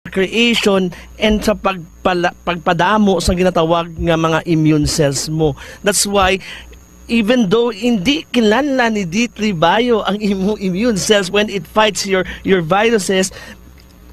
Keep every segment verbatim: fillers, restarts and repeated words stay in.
creation and sa pagpala-, pagpadamo sa ginatawag nga mga immune cells mo. That's why, even though hindi kinahanglan ni D three Bio ang imo immune cells when it fights your, your viruses,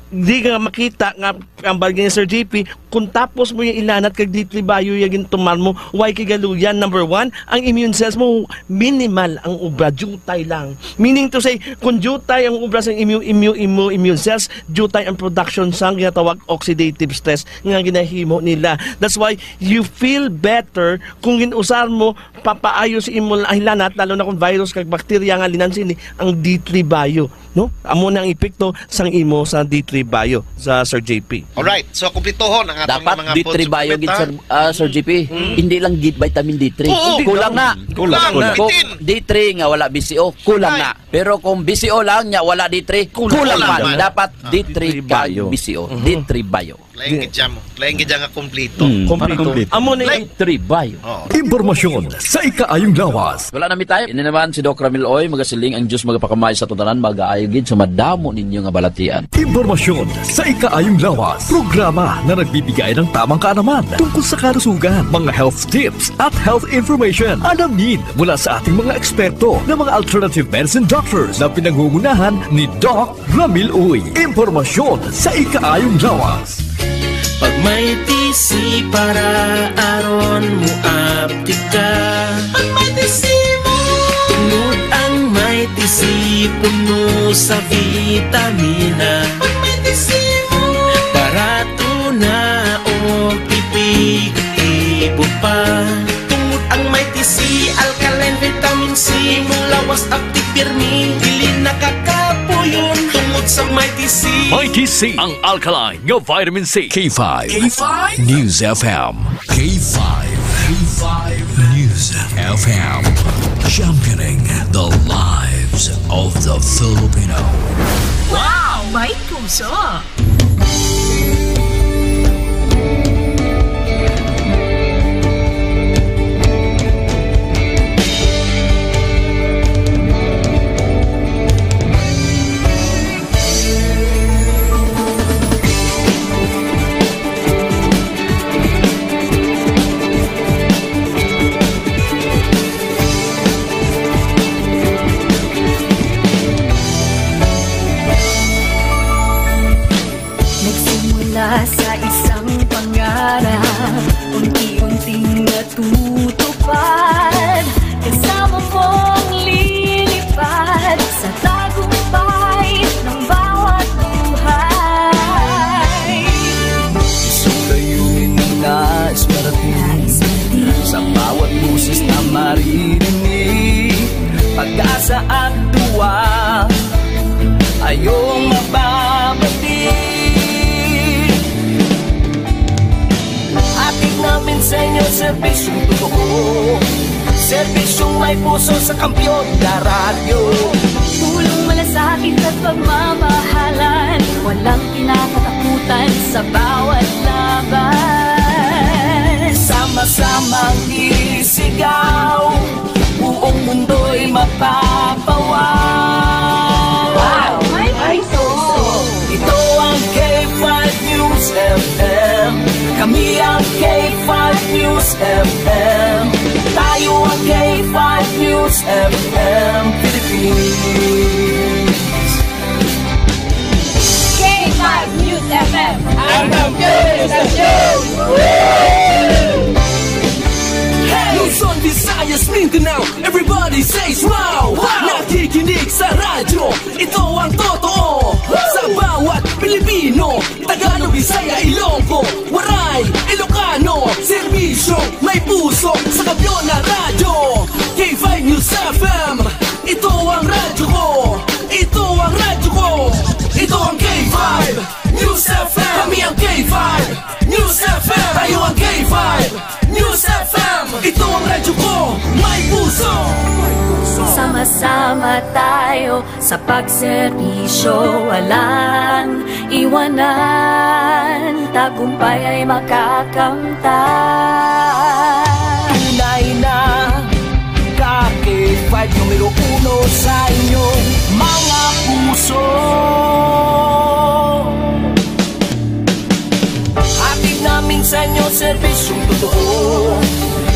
di ka makita nga ang bagay ni Sir J P, kung tapos mo yung ilanat kag D three Bio yung gintumar mo, why kay galuyan? Number one, ang immune cells mo, minimal ang obra, jutay lang. Meaning to say, kung jutay ang obra sa immune, immune, immune, immune cells, jutay ang production sa ginatawag oxidative stress nga ginahimo nila. That's why you feel better kung ginusar mo papaayo sa imo hilanat, lalo na kung virus kag bakterya nga linan sini, ang D three Bio, no? Amo na ang epekto sang imo sa D three Bio, sa Sir J P. Alright, so kumpletohon ang aton Dapat mga D three food Bio supplement, gid, ha? Sir, ah, Sir J P. Mm. Hindi lang gid vitamin D three. Oo. Kulang na. Kulang, Kulang, kulang. Kung bitin. D three nga wala B C O, kulang Ay. na. Pero kung B C O lang nya wala D three, Kulang kulang man. man. Dapat Ah, D three D three kag Bio. B C O. Mhm. D three Bio. Lain gid siya mo. Lain gid siya nga kompleto. Mm, Kompleto. para kompleto. Amo ni Like, D three Bio. Oo. Impormasyon sa ikaayong lawas. Wala na mi time. Ini naman si Doc Ramil Oy, magasiling, ang Diyos magapakamay sa tanan, magaayo gid sa madamo ninyo nga balatian. Impormasyon sa ikaayong lawas. Programa na nagbibigay ng tamang kaalaman tungkol sa kalusugan, mga health tips, at health information. Alamin mula sa ating mga eksperto na mga alternative medicine doctors na pinangungunahan ni Doc Ramil Uy. Impormasyon sa ikaayong lawas. Pag may T C para aron mo aptik ka. Pag may T C mo. Tungod ang may T C puno sa vitamina. Pag may T C mo. Barato na o epektibo pa. Tungod ang may T C, alkaline vitamin C, mong lawas aptik pirmi, dili nakakapuyon. Tungod sa may T C. Mighty C, ang alkaline nga vitamin C. K five. K five. News F M. K five. K five. News F M. Championing the lives of the Filipino. Wow! May puso! Nagsimula sa isang pangarap, unti-unting natutupad. Kasama mong lilipad sa tagumpay ng bawat buhay. Isang layunin na nais parating. Nais parating. Sa bawat boses na maririnig, pag-asa at tuwa. Ayong mababati. Hatid namin sa inyo serbisyong totoo. Serbisyong may puso sa Kampiyon na Radyo. Pulong malasakit at pagmamahalan. Walang kinakatakutan sa bawat laban. Sama-samang isigaw. Buong mundo'y mapapawaw. Wow! May puso! Ito ang K five News F M. Kami ang K five News F M. Tayo ang K five News F M Philippines. K five News F M. Ang kampiyon sa show! Luzon, Visayas, Mindanao, everybody says wow! Wow! Nakikinig sa radyo, ito ang totoo. Sa bawat Pilipino, Tagalog, Bisaya, Ilonggo, Waray, Ilocano, serbisyo, may puso, sa kampiyon na radyo. K five News F M, ito ang radyo ko. Ito ang radyo ko. Ito ang K five News F M. Kami ang K five News F M. Tayo ang K five News F M. Ito ang radyo ko. May puso. Sama-sama tayo sa pagserbisyo, walang iwanan, tagumpay ay makakamtan. Tunay na ka K five numero uno sa inyong mga puso. Sa inyo, serbisyong totoo.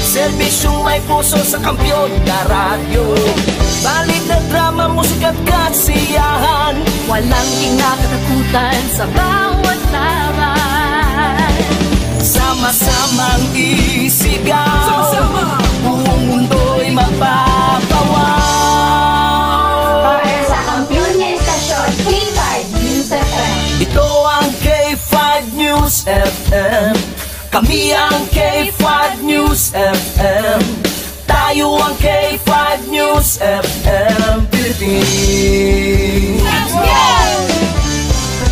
Serbisyong may puso sa Kampiyon na Radyo. Balita, drama, musika at kasiyahan. Walang kinakatakutan sa bawat laban. Sama-samang isigaw. Sama-sama. Buong mundo'y mapapawaw. Para sa kampiyon nga istasyon, K five News F M. Ito ang K five News F M. Kami ang K five News F M. Tayo ang K five News F M Philippines.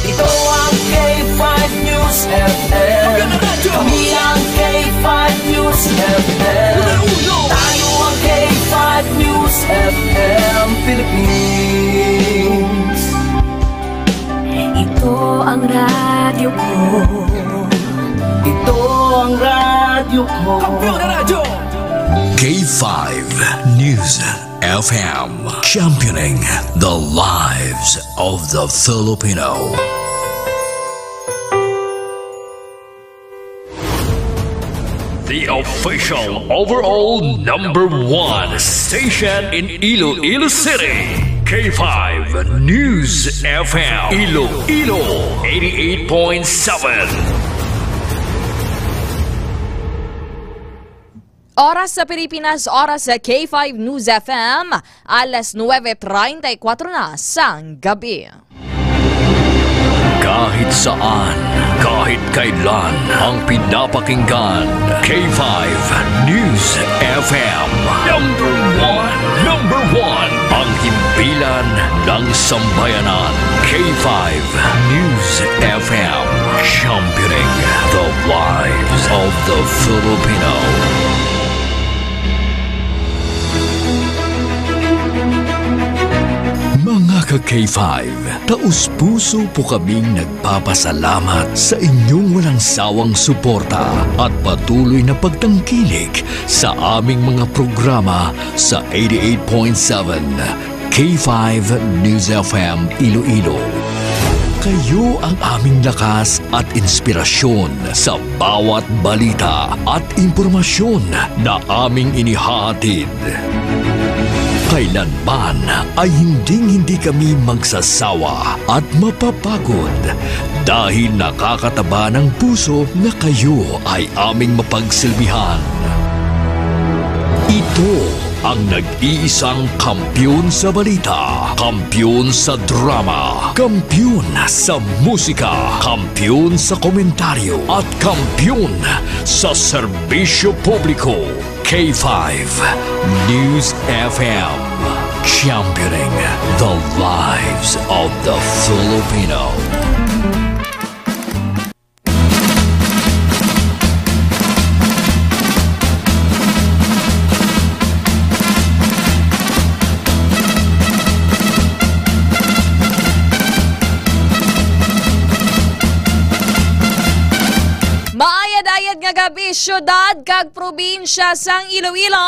Ito ang K five News F M. Kami ang K five News F M. Tayo ang K five News F M Philippines. Ito ang radyo ko. Ito ang radyo ko. Kampiyon na radyo. K five News F M, championing the lives of the Filipino. The official overall number one station in Iloilo City, K five News F M, Iloilo eighty-eight point seven. Oras sa Pilipinas, oras sa K five News F M, alas nuebe treinta y cuatro na sang gabi. Kahit saan, kahit kailan, ang pinapakinggan, K five News F M. Number one, number one, ang himpilan ng sambayanan, K five News F M, championing the lives of the Filipino. Mga ka-K five, taos-puso po kaming nagpapasalamat sa inyong walang sawang suporta at patuloy na pagtangkilik sa aming mga programa sa eighty-eight point seven K five News F M Iloilo. Kayo ang aming lakas at inspirasyon sa bawat balita at impormasyon na aming inihahatid. Kailanman ay hinding-hindi kami magsasawa at mapapagod dahil nakakataba ng puso na kayo ay aming mapagsilbihan. Ito ang nag-iisang kampiyon sa balita, kampiyon sa drama, kampiyon sa musika, kampiyon sa komentaryo, at kampiyon sa serbisyo publiko. K five News F M, championing the lives of the Filipino. Maayad-ayad nga gabi, syudad kag probinsya sang Iloilo.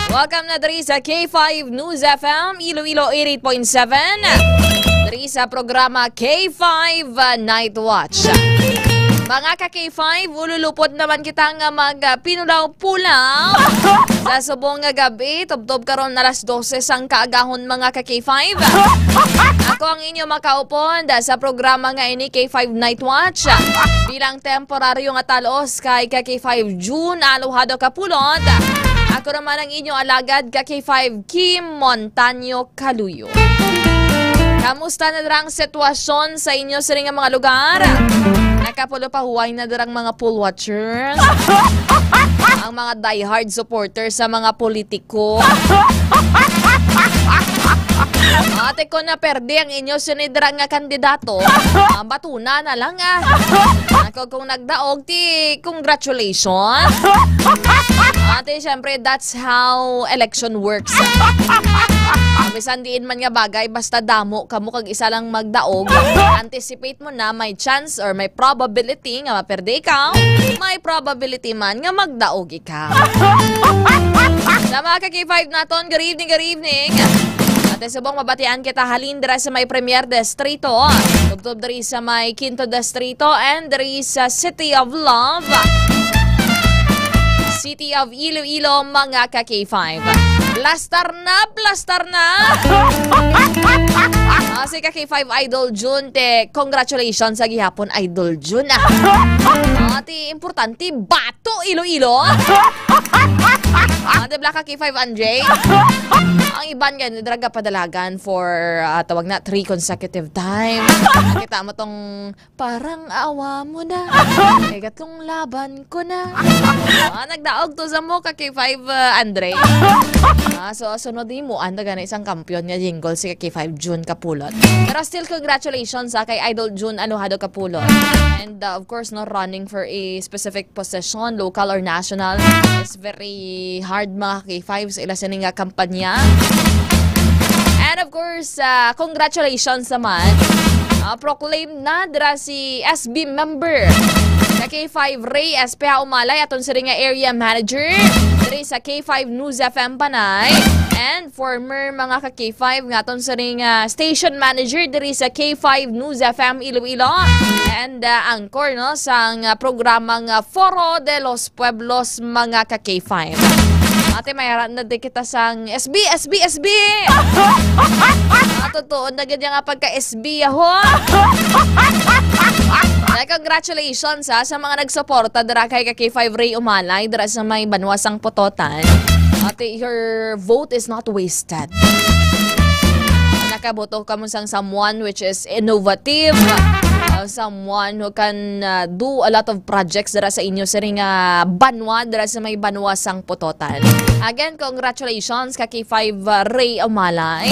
Welcome na diri sa K five News F M, Iloilo eighty-eight point seven. Diri sa programa K five, uh, Night Watch. Mga ka K five, ululupot naman kita nga mag, uh, pinulaw-pulaw sa subong nga gabi, tubtob karon alas dose sang kaagahon, mga ka K five. Ako ang inyo makaupod sa programa nga ini, K five Night Watch. Bilang temporaryo nga talos kay ka K five June Aluhado Kapulot, ako naman ang inyo alagad ka K five Kim Montaño Kaluyo. Kamusta na dira ang sitwasyon sa inyo sini nga mga lugar? Nakapulo pa huway na dirang mga poll watchers. Ang mga diehard supporters sa mga politiko. Ate, kung naperde ang inyo sinidra nga kandidato, ah, batuna na lang, ah. Ako, kung nagdaog, ti congratulations. Ate, syempre, that's how election works. Bisan diin man nga bagay, basta damo kamo kag isa lang magdaog, anticipate mo na may chance or may probability nga maperde ikaw, may probability man nga magdaog ikaw. Sa mga ka K five naton, good evening, good evening. Subong mabatian kita halin dira sa may Premier Distrito, tubtob diri sa may Quinto Distrito, and diri sa City of Love, City of Iloilo, mga ka K five. Plastar na, plastar na! Ah, si ka K five Idol Jun, te, congratulations sa gihapon, Idol Jun, ah. Ah, ti importante, Bato, Iloilo. Ah, di bala ka K five Andre? Ang iban nga, draga padalagan for, ah, tawag na, three consecutive times. Kita mo tong parang awa mo na. Ikatlong laban ko na. Ah, nagdaog to sa mo ka K five, ah, Andre. Ah, so, sunod mo, anda gani isang kampiyon nga jingle si ka K five Jun Kapulot. Pero still, congratulations, ah, kay Idol Jun Anuhado Kapulot. And, uh, of course, no, running for a specific position, local or national, is very hard, mga K five, sa ila sini nga kampanya. And of course, uh, congratulations naman. Uh, proclaim na dira si S B member sa K five, Ray S P Umalay, aton sini nga area manager diri sa K five News F M Panay. And former, mga ka K five, nga aton sini nga station manager diri sa K five News F M Iloilo, and, uh, anchor, no, sang, uh, programang, uh, Foro de los Pueblos, mga ka K five. Ate, may ara na di kita sang S B, S B, S B! Ah, totoo na gid nga pagka-S B, aho! Ay, congratulations, ha, sa mga nagsuporta dira kay ka K five Ray Umalay, dira sa may Banwa sang Pototan. Ate, your vote is not wasted. Nakaboto kamo sang someone which is innovative, uh, someone who can, uh, do a lot of projects dira sa inyo sini nga banwa, dira sa may Banwa sang Pototan. Again, congratulations ka K five, uh, Ray Umalay.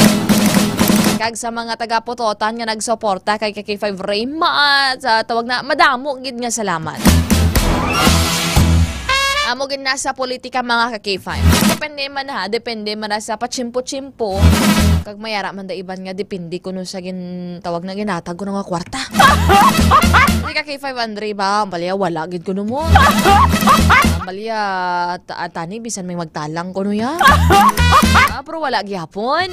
Kag sa mga taga Pototan nga nagsuporta kay ka K five Ray, ma-, sa tawag na, madamo gid nga salamat. Amo gid na sa politika, mga ka K five. Depende man ha, depende man na sa pachimpo-chimpo. Kag may ara man da iban nga depende kuno sa gin-, tawag na, ginatag ko nga kwarta. Di ka K five Andre ba? Ang baliya, wala gid kuno mo. Ang baliya, ta-, tani, bisan may magtalang kuno ya. Ah, pero wala gyapon.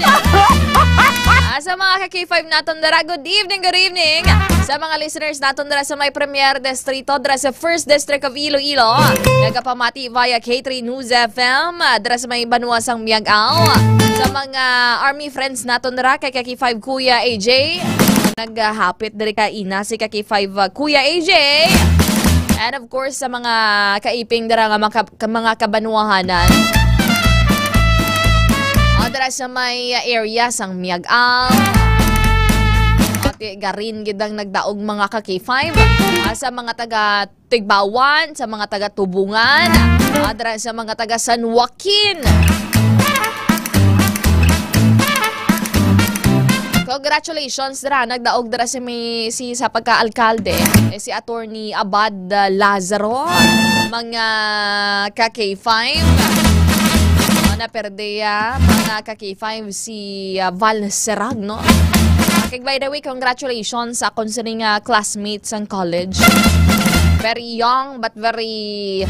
Ah, sa mga ka K five naton dira, good evening, good evening. Sa mga listeners naton dira sa may Premier Distrito, dira sa First District of Iloilo, nagapamati via K three News F M, ah, dira sa may Banwa sang Miag-ao. Sa mga Army friends naton dira, kay ka K five Kuya A J, naghapit diri ka ina si ka K five, ah, Kuya A J. And of course, sa mga kaiping dira nga maka-, ka-, mga kabanwahanan. O, dira sa may area sang Miag-ao. Pati garin gid ang nagdaog, mga ka K five. Ah, sa mga taga Tigbawan, sa mga taga Tubungan, ah, dira sa mga taga San Joaquin. Congratulations dira, nagdaog dira si mi-, si sa pagka-alkalde, eh, si Attorney Abad, ah, Lazaro, mga ka K five. Oh, naperde, ah, mga ka K five, si, ah, Val Serag, no? Okay, by the way, congratulations sa akon sining, ah, classmate sang college. Very young but very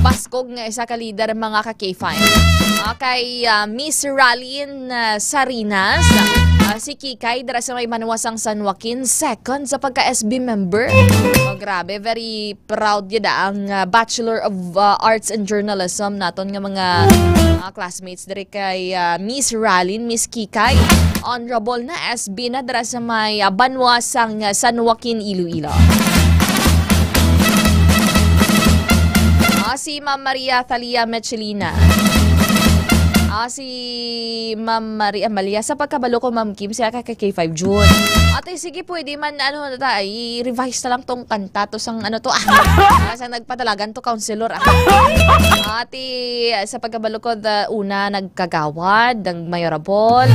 baskog nga isa ka leader, mga ka K five. Okay, ah, Miss Ralin, ah, Sarinas, ah, si Kikay, dira sa may Banwa sang San Joaquin, second sa pagka S B member. Oh, grabe, very proud gid ang, ah, Bachelor of, ah, Arts and Journalism naton nga mga, ah, classmates diri kay, ah, Miss Ralin, Miss Kikay. Honorable na S B na dira sa may, ah, Banwa sang, ah, San Joaquin, Iloilo. Ah, si Ma'am Maria Thalia Michelina. Ah, si Ma'am Maria Amalia, sa pagkabalo ko, Ma'am Kim, siya ka K five June. Ate, sige, pwede man, ano na ta, i-revise na lang tong kanta to sang, ano to, ah. Ah, sa nagpadalagan to, counselor, ah. Ate, sa pagkabalo ko, the una, nagkagawad, nag mayorable,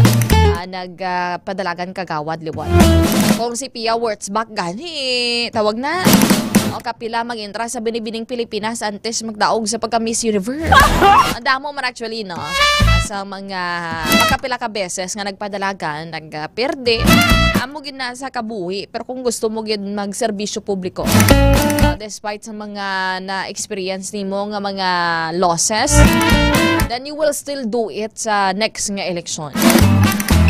ah, nag, ah, padalagan kagawad, liwat. Kung si Pia Wurtzbach, gani, tawag na. O kapila mag-entra sa Binibining Pilipinas antes magdaog sa pagka Miss Universe. Ang damo man actually, no? Sa mga makapila ka beses nga nagpadalagan, nagperde, amo gid na sa kabuhi. Pero kung gusto mo gid magserbisyo publiko, uh, despite sa mga na-experience nimo nga mga losses, then you will still do it sa next nga election.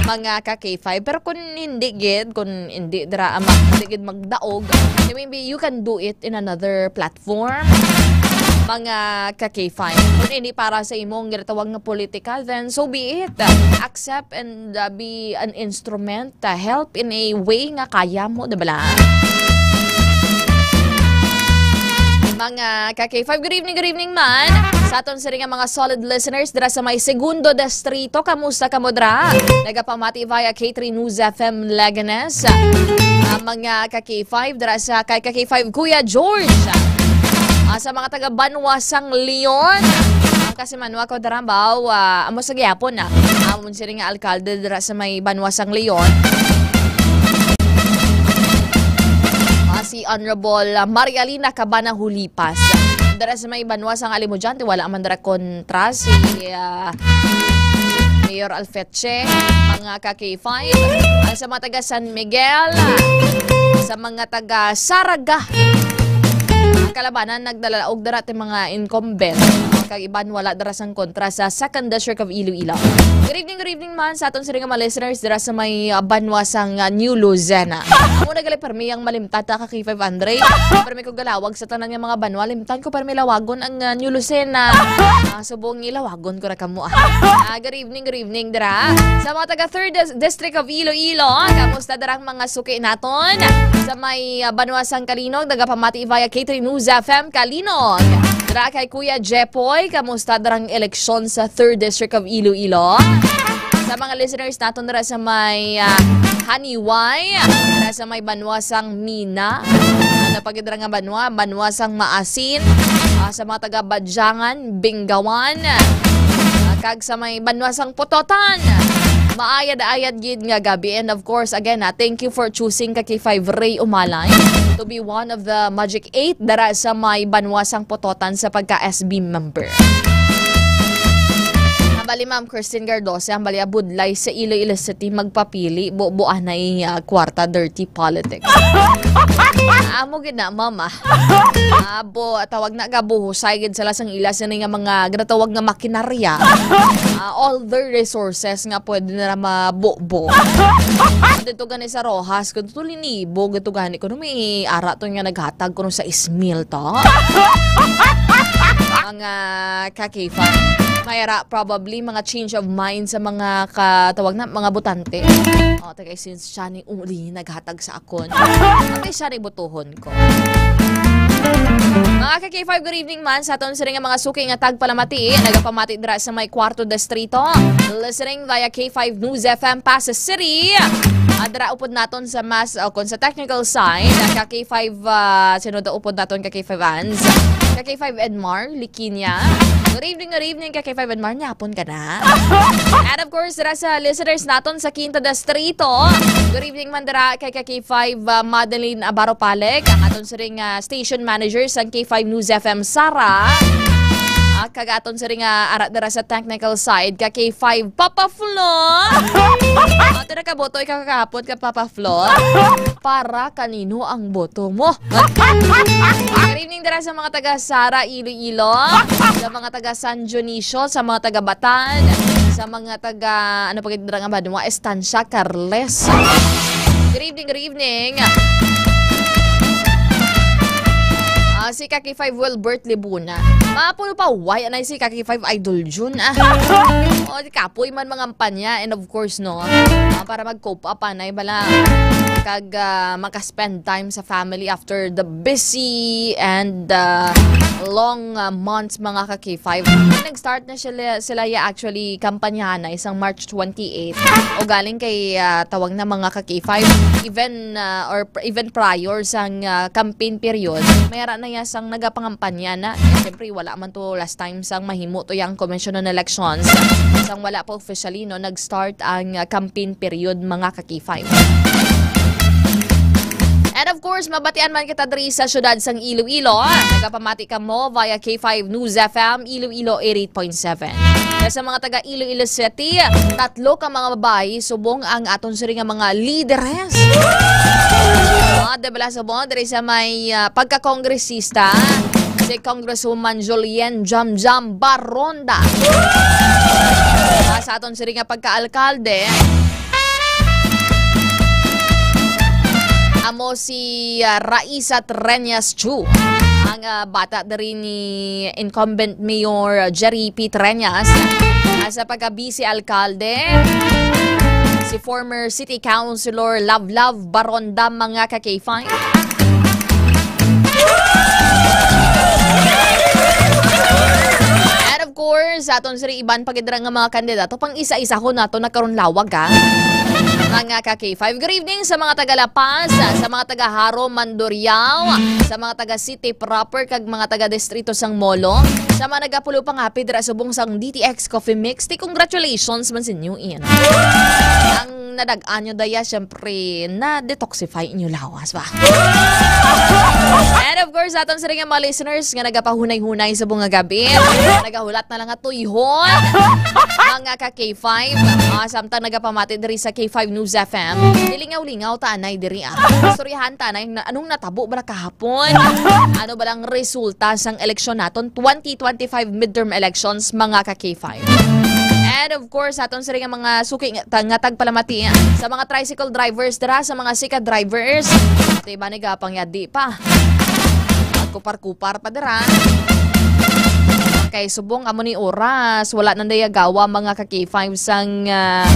Mga ka K five. Pero kung hindi gid, kung hindi dira, ah, mag-, hindi gid magdaog, then maybe you can do it in another platform. Mga ka K five. Kung hindi para sa imong ginatawag nga politika, then so be it. Accept and, uh, be an instrument, uh, help in a way nga kaya mo, di ba lang? Mga ka K five, good evening, good evening man. Sa aton sini nga mga solid listeners dira sa may Segundo Distrito, kamusta kamo dira? Nagapamati via K three News F M Leganes. Ah, mga ka K five dira sa kay ka K five Kuya George. Ah, sa mga taga Banwa sang Leon. Ang kasi manwa ko dira baw, ah, amo sa gyapon na. Amon sini nga alkalde dira sa may Banwa sang Leon. Ah, si Honorable, ah, Marialina Cabana Hulipas. Dira sa may Banwa sang Alimujan, ti wala man dira kontra si, ah, Mayor Alfeche, mga ka K five. Ah, sa mga taga San Miguel, ah, sa mga taga Saraga, ang kalabanan nagdala og dira ti mga incumbent. Kag iban wala dira sang kontra sa Second District of Iloilo. Good evening, good evening man sa aton sini nga mga listeners dira sa may, ah, Banwa sang, ah, New Lucena. Amo na gali permi ang malimtan ta ka K five Andre. Permi ko galawag sa tanan nga mga banwa, limtan ko permi lawagon ang, ah, New Lucena. Ah, subong ilawagon ko ra kamo, ah. Ah, good evening, good evening dira. Sa mga taga Third Dis-, District of Iloilo, ah, kamusta darang mga suki naton? Sa may, ah, Banwa sang Calinog, nagapamati via K three News F M Calinog. Dira kay Kuya Jepoy, kamusta darang eleksyon sa Third District of Iloilo? Sa mga listeners naton dira sa may, ah, Haniway, dira sa may Banwa sang Mina. Ano pa gid dira nga banwa? Banwa sang Maasin. Ah, sa mga taga Badjangan, Bingawan. Ah, kag sa may Banwa sang Pototan. Maayad-ayad gid nga gabi. And of course, again, ah, thank you for choosing ka K five Ray Umalay to be one of the Magic Eight dara sa may Banwa sang Pototan sa pagka S B member. Hambali, Ma'am Christine Gardosa, hambali, ah, budlay sa Iloilo City magpapili, bubuanay, ah, kwarta, dirty politics. Amo gid na, mama. Abo, tawag na, gabuhusay gid sila sang ila sini nga mga ginatawag nga makinarya. Ah, all the resources nga pwede nila mabubo. Dito gani sa Roxas, kung tulinibo, dito gani, kung may ara to nga naghatag kuno sa ismil to. Mga ka-K five. May ara, probably, mga change of mind sa mga katawag na, mga botante. O, tagay since siya ni uli naghatag sa akon. Pati siya ni butuhon ko. Mga ka-K five, good evening man sa aton sini nga mga suki nga tagpalamati. Nagapamati dira sa may Kwarto Distrito. Listening via K five News F M Pasay City. At dira upod naton sa mas, o, kung sa technical side, ka K five, ah, sino daw upod naton ka K five Ans? Ka K five Edmar Liquinia. Good evening, good evening, ka K five Edmar. Nyapon ka na. And of course, dira sa listeners naton sa Quinto Distrito. Good evening man dira kay ka K five, ah, Madeline Abaro Palek, ang aton siring, ah, station manager sang K five News F M Sara. Ah, kag aton siring, ah, ara dira sa technical side ka K five Papa Flo. Ato na ka boto ikaw kahapon ka Papa Flo. Para kanino ang boto mo? Good evening dira sa mga taga Sara, Iloilo, sa mga taga San Dionisio, sa mga taga Batan, sa mga taga, ano pa gid dira nga banwa, Estancia, Carles. Good evening, good evening. Ah, si Kaki Five Wilbert Libuna. Mapuno pa, why anay si Kaki Five Idol Jun, ah. O, di kapoy man mangampanya, and of course, no, ah, para mag-cope up, anay bala. Kag, ah, maka-spend time sa family after the busy and, ah, long, ah, months, mga ka-K five. Nag-start na sila, sila ya actually kampanyahan na isang March twenty-eight. O galing kay, ah, tawag na mga ka-K five, even, ah, or pr-, even prior sang, ah, campaign period, may ara na ya sang nagapangampanya na. Siyempre, wala man to last time sang mahimo to yang Commission on Elections. Sang wala pa officially, no, nag-start ang, ah, campaign period, mga ka-K five. And of course, mabatian man kita diri sa siyudad sang Iloilo. Nagapamati kamo via K five News F M Iloilo eighty-eight point seven. Kaya sa mga taga Iloilo City, tatlo ka mga babayi subong ang aton siri nga mga lideres. Ah, di bala subong diri sa may, ah, pagkakongresista. si Congresswoman Julienne Jamjam Baronda. Ah, sa aton sini nga pagkaalkalde, amo si, ah, Raisa Treñas Chu, ang, ah, bata diri ni incumbent Mayor Jerry P Treñas. Ah, sa pagka-vice alkalde, si former City Councilor Love Love Baronda, mga ka K five. And of course, sa aton siri iban pa gid ra nga mga kandidato, pang isa-isahon nato na karon lawag, ha? Mga ka K five. Good evening sa mga taga La Paz, sa mga taga Jaro, Mandurriao, sa mga taga City proper, kag mga taga distrito sang Molo, sa mga nagapulo pangapid ra subong sang D T X Coffee Mix. Ti congratulations man sa inyo, Ian. Ang nadag-an nyo daya, syempre, na-detoxify inyo lawas ba? And of course, aton sa rin nga mga listeners nga nagapahunay-hunay sa bunga gabi, nagahulat na lang nga tuyhon, mga ka K five, ah, samtang nagapamati diri sa K five News F M. Lingaw-lingaw ta anay diri, ah. Istoryahan ta anay na anong natabo bala kahapon. Ano ba lang resulta sang eleksyon naton, twenty twenty-five midterm elections, mga ka K five? And of course, aton sila nga mga suki nga, nga tagpalamati sa mga tricycle drivers dira, sa mga sika drivers. Di ba, nagapangyadi pa? Magkupar-kupar pa dira. Kay subong amo ni oras, wala na dayagawa, mga ka K five, sang, ah,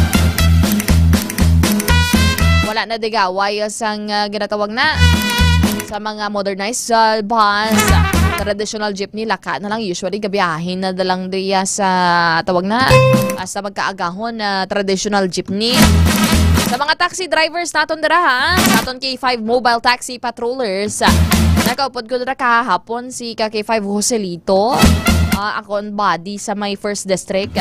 wala na dayagawa sang, ah, ginatawag na sa mga modernized, ah, bus, traditional jeepney, laka na lang. Usually, gabiyahin na da lang diya sa, tawag na, ah, sa magkaagahon na traditional jeepney. Sa mga taxi drivers naton dira, ha, sa aton K five mobile taxi patrollers, ah, nakaupod ko dira kahapon si ka K five Joselito, ah, akon buddy sa may first district.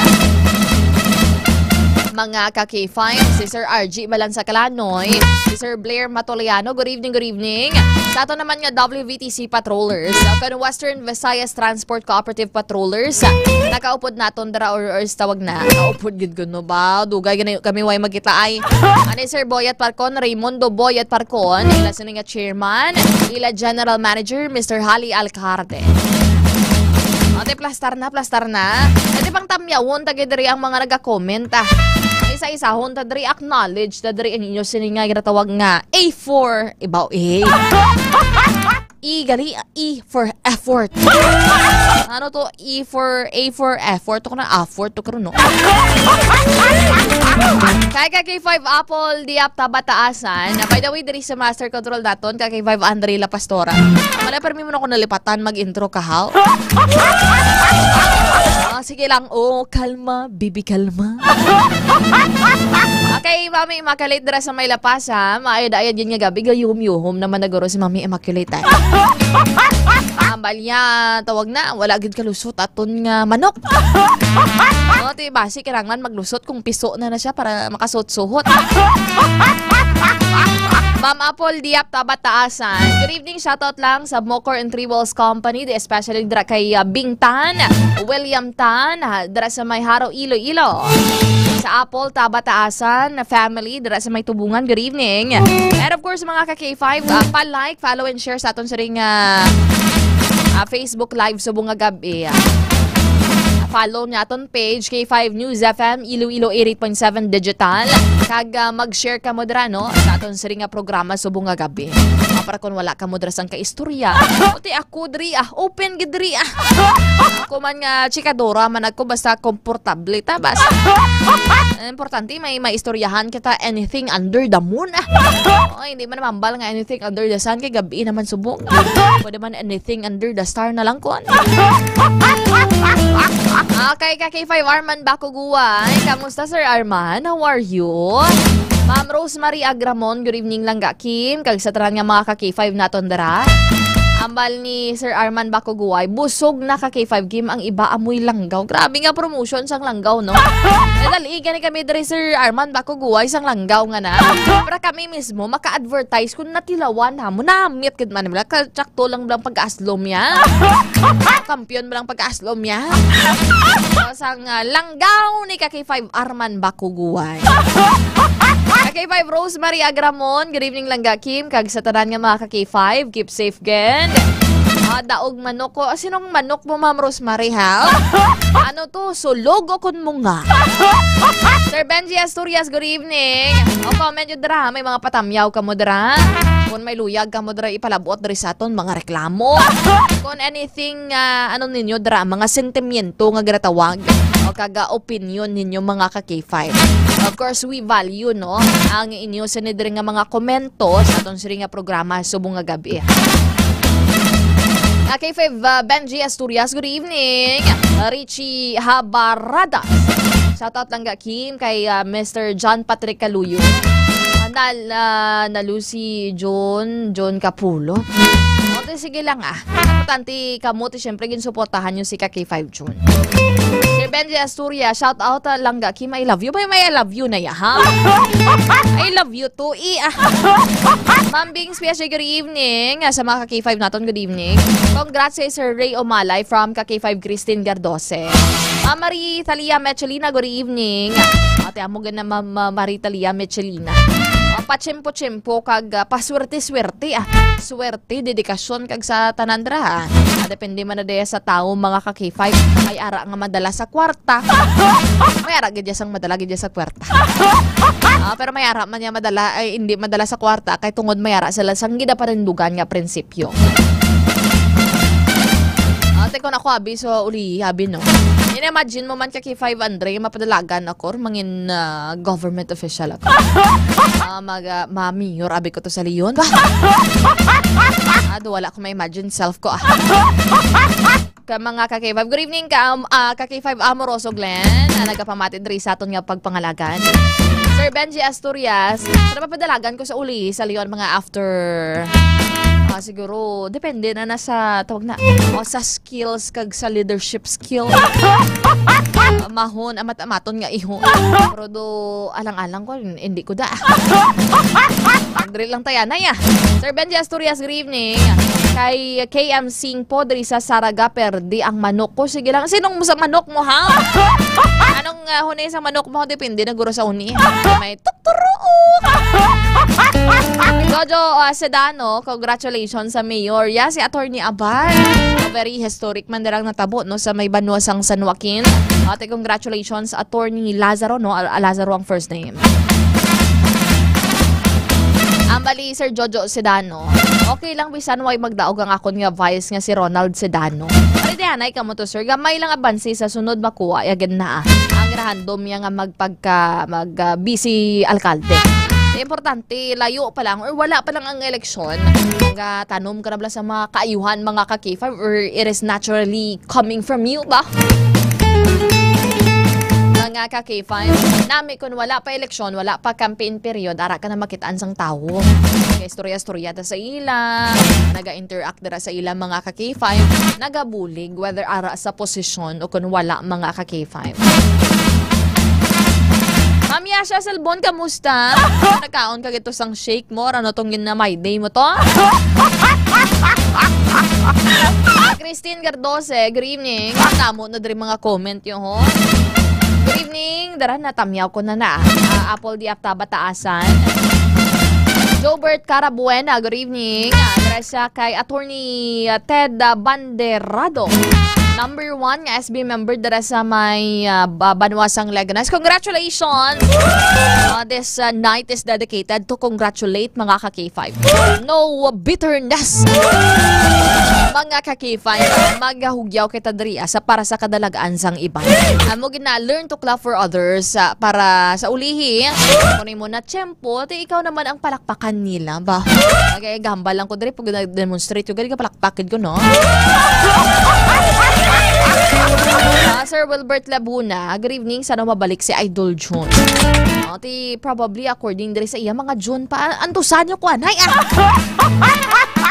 Mga ka K five, si Sir R G Malansa Kalanoy, si Sir Blair Matoliano. Good evening, good evening. Sa ato naman nga W V T C patrollers, uh, kan Western Visayas Transport Cooperative patrollers, uh, nakaupod naton dira or, or sa tawag na. Kaupod gid kuno ba? Dugay gani kami way magkita ay. Ani Sir Boyet Parcon, Raymundo Boyet Parcon, ila sini nga chairman, ila general manager, Mister Hali Alcarte. Ate, plastar na, plastar na. Ate, pang tamyawon ta gid diri ang mga naga-comment, ah. Isa-isahon ta diri, acknowledge ta diri ang inyo sini nga ginatawag nga A for, ibaw, eh. E gali, E for effort. Ano to? E for, A for effort. Ako na effort to karon, no? Kay ka K five Apple, di ap tabataasan. By the way, diri sa Master Control daton, ka K five Andre La Pastora. Wala, permi mo na ako nalipatan, mag-intro ka, haw? Ah, sige lang, oh, kalma, bibi, kalma. Okay, mami, makalate dira sa may La Paz, ha? Maayad-ayad yun nga gabi, gayuhom-yuhom naman na guro si Mami Immaculate, eh. Ang balya, tawag na, wala gid kalusot aton nga manok. O, ti, basi, kinahanglan maglusot kung piso na na siya para makasuhot-suhot. Ma'am Apple Diap, Tabataasan. Good evening, shoutout lang sa Mocor and Three Walls Company, di especially dira kay, ah, Bing Tan, William Tan, ah, dira sa may Jaro, Iloilo. Sa Apple, Tabataasan na family, dira sa may Tubungan, good evening. And of course, mga ka K five, ah, pa-like, follow, and share sa aton siring, ah, ah, Facebook Live subong nga gabi. Follow niya aton page, K five News F M, Iloilo eighty-eight point seven Digital. Kag, ah, mag-share kamo dira, no, sa aton siring nga programa subong nga gabi. Ah, para kung wala kamo dira sang kaistorya. Uti ako diri, ah, open gid diri, ah. Ako man nga chikadora man ako, basta komportable ta, basta. Ang importante, may maistoryahan kita, anything under the moon, ah. Oy, hindi man mambal nga anything under the sun, kay gabi naman subong. Pwede man anything under the star na lang, kon. Okay, ka K five Arman Bakuguay. Kamusta, Sir Arman? How are you? Ma'am Rosemary Agramon, good evening, Langga Kim, kag sa tanan nga mga ka K five naton dira. Ambal ni Sir Arman Bakuguay, busog na ka K five Kim, ang iba amoy langgaw. Grabe nga promotion sang langgaw, no? Nadali gani kami diri, Sir Arman Bakuguay, sang langgaw nga na. Para kami mismo maka-advertise kung natilawan na mo. Namit gid man nila. Ka-, tsakto lang lang pag-aslom niya. Kampiyon mo lang pag-aslom niya. So, sang, ah, langgaw ni ka K five Arman Bakuguay. Ka K five Rosemary Agramon, good evening, Langga Kim, kag sa tanan nga mga ka K five, keep safe gid. Ah, daog manok ko. Ah, sinong manok mo, Ma'am Rosemary, ha? Ano to? Sulog o kun mo nga? Sir Benji Asturias, good evening. O, comment nyo dira, ha? May mga patamyaw ka mo dira. Kung may luyag ka mo dira, ipalabot diri sa aton, mga reklamo. Kung anything, ah, ano ninyo dira, mga sentimiento nga ginatawag o kaga opinion ninyo, mga ka K five. Of course, we value, no, ang inyo sini diri nga mga komento sa aton sini nga programa subong nga gabi. Ah, K five, ah, Benji Asturias, good evening. Ah, Richie Habarada. Shout out lang ga Kim kay, ah, Mister John Patrick Caluyo. Ah, nal-, ah, nalu si John, John Capulo. O, di, sige lang, ah. Importante kamo, ti, syempre, ginsuportahan nyo si ka K five June. Sir Benji Asturias, shout out, ah, lang ga Kim, I love you. Bay, may I love you na ya, ha? I love you too, i, ah. Ma'am Bings, P S J, good evening. Ah, sa mga ka K five naton, good evening. Congrats kay Sir Ray Omalay from ka K five Christine Gardose. Ma'am Marie Thalia Mechelina, good evening. Ate, amo gana, Ma'am, ah, Marie Thalia Mechelina. Ah, pachimpo-chimpo kag, ah, paswerte-swerte, ah. Swerte, dedikasyon kag sa tanan dira, ah. Ah, depende man na daya sa tawo, mga ka K five. May ara nga madala sa kwarta. May ara gid ya sang madala gid ya sa kwarta. Ah, pero may ara man niya madala, ay, hindi madala sa kwarta kay tungod may ara sila sang ginaparindugan nga prinsipyo. Ah, te, kung ako, abi, so, uli, abi, no? Ina-imagine mo man ka K five, Andre, mapadalagan ako, or mangin, ah, government official ako. Ah, mag, ah, ma-mayor, abi ko to sa Leon. Ah, do, wala ko ma-imagine self ko, ah. Ka mga ka K five. Good evening, ka, um, ah, ka K five Amoroso Glenn, na nagapamati diri sa aton nga pagpangalagan. Sir Benji Asturias, sa napapadalagan ko sa uli, sa Leon, mga after, ah, siguro, depende na na sa, tawag na, o sa skills kag sa leadership skill. Mahon, amat-amaton nga ihon. Pero do, alang-alang ko, hindi ko da. Andre lang tayo, anay, ah. Sir Benji Asturias, good evening. Kay K M Singpo, diri sa Saraga, perdi ang manok ko. Sige lang, sinong mo sa manok mo, ha? Anong, ah, huni sa manok mo? Depende na guro sa huni. May tukturo. Jojo, ah, Sedano, congratulations sa mayor. Ya, si Attorney Abad. Very historic man dirang natabo, no, sa may banwa sang San Joaquin. Ate, congratulations, Attorney Lazaro, no? Al-, Lazaro ang first name. Ang bali, Sir Jojo Sedano, okay lang bisan way magdaog ang akon nga vice nga si Ronald Sedano. Paridihanay ka mo to, sir. Gamay lang abansi sa sunod makuha, ya gid na, ah. Ang ginahandom niya nga magpagka, mag, ah, busy alkalde. Importante, layo pa lang or wala pa lang ang eleksyon. Gatanom ka na bala sa mga kaayuhan, mga ka K five, or it is naturally coming from you ba? Mga ka K five, nami kun wala pa eleksyon, wala pa campaign period, ara ka na makit-an sang tawo. Kay istorya-istorya ta sa ila, naga-interact dira sa ila mga ka K five, nagabulig, whether ara sa posisyon o kun wala mga ka K five. Ma'am Yasha Selbon, kamusta? Nagkaon ka gito sang shake mo? Ano tong gin na my day mo to? Christine Gardose, good evening. Tamo na diri mga comment yo, ho. Good evening. Dara, natamyaw ko na na. Ah, Apple di Aptaba Taasan. Jobert Carabuena, good evening. Ah, dara siya kay Attorney, ah, Ted, ah, Banderado. Number one nga S B member dara sa may, ah, ba-, banwa sang Leganas. Congratulations! Ah, this, ah, night is dedicated to congratulate mga ka K five. No bitterness. Mga ka K five, magahugyaw kita diri, ah, sa para sa kadalagan sang iban. Amo gina, learn to clap for others, ah, para sa ulihi. Kung imo na tiyempo, ti ikaw naman ang palakpakan nila ba? Okay, gambal lang ko diri pag nag-demonstrate ko, gani ka palakpakin ko, no? Ah, Sir Wilbert Labuna, good evening. Sana mabalik si Idol Jun. Ah, ti probably according diri sa iya mga Jun pa. Antusan niyo ko, anay, ah.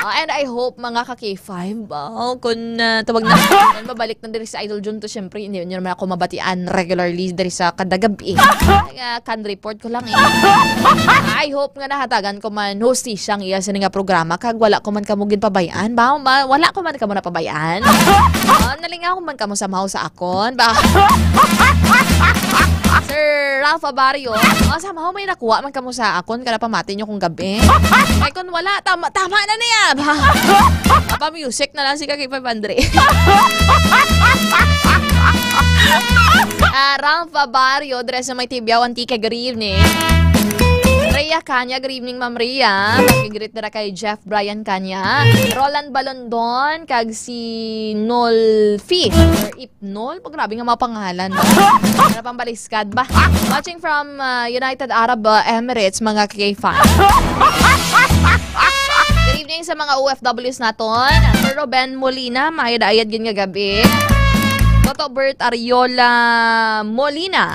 Ah, and I hope mga ka K five, ah, kung, ah, tawag na, kung mabalik na diri si Idol Jun to, syempre, hindi niyo naman ako mabatian regularly diri sa kada gabi. Kaya can report ko lang, eh. I hope nga nahatagan ko man hostisya ang iya sini nga programa, kag wala ko man kamo ginpabayaan. Ba, ba, wala ko man kamo napabayaan. Ah, nalingaw man kamo somehow sa akon. Ba? Sir Ralph Abario, oh, somehow may nakuha man kamo sa akon, kada pamati nyo kung gabi. Kay kung wala, tama, tama na niya. Pa music na lang si Kaki five Andre. Ah, Ralph Abario, dress na may Tibiao, Antique, good evening. Rhea Kanya, good evening, Ma'am Rhea. Pakigreet dira kay Jeff Brian Kanya. Roland Balondon, kag si Nolfi. Or Ipnol? Pag grabe nga mga pangalan, no? Ano pang baliskad ba? Watching from, uh, United Arab, uh, Emirates, mga K five. Good evening sa mga O F Ws naton. Sir Ruben Molina, mayad-ayad gid nga gabi. Toto Bert Ariola Molina.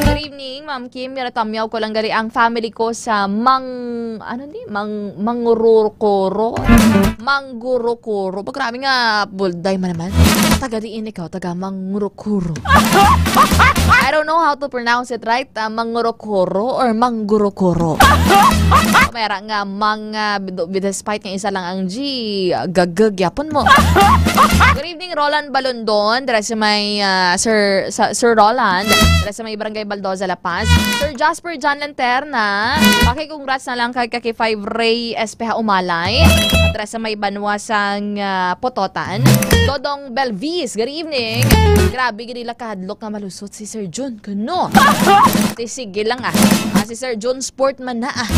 Good evening, Ma'am Kim. Ginatamyaw ko lang gali ang family ko sa Mang, ano ni? Mang, Mangurukuro. Manggurukuro. Pag grabe nga, bulday man naman. Taga diin ikaw, taga Mangrukuro. I don't know how to pronounce it right. Ah, Mangrukuro or Manggurukuro. Mayra nga mang, ah, bido-, bi-, despite nga isa lang ang G, ah, gagag yapon mo. Good evening, Roland Balondon. Dira sa may, ah, Sir, sa, Sir Roland. Dira sa may Barangay Baldoza, La Paz. Sir Jasper John Lanterna. Okay, congrats na lang kay Kaki five Ray Espeha Umalay. Dira sa may banwa sang, ah, Pototan. Dodong Belvis, good evening. Grabe, gid nila kahadlok nga malusot si Sir Jun. Kuno. Ti sige lang, ah. Ah, si Sir Jun Sport man na, ah.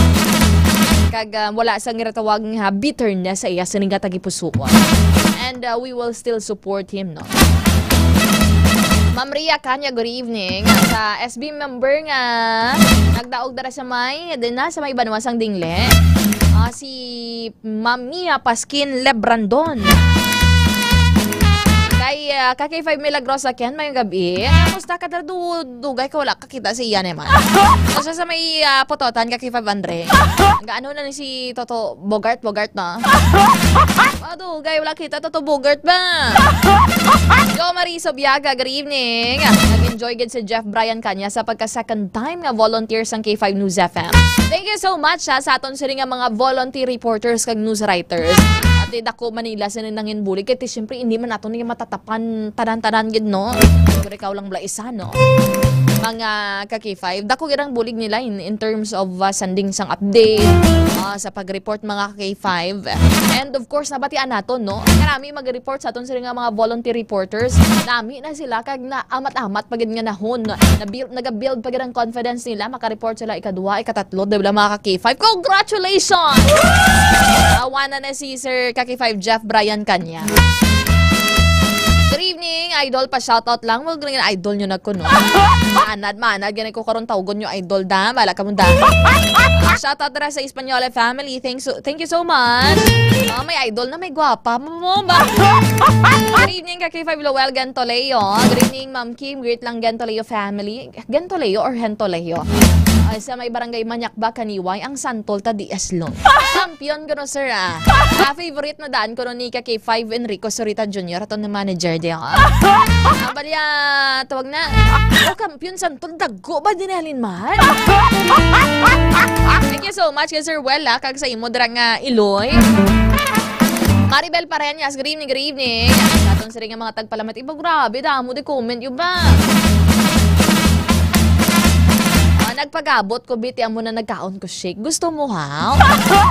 Kag, ah, wala sang ginatawag nga bitterness sa iya sini nga tagipusoon. And, ah, we will still support him, no? Ma'am Ria Kanya, good evening. Sa S B member nga nagdaog dara sa may, din na sa may banwa sang Dingle. Ah, si Ma'am Mia Pasquin Lebrandon. Kay, ah, Kaki five Milagrosa Ken, may gabi. Kamusta ka, dara du-, dugay ka wala kakita si Ian, eh, man. Sa, sa may, ah, Pototan, Kaki five Andre. Gaano na ni si Toto Bogart, Bogart na? Ah, dugay wala kita, Toto Bogart ba? Jo Marie Sobiaga, good evening. Nag-enjoy gid si Jeff Brian Kanya sa pagka second time nga volunteer sang K five News F M. Thank you so much, ha, sa aton sini nga mga volunteer reporters kag news writers. At di dako Manila sini nangin bulig kay ti siyempre hindi man nato ni matatapan tanan-tanan gid, no? Siguro ikaw lang bala isa, no? Mga ka K five, dako gid ang bulig nila in, in terms of, uh, sending sang update, uh, sa pag-report, mga ka K five. And of course, nabatian nato, no? Karami mag-report sa aton sini nga mga volunteer reporters. Nami na sila kag na amat-amat pa gid nga nahon. Na-build, naga-build pa gid ang confidence nila. Maka-report sila ikadua, ikatatlo, di ba, mga ka K five? Congratulations! Awana na si Sir ka K five Jeff Brian Kanya. Good evening, idol. Pa-shoutout lang. Wag lang yung idol nyo na kuno. Maanad, maanad. Ganun ko karon tawgon nyo idol da. Bala ka mo da. Shoutout dira sa Espanyola family. Thanks so, thank you so much. Oh, may idol na may gwapa mo ba? Good evening, ka K five Lowell Gantoleo. Good evening, Ma'am Kim. Greet lang Gantoleo family. Gantoleo or Hentoleo? Ah, sa may barangay Manyakba, Kaniway, ang santol ta di eslon. Kampiyon ko no, sir, ah. Ah, favorite na daan ko no ni ka K five Enrico Sorita Junior, aton na manager di, ah. Ah, balya, tawag na. Oh, kampiyon santol, dagko ba din halin man? Thank you so much kay Sir Well, ah, kag sa imo dira nga iloy. Maribel Pareñas, good evening, good evening. Sa aton sila nga mga tagpalamat, iba grabe, damo di comment, yun ba? Ah, nagpagabot ko, biti amo na nagkaon ko shake. Gusto mo, ha?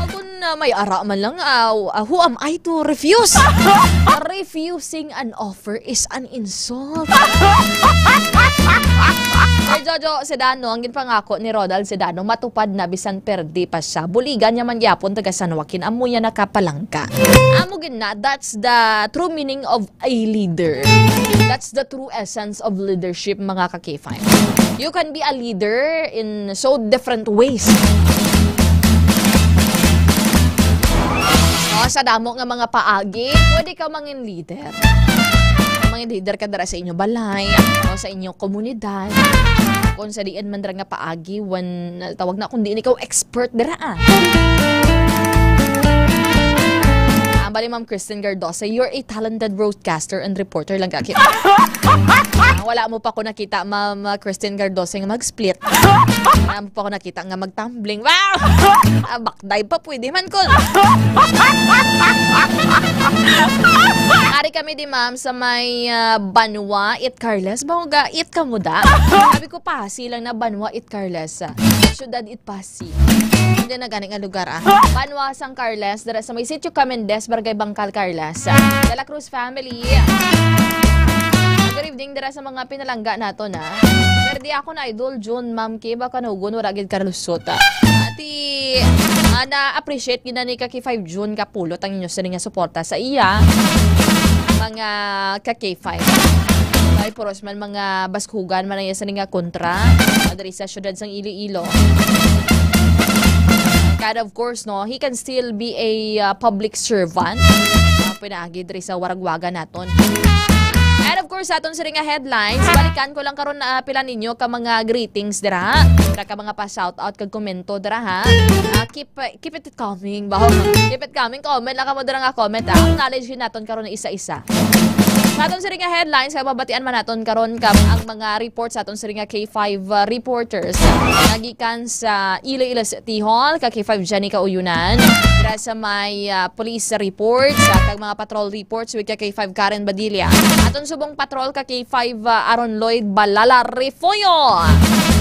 Kung, ah, may ara man lang, ah, ah, who am I to refuse? Refusing an offer is an insult. Sir Jojo Sedano, ang ginpangako ni Ronald Sedano, matupad na bisan perdi pa siya. Buligan niya man gyapon taga San Joaquin, amo niya nakapalangka. Amo gid na, that's the true meaning of a leader. That's the true essence of leadership, mga ka K five. You can be a leader in so different ways. O, sa damo nga mga paagi, pwede ka mangin leader. Mangin leader ka dira sa inyo balay, o sa inyo komunidad. Kung sa diin man dira nga paagi, when, tawag na, kung diin ikaw expert dira, ah. Ang bali, Ma'am Kristen Gardosa, you're a talented broadcaster and reporter lang ka. Ah, wala mo pa ko nakita, Ma'am, ah, Kristen Gardosa, nga mag-split. Wala mo pa ko nakita nga mag-tumbling. Wow! Ah, back dive pa, pwede man ko. Ari kami di, ma'am, sa may, ah, Banwa, It Carles. Bawang ga, it ka mo da? Sabi ko, Pasi lang na Banwa, It Carles. Ah. Syudad, It Pasi. Hindi na gani nga lugar, ah. Banwa, San Carles, dira sa may Sitio Camindes, Barangay Bangkal, Carles. Ah. De la Cruz family. Good evening, dira sa mga pinalangga nato na. Pero di ako na idol, June, Ma'am Kiba, kanugon, wala gid kalusot, ah. Ati, ah, na-appreciate gid na ni ka K five June Kapulot ang inyo sining nga suporta sa iya. Mga ka K five. Kay puros man mga baskugan man ang iya sining nga kontra. Ah, diri sa siyudad sang Iloilo. And of course, no, he can still be a, uh, public servant. Uh, pinaagi diri sa waragwagan naton. And of course, aton sining nga headlines, balikan ko lang karon na, uh, pila ninyo ka mga greetings dira. Dira ka mga pa-shout out kag komento dira, ha. Uh, keep, uh, keep it coming, ba? Keep it coming. Comment lang kamo dira nga comment, ah. Acknowledge naton karon na isa-isa. Sa aton sining nga headlines, kay mabatian man naton karon ka ang mga reports sa aton sining nga K five, uh, reporters. Nagikan sa Iloilo City Hall, ka K five Jenny Kauyunan. Dira sa may, uh, police reports, uh, kag mga patrol reports with ka K five Karen Badilla. Aton subong patrol ka K five, uh, Aaron Lloyd Balala Refollo.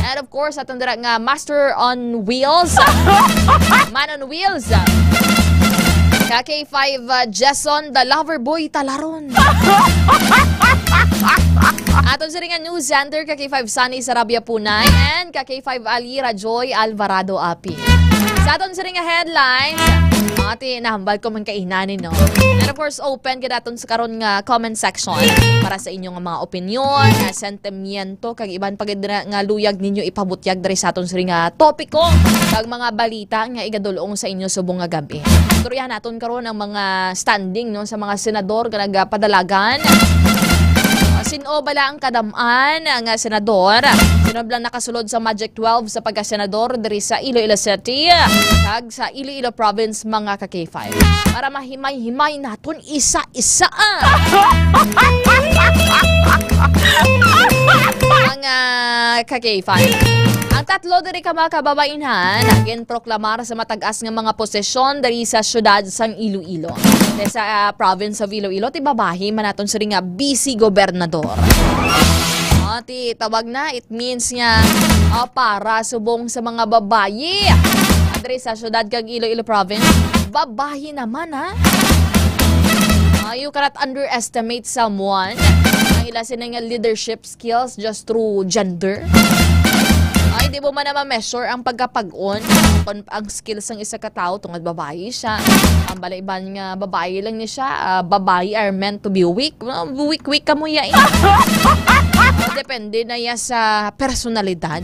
And of course, aton dira nga master on wheels. Man on wheels. Ka K five, uh, Jason the Lover Boy Talaron. Aton sining nga news center, ka K five Sunny Sarabia Punay, and ka K five Ali Rajoy Alvarado Api. Sa aton sining nga headlines, ati, nahambal ko man kainani, no? And of course, open gid aton sa karon nga comment section para sa inyong mga opinion, nga sentimiento, kag iban pa gid na nga luyag ninyo ipabutyag diri sa aton sining nga topiko, kag mga balita nga igadulong sa inyo subong nga gab-i. Istoryahan naton karon ang mga standing, no, sa mga senador nga nagapadalagan. Ah, sin-o bala ang kadam-an nga senador? Sin-o bala nakasulod sa Magic twelve sa pagkasenador diri sa Iloilo City kag sa Iloilo Province, mga ka K five? Para mahimay-himay naton isa-isa, ah. Mga ka K five. Ang tatlo diri ka mga kababainhan, ginproklamar sa matag-as nga mga posisyon diri sa siyudad sang Iloilo. Sa, ah, province of Iloilo, ti babayi man naton sini nga vice gobernador. Oh, ti tawag na, it means nga, oh, para subong sa mga babayi. Diri sa siyudad kag Iloilo province, babayi naman, ha? Ah, you cannot underestimate someone. Ang ila sini nga leadership skills just through gender. Ay, di mo man na ma-measure ang pagkapag-on, kung ang skills sang isa ka tawo tungod babayi siya. Ang bala iban nga babayi lang ni siya, ah, babayi are meant to be weak. Well, weak-weak ka mo ya, eh. Ah, depende na ya sa personalidad.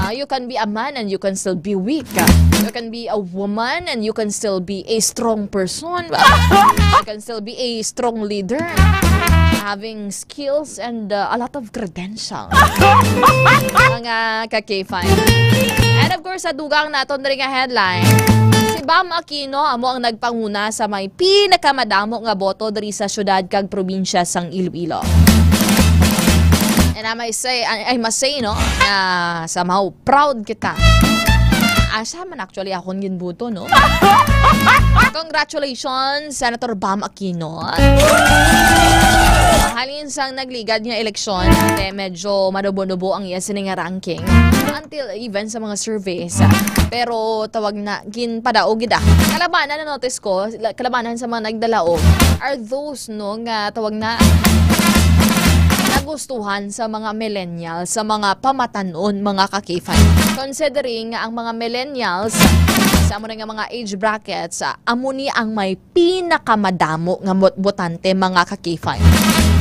Ah, you can be a man and you can still be weak. You can be a woman and you can still be a strong person. You can still be a strong leader, having skills and, uh, a lot of credentials. Mga ka K five. And of course, sa dugang naton diri nga headline, si Bam Aquino amo ang nagpanguna sa may pinakamadamo nga boto diri sa syudad kag probinsya sang Iloilo. And I might say, I, I must say, no, na somehow proud kita. Asa man actually akon ginbuto, no? Congratulations, Senator Bam Aquino. Halin sang nagligad nga eleksyon, eh, medyo manubo-nubo ang iya sini nga ranking. Until even sa mga surveys. Pero tawag na, ginpadaog gid, ah. Kalabanan na notice ko, la-, kalabanan sa mga nagdalaog are those, no, nga tawag na nagustuhan sa mga millennials, sa mga pamatanon, mga ka K five. Considering nga ang mga millennials, sa amo na nga mga age brackets, ah, amo ni ang may pinakamadamo nga bot-, botante, mga ka K five.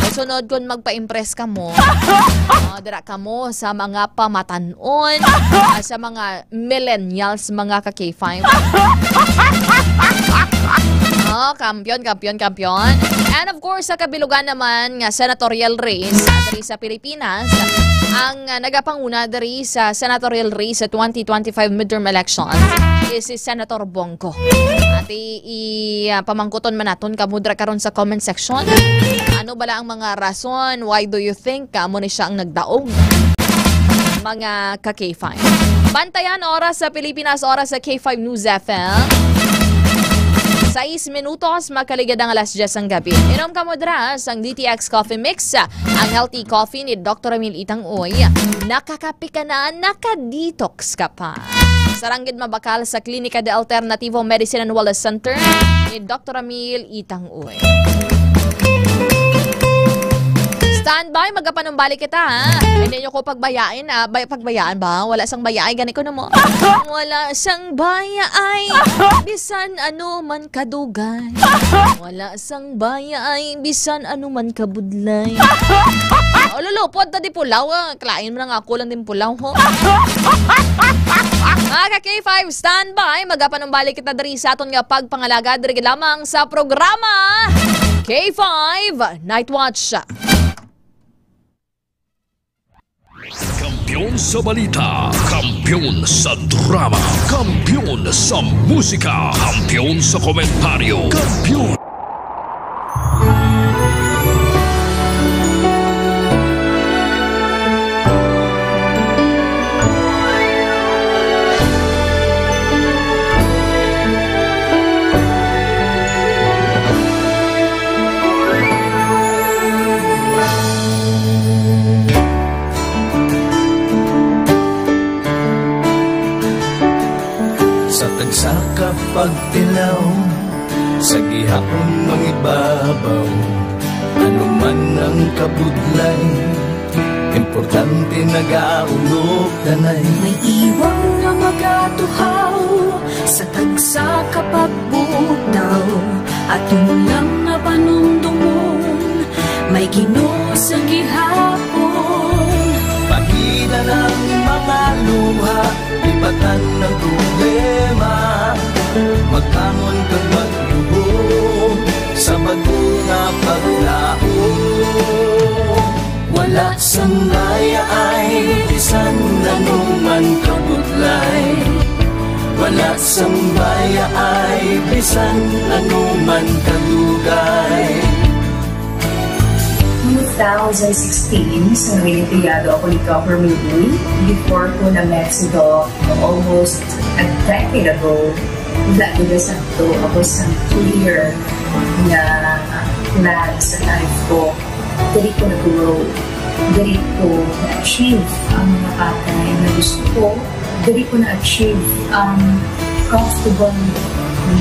Sunod, kung magpa-impress ka mo, ah, dira ka mo sa mga pamatanon, ah, sa mga millennials, mga ka K five. Oh, kampiyon, kampiyon, kampiyon. And of course, sa kabilugan naman nga senatorial race, ah, diri sa Pilipinas, ang, ah, nagapanguna diri sa senatorial race sa twenty twenty-five midterm election is si Senator Bong Go. Ati i, ah, pamangkuton man naton kamo dira karon sa comment section. Ano bala ang mga rason? Why do you think amo ni siya ang nagdaog? Mga ka K five. Bantayan oras sa Pilipinas, oras sa K five News F M. Tais minutos, makaligad ang alas diyes sang gabi. Inom kamo dira sang D T X Coffee Mix, ang healthy coffee ni Doktor Emil Itang Uy. Nakakape ka na, naka-detox ka pa. Sarang gid mabakal sa Klinika de Alternativo Medicine and Wellness Center ni Doktor Emil Itang Uy. Standby, magapanumbalik kita, ha? Hindi niyo ko pagbayain, ah. Bay-, pagbayaan ba? Wala sang bayay, gani ko na mo. Wala sang bayay, bisan ano man kadugay. Wala sang bayay, bisan ano man kabudlay. O, lulupod ta di pulaw, ah. Kalain mo na nga ako lang din pulaw, ho. Mga ka K five, standby. Magapanumbalik kita diri sa aton nga pagpangalaga diri lamang sa programa K five Night Watch. Kampiyon sa balita, kampiyon sa drama, kampiyon sa musika, kampiyon sa komentaryo, kampiyon. Sa tagsa ka pagtilaw, sa gihapon mangibabaw, ano man ang kabudlay, importante nagaulo danay. May iwang nga magatuhaw sa tagsa ka pagbutaw, aton lang nga panumdumon, may Ginoo sa gihapon. Pagida ng mga luha, ibatan ng problema, magbangon kag magluhod sa bag-o nga paglaom. Wala sang bayay, bisan ano man kabudlay. Wala sang bayay, bisan ano man kadugay. Two thousand sixteen, sa Noyenteyado ako ni Governor Lee. Before ko na-met si Doc, almost a decade ago, wala ko na sakto. I was a clear na plan sa life ko. Diri ko nag-grow. Diri ko na-achieve ang mga bagay na gusto ko. Diri ko na-achieve ang comfortable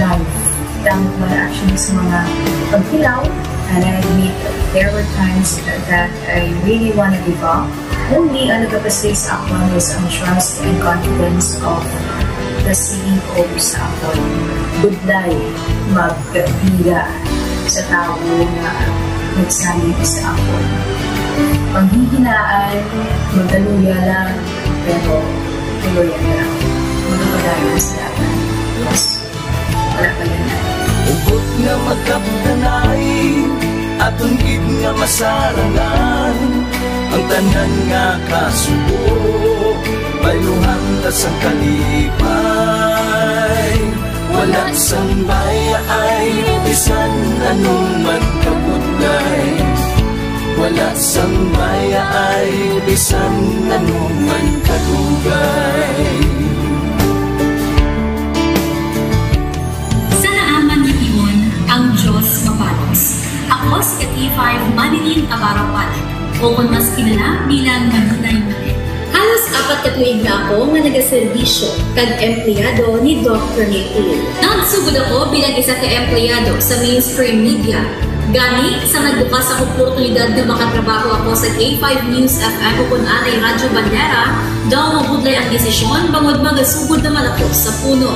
life. Thank God actually sa mga pagtilaw. And I admit there were times that I really wanna give up. Only ang nagapasay sa akon was ang trust and confidence of the C E O sa akon. Budlay, mag- Pila sa tawo nga nagsalig sa akon. Panghihinaan, magaluya lang, pero tuloyan lang. Magapadayon sa dalan. Yes. Wala pa yan. Hugot nga magkapdanay, aton gid nga masarangan. Ang tanan nga kasubo, bayluhan ta sang kalipay. Wala sang bayay, bisan ano man kabudlay. Wala sang bayay, bisan ano man kadugay. Sa naaman nga timon, ang Dios mabalos. Ako si K five Manilyn Navarro Palit, o kon mas kilala bilang Manilay Manet. Halos apat ka tuig na ako nga nagaserbisyo kag empleyado ni Doc Rene Uy. Nagsugod ako bilang isa ka empleyado sa mainstream media. Gani, sa nagbukas ang oportunidad nga makatrabaho ako sa K five News F M o kon anay Radyo Bandera, daw mabudlay ang desisyon bangod magasugod naman ako sa puno.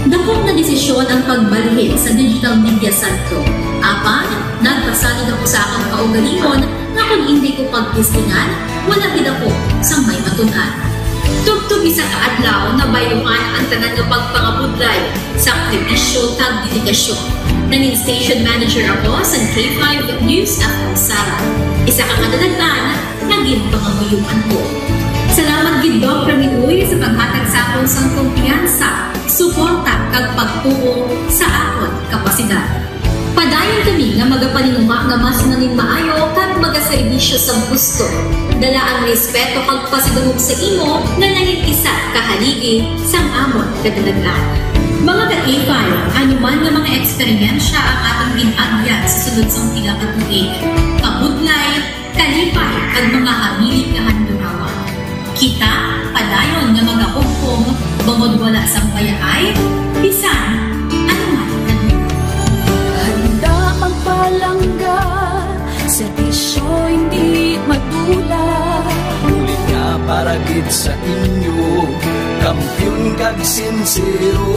Dakop nga desisyon ang pagbalhin sa digital media sentro. Apan, nagpasalig ako sa akon kaugalingon nga kon indi ko pagtistingan, wala gid ako sang may matun-an. Tubtob isa ka adlaw, nabayluhan ang tanan nga pagpangabudlay sa sakripisyo kag dedikasyon. Nangin station manager ako sa K five News F M Sara. Isa ka kadalagan nga ginpangamuyoan ko. Salamat gid, Doc Rene Uy, sa paghatag sa akon sang kumpiyansa, suporta, kag pagtuo sa akon kapasidad. Padayon kami nga magapaninguha nga mas manginmaayo kag magaserbisyo sa gusto, dala ang respeto kag pasidungog sa imo nga nangin isa ka haligi sang amon kadalagan. Mga ka-K five, ano man Nga mga eksperyensya ang atong gin-agyan sa sulod sang pila ka tuig. Kabudlay, kalipay, kag mga habilin nga handurawa. Kita, padayon nga magahugpong, bangod wala sang bayaay, bisan ano man. Handa ang palangga, serbisyo hindi madula. Bulig nga para gid sa inyo, kampiyon kag sinsero.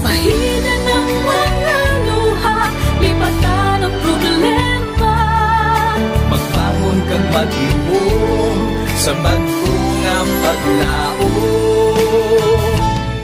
Pahinan ang mga luha, lipatan ang problema. Magbangon kag maghimom sa bag-o nga paglaom.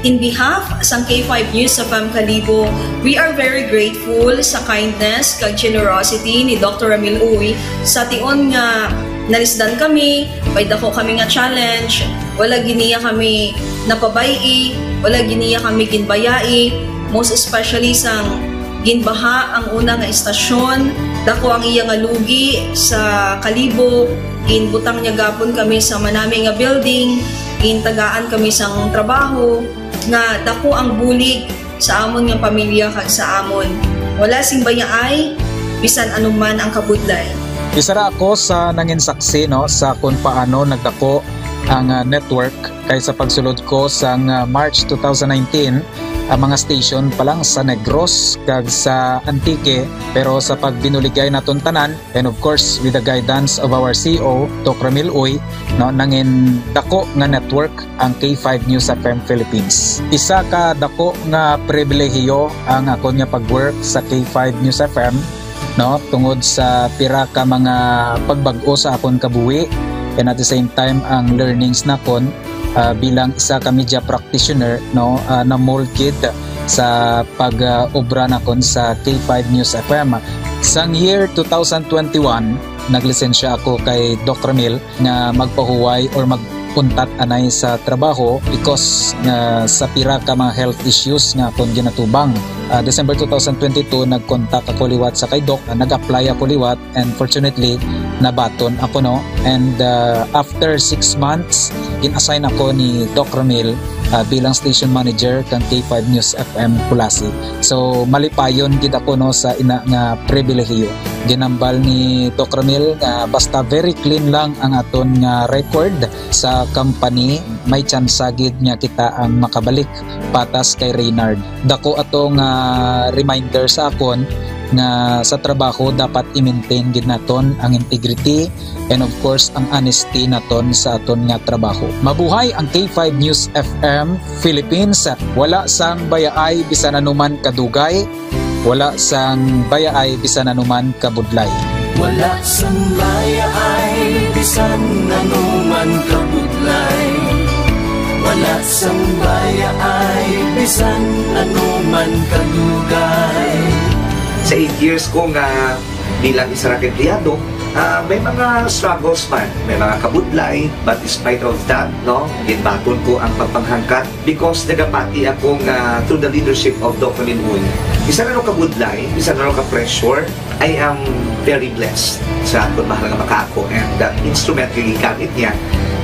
In behalf sang K five News F M Kalibo, we are very grateful sa kindness kag generosity ni Doctor Ramil Uy. Sa tion nga nalisdan kami, may dako kami nga challenge, wala gid niya kami napabay-i, wala gid niya kami ginbayai, most especially sang ginbaha ang una nga istasyon, dako ang iya nga lugi sa Kalibo, ginbutang niya gapon kami sa manami nga building, gintagaan kami sang trabaho, nga dako ang bulig sa amon nga pamilya kag sa amon. Wala sing bayaay, bisan anuman ang kabudlay. Isa ra ako sa nangin saksi, no, sa kung paano nagdako ang, ah, network, kay sa pagsulod ko sang, ah, March two thousand nineteen, ang mga station pa lang sa Negros kag sa Antique, pero sa pagbinuligay naton tanan, and of course, with the guidance of our C E O, Doc Ramil Uy, no, nangin dako nga network ang K five News F M Philippines. Isa ka dako nga pribilehiyo ang akon nga pag-work sa K five News F M, no, tungod sa pira ka mga pagbag-o sa akon kabuhi, and at the same time ang learnings nakon, ah, bilang isa ka media practitioner, no, ah, na-mold gid sa pag, ah, obra nakon sa K five News F M. Sang year two thousand twenty-one, naglisensya ako kay Doc Ramil nga magpahuway or mag-untat anay sa trabaho because nga sa pira ka mga health issues nga akon ginatubang. Ah, December two thousand twenty-two, nag-contact ako liwat sa kay Doc, ah, nag-apply ako liwat, and fortunately, nabaton ako, no. And, ah, after six months, gin-assign ako ni Doc Ramil, ah, bilang station manager kang K five News F M Culasi. So, malipayon gid ako, no, sa ina nga pribilehiyo. Ginambal ni Doc Ramil nga basta very clean lang ang aton nga record sa company, may tsansa gid nga kita ang makabalik patas kay Reynard. Dako ato nga reminder sa akon nga sa trabaho dapat i-maintain gid naton ang integrity and of course ang honesty naton sa aton nga trabaho. Mabuhay ang K five News F M Philippines. Wala sang bayaay bisan anuman kadugay, wala sang bayaay bisan anuman kabudlay. Wala sang bayaay bisan anuman kabudlay. Wala sang bayaay bisan anuman kadugay. Sa eight years ko nga bilang isa ra ka empleyado, ah, may mga struggles man, may mga kabudlay, but despite of that, no, ginbaton ko ang pagpanghangkat because nagapati ako nga through the leadership of Doc Ramil Uy, bisan ano kabudlay, bisan ano ka pressure, I am very blessed sa akon mahal nga makaako, and the instrument nga gigamit niya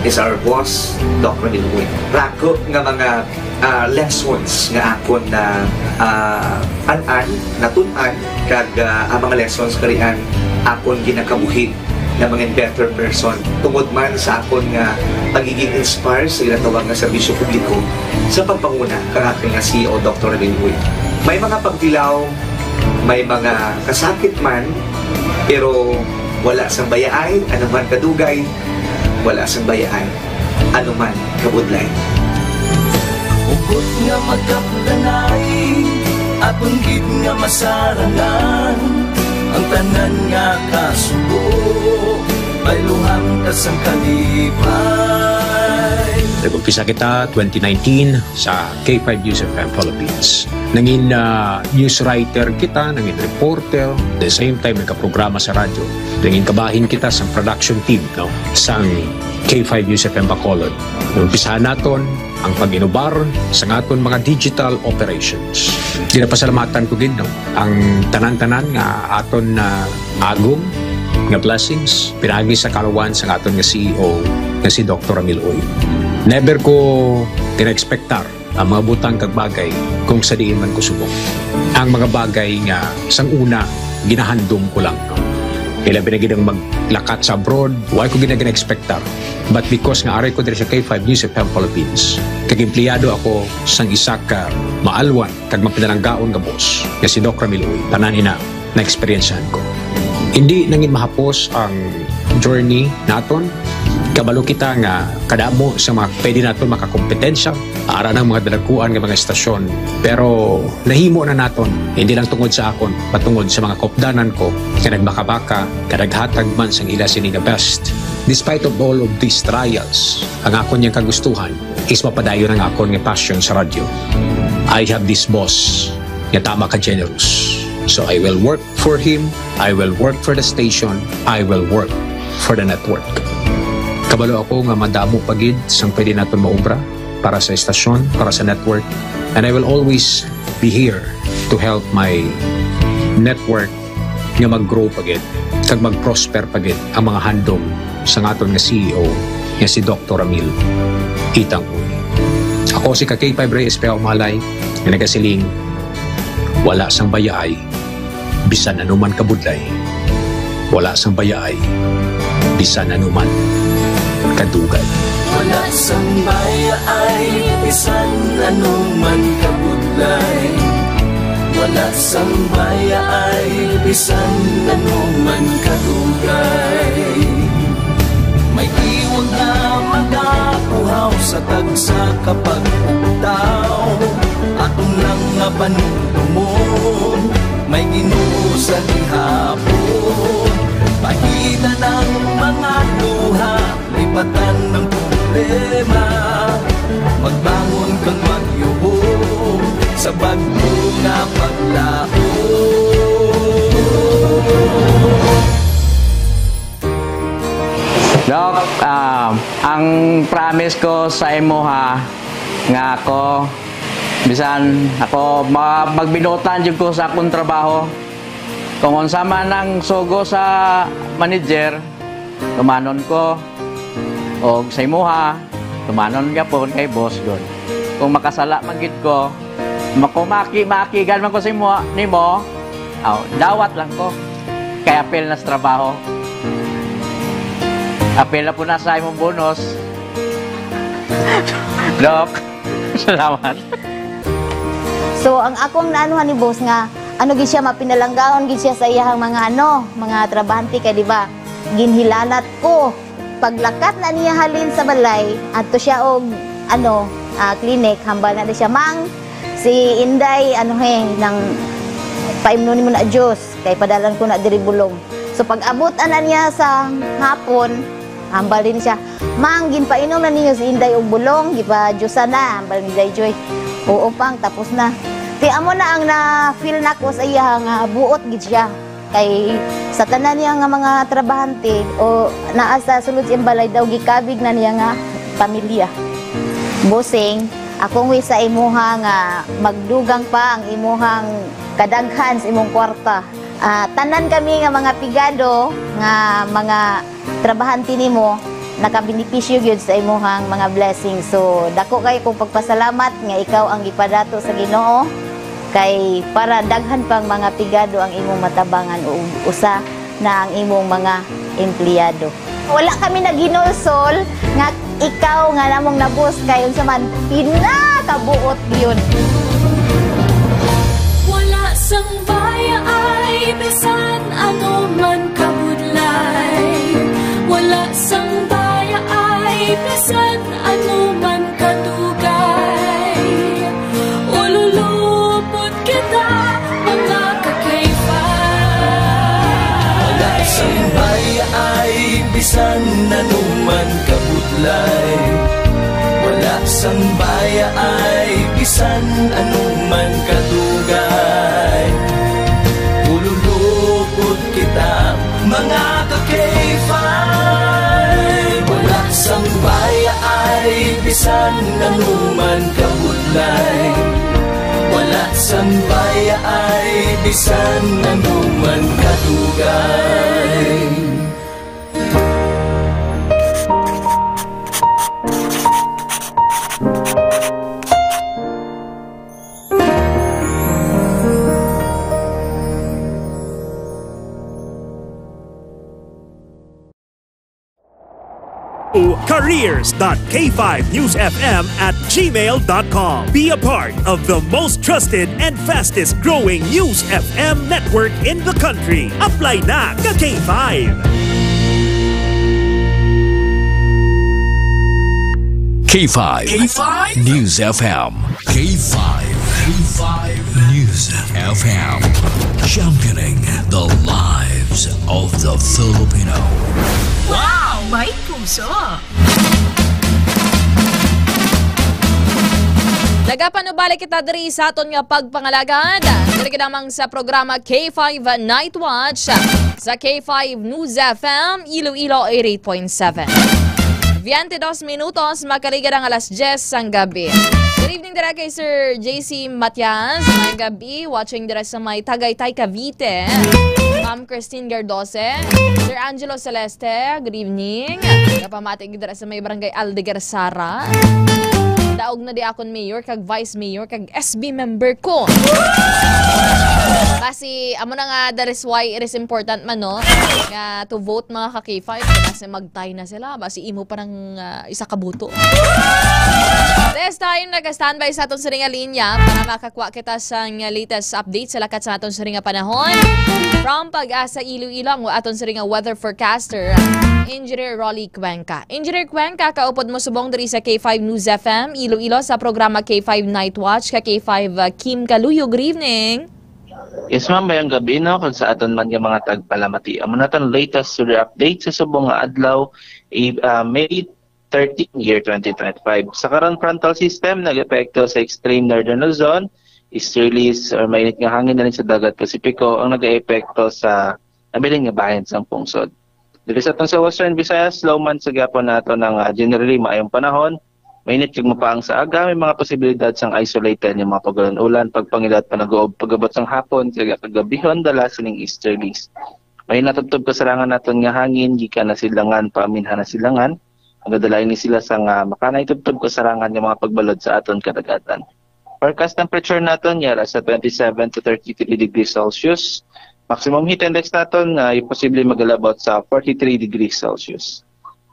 is our boss, Doc Ramil Uy. Rako nga mga, ah, lessons nga akon na, ah, an-an, natun-an, kag, ah, ang mga lessons karian akon ginakabuhi na mga better person tungod man sa akon nga pagiging inspire sa ginatawag nga serbisyo publiko sa pagpanguna kang akon nga C E O, Doctor Ramil Uy. May mga pagtilaw, may mga kasakit man, pero wala sang bayaay, ano man kadugay, wala sang bayaay, ano man kabudlay. Hugot nga magkapdanay, aton gid nga masarangan ang tanan nga kasubo, bayluhan ka sang kalipay. Nag-umpisa kita twenty nineteen sa K five News F M Philippines. Nangin, ah, news writer kita, nangin reporter, the same time nagkaprograma sa radyo. Nangin kabahin kita sa production team, no, sang K five News F M Bacolod. Umpisahan naton ang pag-inubar sa aton mga digital operations. Ginapasalamatan ko gid, no, ang tanan-tanan nga aton na agom nga blessings pinagi sa kaluwan sa aton nga C E O nga si Doctor Ramil Uy. Never ko gina-expectar ang mga butang kag bagay kung sa diin man ko subong. Ang mga bagay nga sang una, ginahandom ko lang. Kay labi na gid ang maglakat sa abroad, wala ko gid na gina-expectar. But because nga aray ko diri sa K five News F M Philippines, kag empleyado ako sang isa ka maalwan kag mapinalanggaon nga boss, nga si Doc Ramil Uy, tanan ina na-eksperyensyahan ko. Hindi nangin mahapos ang journey naton. Kabalo kita nga kadamo sa mga pwede naton makakompetensya, ara ng mga dalakuan nga mga estasyon. Pero nahimo na naton, hindi lang tungod sa akon, patungod sa mga kopdanan ko nga nagmakabaka, nga naghatag man sang ila sini nga best. Despite of all of these trials, ang akon yang kagustuhan is mapadayon ang akon nga passion sa radyo. I have this boss nga tama ka generous. So I will work for him, I will work for the station, I will work for the network. Kabalo ako nga madamo pa gid sang pwede naton maubra para sa estasyon, para sa network, and I will always be here to help my network nga mag-grow pa gid kag mag-prosper pa gid ang mga handom sa aton nga C E O nga si Doctor Ramil Itang Uy. Ako si ka K five Rey Espejo Malay nga nagasiling, wala sang bayaay bisan anuman kabudlay, wala sang bayaay bisan anuman kadugay. Wala sang bayaay bisan anuman kabudlay, wala sang bayaay bisan anuman kadugay. May tiwag nga magapuhaw sa tagsa ka pag-ugtaw. Aton lang nga panumdumon, may Ginoo sa gihapon. Pahitan ang mga luha, lipatan ang problema. Magbangon kag magyuhon sa bag-o nga paglaom. Doc, ah, ang promise ko sa imuha nga ako, bisan ako, ma-, magbinuotan jud ko sa akong trabaho. Kung unsa man ang sugo sa manager, tumanon ko. Og sa imuha, tumanon gyapon kay boss gud. Kung makasala man gid ko, makumaki-makigan man ko sa imo, nimo, aw, dawat lang ko. Kay apil na sa trabaho. Apil na po na sa imong bonus. Doc, salamat. So, ang akong naanuhan ni boss nga, ano gid siya, mapinalanggaon gid siya sa iyahang mga, ano, mga trabahante kay, di ba, ginhilanat ko. Paglakat na niya halin sa balay, adto siya og, ano, ah, clinic, hambal na di siya, "Mang, si Inday, ano he, nang paimnon nimo na juice, kay padalan ko na diri bulong." So, pag-abot ana niya sa hapon, hambal din siya, "Mang, ginpainom na ninyo si Inday og bulong, gipa-juice na," hambal ni Day Joy. "Oo, Pang, tapos na." Ti amo na ang na-feel nako sa iya nga buot gid siya. Kay sa tanan niya nga mga trabahante o naa sa sulod sa iyang balay daw, gikabig na niya nga pamilya. Bossing, akong wish sa imuha nga magdugang pa ang imuhang kadaghan sa imong kwarta. Ah, tanan kami nga mga pigado nga mga trabahante nimo, nakabenepisyo gyud sa imuhang mga blessings. So, dako kayo kong pagpasalamat nga ikaw ang gipadato sa Ginoo, kay para daghan pang mga pigado ang imong matabangan ug usa na ang imong mga empleyado. Wala kami naghinulsol nga ikaw nga namong nabus kay unsa man pinakabuot gyud. Wala sang bayaay bisan ano man kabudlay. Wala sang bayaay bisan ano man kadugay. Ululupot kita, mga kakayfa. Wala sang bayaay bisan ano man kabudlay. Wala sang bayaay bisan ano man kadugay. Ululupot kita, mga kakayfa. Wala sang bayaay bisan ano man kabudlay. Wala sang bayaay bisan ano man kadugay. careers dot k five news f m at gmail dot com. Be a part of the most trusted and fastest growing news F M network in the country. Apply na ka K five. K five K five News F M. K five K five News F M. Championing the lives of the Filipino. Wow! May puso! Nagapanubalik kita diri sa aton nga pagpangalagad. Diri ka lamang sa programa K five Night Watch sa K five News F M, Iloilo eighty-eight point seven. Veinte dos minutos, makaligad ang alas diyes sang gabi. Good evening dira kay Sir J C Matias. May gabi, watching dira sa may Tagaytay, Cavite. Ma'am Christine Gardose, Sir Angelo Celeste, good evening. Kapamati dira sa may barangay Aldeguer, Sara. Daog na di akon mayor, kag vice mayor, kag S B member ko. Basi, amo na nga, that is why it is important man, no? Nga to vote, mga ka-K five. Basi mag-tie na sila. Basi imo pa ng, ah, isa ka buto. This time, nag-standby sa aton siring nga linya para makakuha kita sang latest update sa lakat sa aton siring nga panahon. From Pag-asa Iloilo, ang aton siring nga weather forecaster, Engineer Rolly Cuenca. Engineer Cuenca, kaupod mo subong diri sa K five News F M Iloilo sa programa K five Night Watch ka K five, uh, Kim Kaluyo. Good evening. Yes, ma'am. Mayong gabi, no? Kag sa aton man nga mga tagpalamati, amo na tong latest weather update sa subong nga adlaw, i-, ah, May thirteen, year twenty twenty-five. Sa karon, frontal system nag-epekto sa extreme northern Luzon, easterlies or mainit nga hangin na rin sa dagat Pasipiko ang nag-eepekto sa nabilin nga bahin sang pungsod. Diri sa aton sa Western Visayas, low man sa gihapon nato ng, ah, generally maayong panahon. Mainit kag mapaang sa aga, may mga posibilidad sang isolated nga mga pag-ulan-ulan, pagpangilad, panag-uob, pag-abot sang hapon, kag kagabihon, dala sining easterlies. May natubtob kasarangan naton nga hangin gikan na silangan, paaminhan na silangan. Ang gadalain ni sila sa nga makanay tubtob kasarangan nga mga pagbalod sa aton kadagatan. Forecast temperature naton yara sa twenty-seven to thirty-three degrees Celsius. Maximum heat index naton nga posible magalabot sa forty-three degrees Celsius.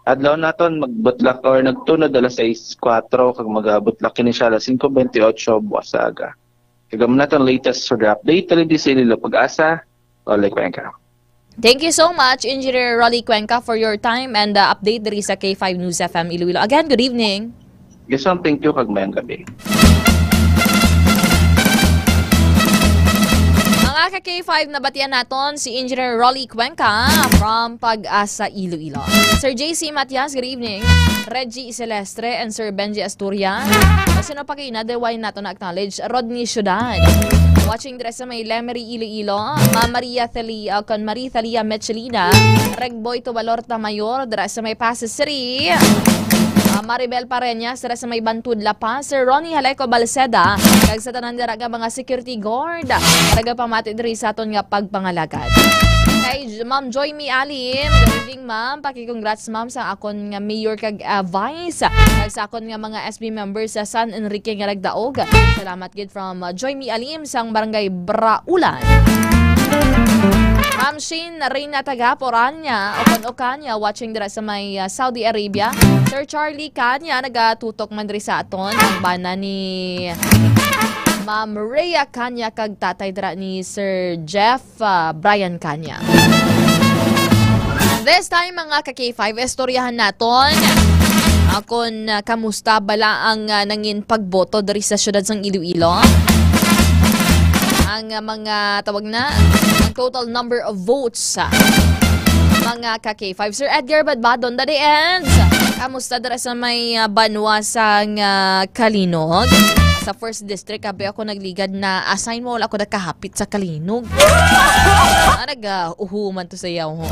Adlaw naton magbutlak or nagtunod alas sais kuwatro kag magabutlak kini siya alas singko bentiocho buwas sa aga. Kag amo naton latest weather update, dali di sa Iloilo Pag-asa, Rolly Cuenca. Thank you so much, Engineer Rolly Cuenca, for your time and, uh, update diri sa K five News F M Iloilo. Again, good evening. Yes, ma'am. Thank you, kag mayong gabi. Mga ka K five, nabatian naton si Engineer Rolly Cuenca from Pag-asa Iloilo. Sir J C Matias, good evening. Reggie Celestre and Sir Benji Asturias. Sino pa kayo na, the why nato na-acknowledge? Rodney Ciudad. Watching dira sa may Lemery, Iloilo. Ma'am Maria Theli-, uh, kon Marie Thalia Michelina. Regboy Tubalor Tamayor, dira sa may Pasay City. Uh, Maribel Pareñas, dira sa may Bantud, La Paz. Sir Ronnie Haleco Balceda, kag sa tanan dira nga mga security guard. Nagapamati diri sa aton nga pagpangalagad. Kay J-, Ma'am Joy Mi Alim, good evening, ma'am. Paki-congrats, ma'am, sa akon nga mayor kag, ah, vice. Kag sa akon nga mga S B members sa San Enrique nga nagdaog. Salamat gid from, uh, Joy Mi Alim sang Barangay Braulan. Ma'am Shane Reyna taga Poranya, Ocon Ocanya, watching dira sa may, uh, Saudi Arabia. Sir Charlie Kanya, nagatutok man diri sa aton. Ang bana ni Ma'am Rhea Kanya kag tatay dira ni Sir Jeff, uh, Brian Kanya. This time, mga ka K five, istoryahan naton akon, ah, kamusta bala ang, ah, nangin pagboto diri sa siyudad sang Iloilo. Ang, ah, mga tawag na, ang total number of votes, ah, mga ka K five. Sir Edgar Badbadon, Daddy Eds, kamusta dira sa may, ah, banwa sang, ah, Calinog? Sa first district, abi ako nagligad na assign mo, wala ko nakahapit sa Calinog. Ah, nag, ah, uhuman to sayaw, ho.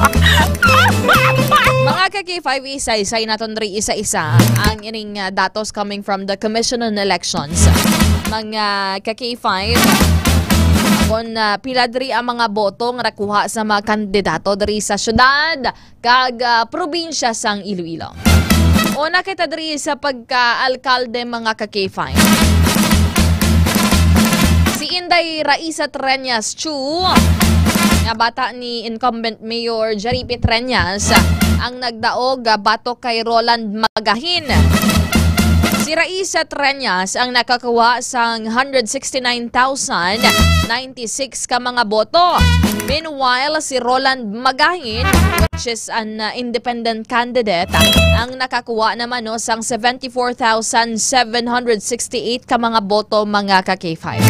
Mga ka K five, isa-isa naton diri isa-isa ang ining, ah, datos coming from the Commission on Elections. Mga ka K five, kung, ah, pila diri ang mga boto nga nakuha sa mga kandidato diri sa syudad kag, ah, probinsya sang Iloilo. Una kita diri sa pagka-alkalde, mga ka K five. Si Inday Raisa Treñas Chu, nga bata ni incumbent Mayor Jerry P. Treñas ang nagdaog, ah, batok kay Roland Magahin. Si Raisa Treñas ang nakakuha sang hundred sixty-nine thousand ninety-six ka mga boto. Meanwhile, si Roland Magahin, which is an, uh, independent candidate, ang nakakuha naman, no, sang seventy-four thousand seven hundred sixty-eight ka mga boto, mga ka K five.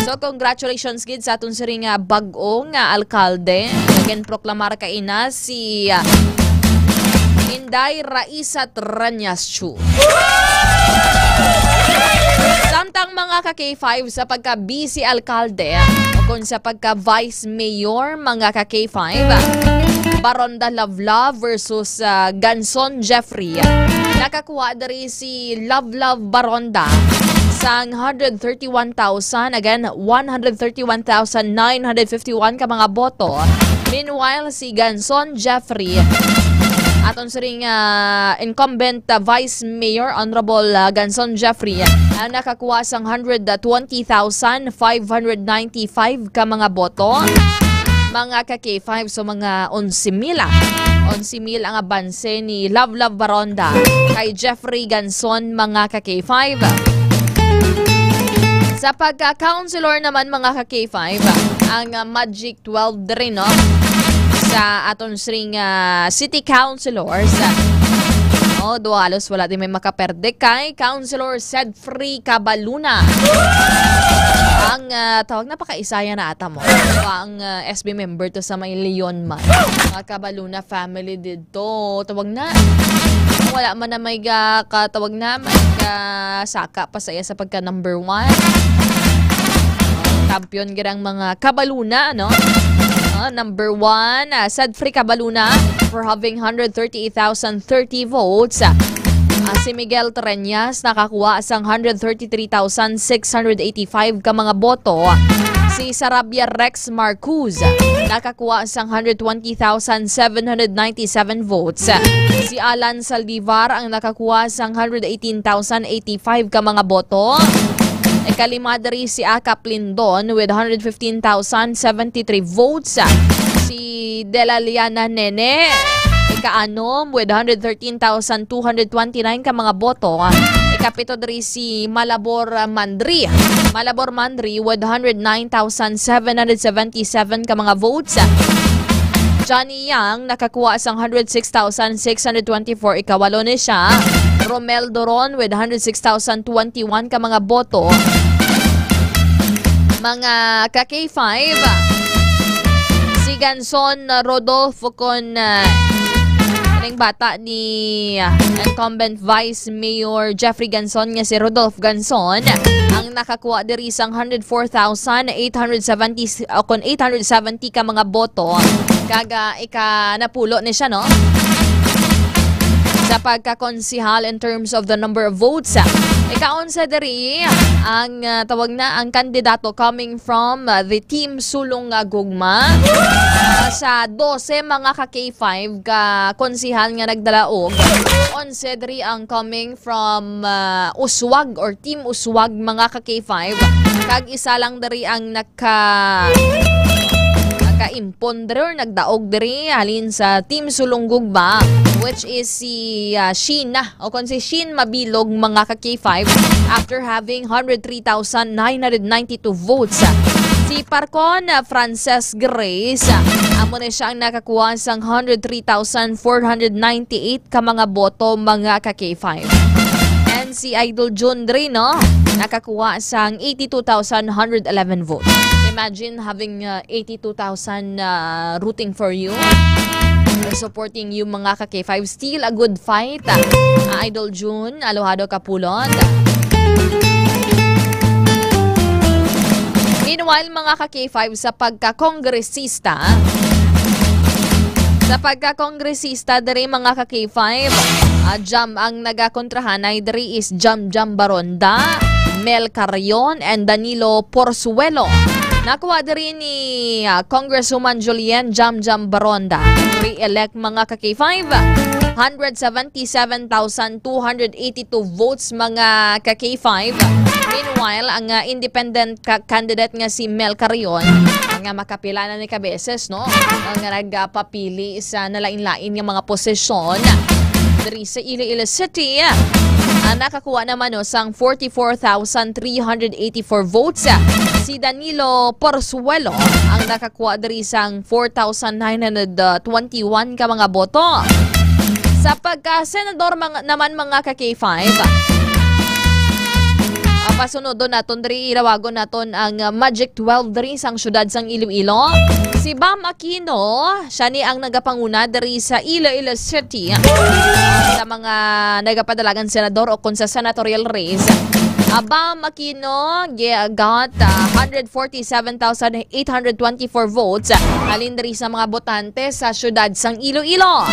So, congratulations gid sa aton siring nga bag-o nga alkalde nga ginproklamar kaina, si, uh, Inday Raisa Treñas Chu. Samtang, mga ka K five, sa pagka-vice alkalde o kung sa pagka-vice mayor, mga ka K five, Baronda Love Love versus, ah, Ganson Jeffrey. Nakakuha diri si Love Love Baronda sang hundred thirty-one thousand, again, one hundred thirty-one thousand nine hundred fifty-one ka mga boto. Meanwhile, si Ganson Jeffrey, aton siring, ah, incumbent, ah, Vice Mayor Honorable, ah, Ganson Jeffrey, ang nakakuha sang hundred twenty thousand five hundred ninety-five ka mga boto. Mga ka K five, so mga onse mil, ah. Onse mil ang abanse ni Love Love Baronda kay Jeffrey Ganson, mga ka K five. Sa pagka-councilor naman, mga ka K five, ang, ah, Magic twelve diri, no? Sa aton siring, ah, city councilors. Oh, do halos wala din may makaperde kay Councilor Sedfrey Cabaluna. Ang, ah, tawag na, pakaisaya na ata mo. Ang, ah, S B member to sa may Leon man. Mga Cabaluna family dito. Tawag na. Wala man na may ga-, katawag na, may ga-, saka pa sa iya sa pagka number one. Champion gid ang mga Cabaluna, no? Ah, number one, ah, Sedfrey Cabaluna for having hundred thirty-eight thousand thirty votes. Ah, si Miguel Treñas nakakuha sang hundred thirty-three thousand six hundred eighty-five ka mga boto. Si Sarabia Rex Marcuz nakakuha sang hundred twenty thousand seven hundred ninety-seven votes. Si Alan Saldivar ang nakakuha sang hundred eighteen thousand eighty-five ka mga boto. Ikalima diri si Akap Lindon with hundred fifteen thousand seventy-three votes. Si Delaliana Nene, ikaanom with hundred thirteen thousand two hundred twenty-nine ka mga boto. Ikapito diri si Malabor Mandri. Malabor Mandri with hundred nine thousand seven hundred seventy-seven ka mga votes. Johnny Yang nakakuha sang hundred six thousand six hundred twenty-four, ikawalo ni siya. Romel Doron with hundred six thousand twenty-one ka mga boto. Mga ka K five, si Ganson Rodolfo kon, ah, ning bata ni, ah, incumbent Vice Mayor Jeffrey Ganson nga si Rodolph Ganson ang nakakuha diri sang hundred four thousand eight hundred seventy, o kon eight hundred seventy ka mga boto. Kag, ah, ika-napulo ni siya, no? Sa pagkakonsihal in terms of the number of votes. Ika-onse diri ang, ah, tawag na, ang kandidato coming from, ah, the Team Sulong nga Gugma. Ah, sa dose mga ka K five ka konsihal nga nagdalaog, onse diri ang coming from, ah, Uswag or Team Uswag, mga ka K five. Kag isa lang diri ang naka-, naka-impon diri or nagdaog diri halin sa Team Sulong Gugma, which is si, ah, Sheena, o kon si Sheen Mabilog, mga ka K five, after having hundred three thousand nine hundred ninety-two votes. Si Parcon, ah, Frances Grace, ah, amo na siya ang nakakuha sang hundred three thousand four hundred ninety-eight ka mga boto, mga ka K five. And si Idol Jun diri, no, nakakuha sang eighty-two thousand hundred eleven votes. Imagine having, uh, eighty-two thousand, uh, rooting for you, supporting you, mga ka K five. Still a good fight, uh, Idol Jun Alohado Kapulot. Meanwhile, mga ka K five, sa pagkakongresista, sa pagkakongresista diri, mga ka K five, ah, Jam, ang nagakontrahanay diri is Jam Jam Baronda, Mel Carrion, and Danilo Porzuelo. Nakuha diri ni, ah, Congresswoman Julian Jam Jam Baronda. Re-elect, mga ka K five. Hundred seventy-seven thousand two hundred eighty-two votes, mga ka K five. Meanwhile, ang, ah, independent ka-, candidate nga si Mel Carrion, nga makapila na ni kabeses, no, ang nagapapili sa nalain-lain nga mga posisyon diri sa Iloilo City, ah, nakakuha naman, no, sang forty-four thousand three hundred eighty-four votes. Si Danilo Porzuelo ang nakakuha diri sang four thousand nine hundred twenty-one ka mga boto. Sa pagka-senador, mga, naman, mga ka-K five, ah, pasunodon naton diri, irawagon naton ang, ah, Magic twelve diri sang siyudad sang Iloilo. Si Bam Aquino, siya ni ang nagapanguna diri sa Iloilo City. Sa mga nagapadalagan senador o kung sa senatorial race, ah, Bam Aquino, gi-, got, ah, hundred forty-seven thousand eight hundred twenty-four votes, ah, halin diri sa mga botante sa siyudad sang Iloilo.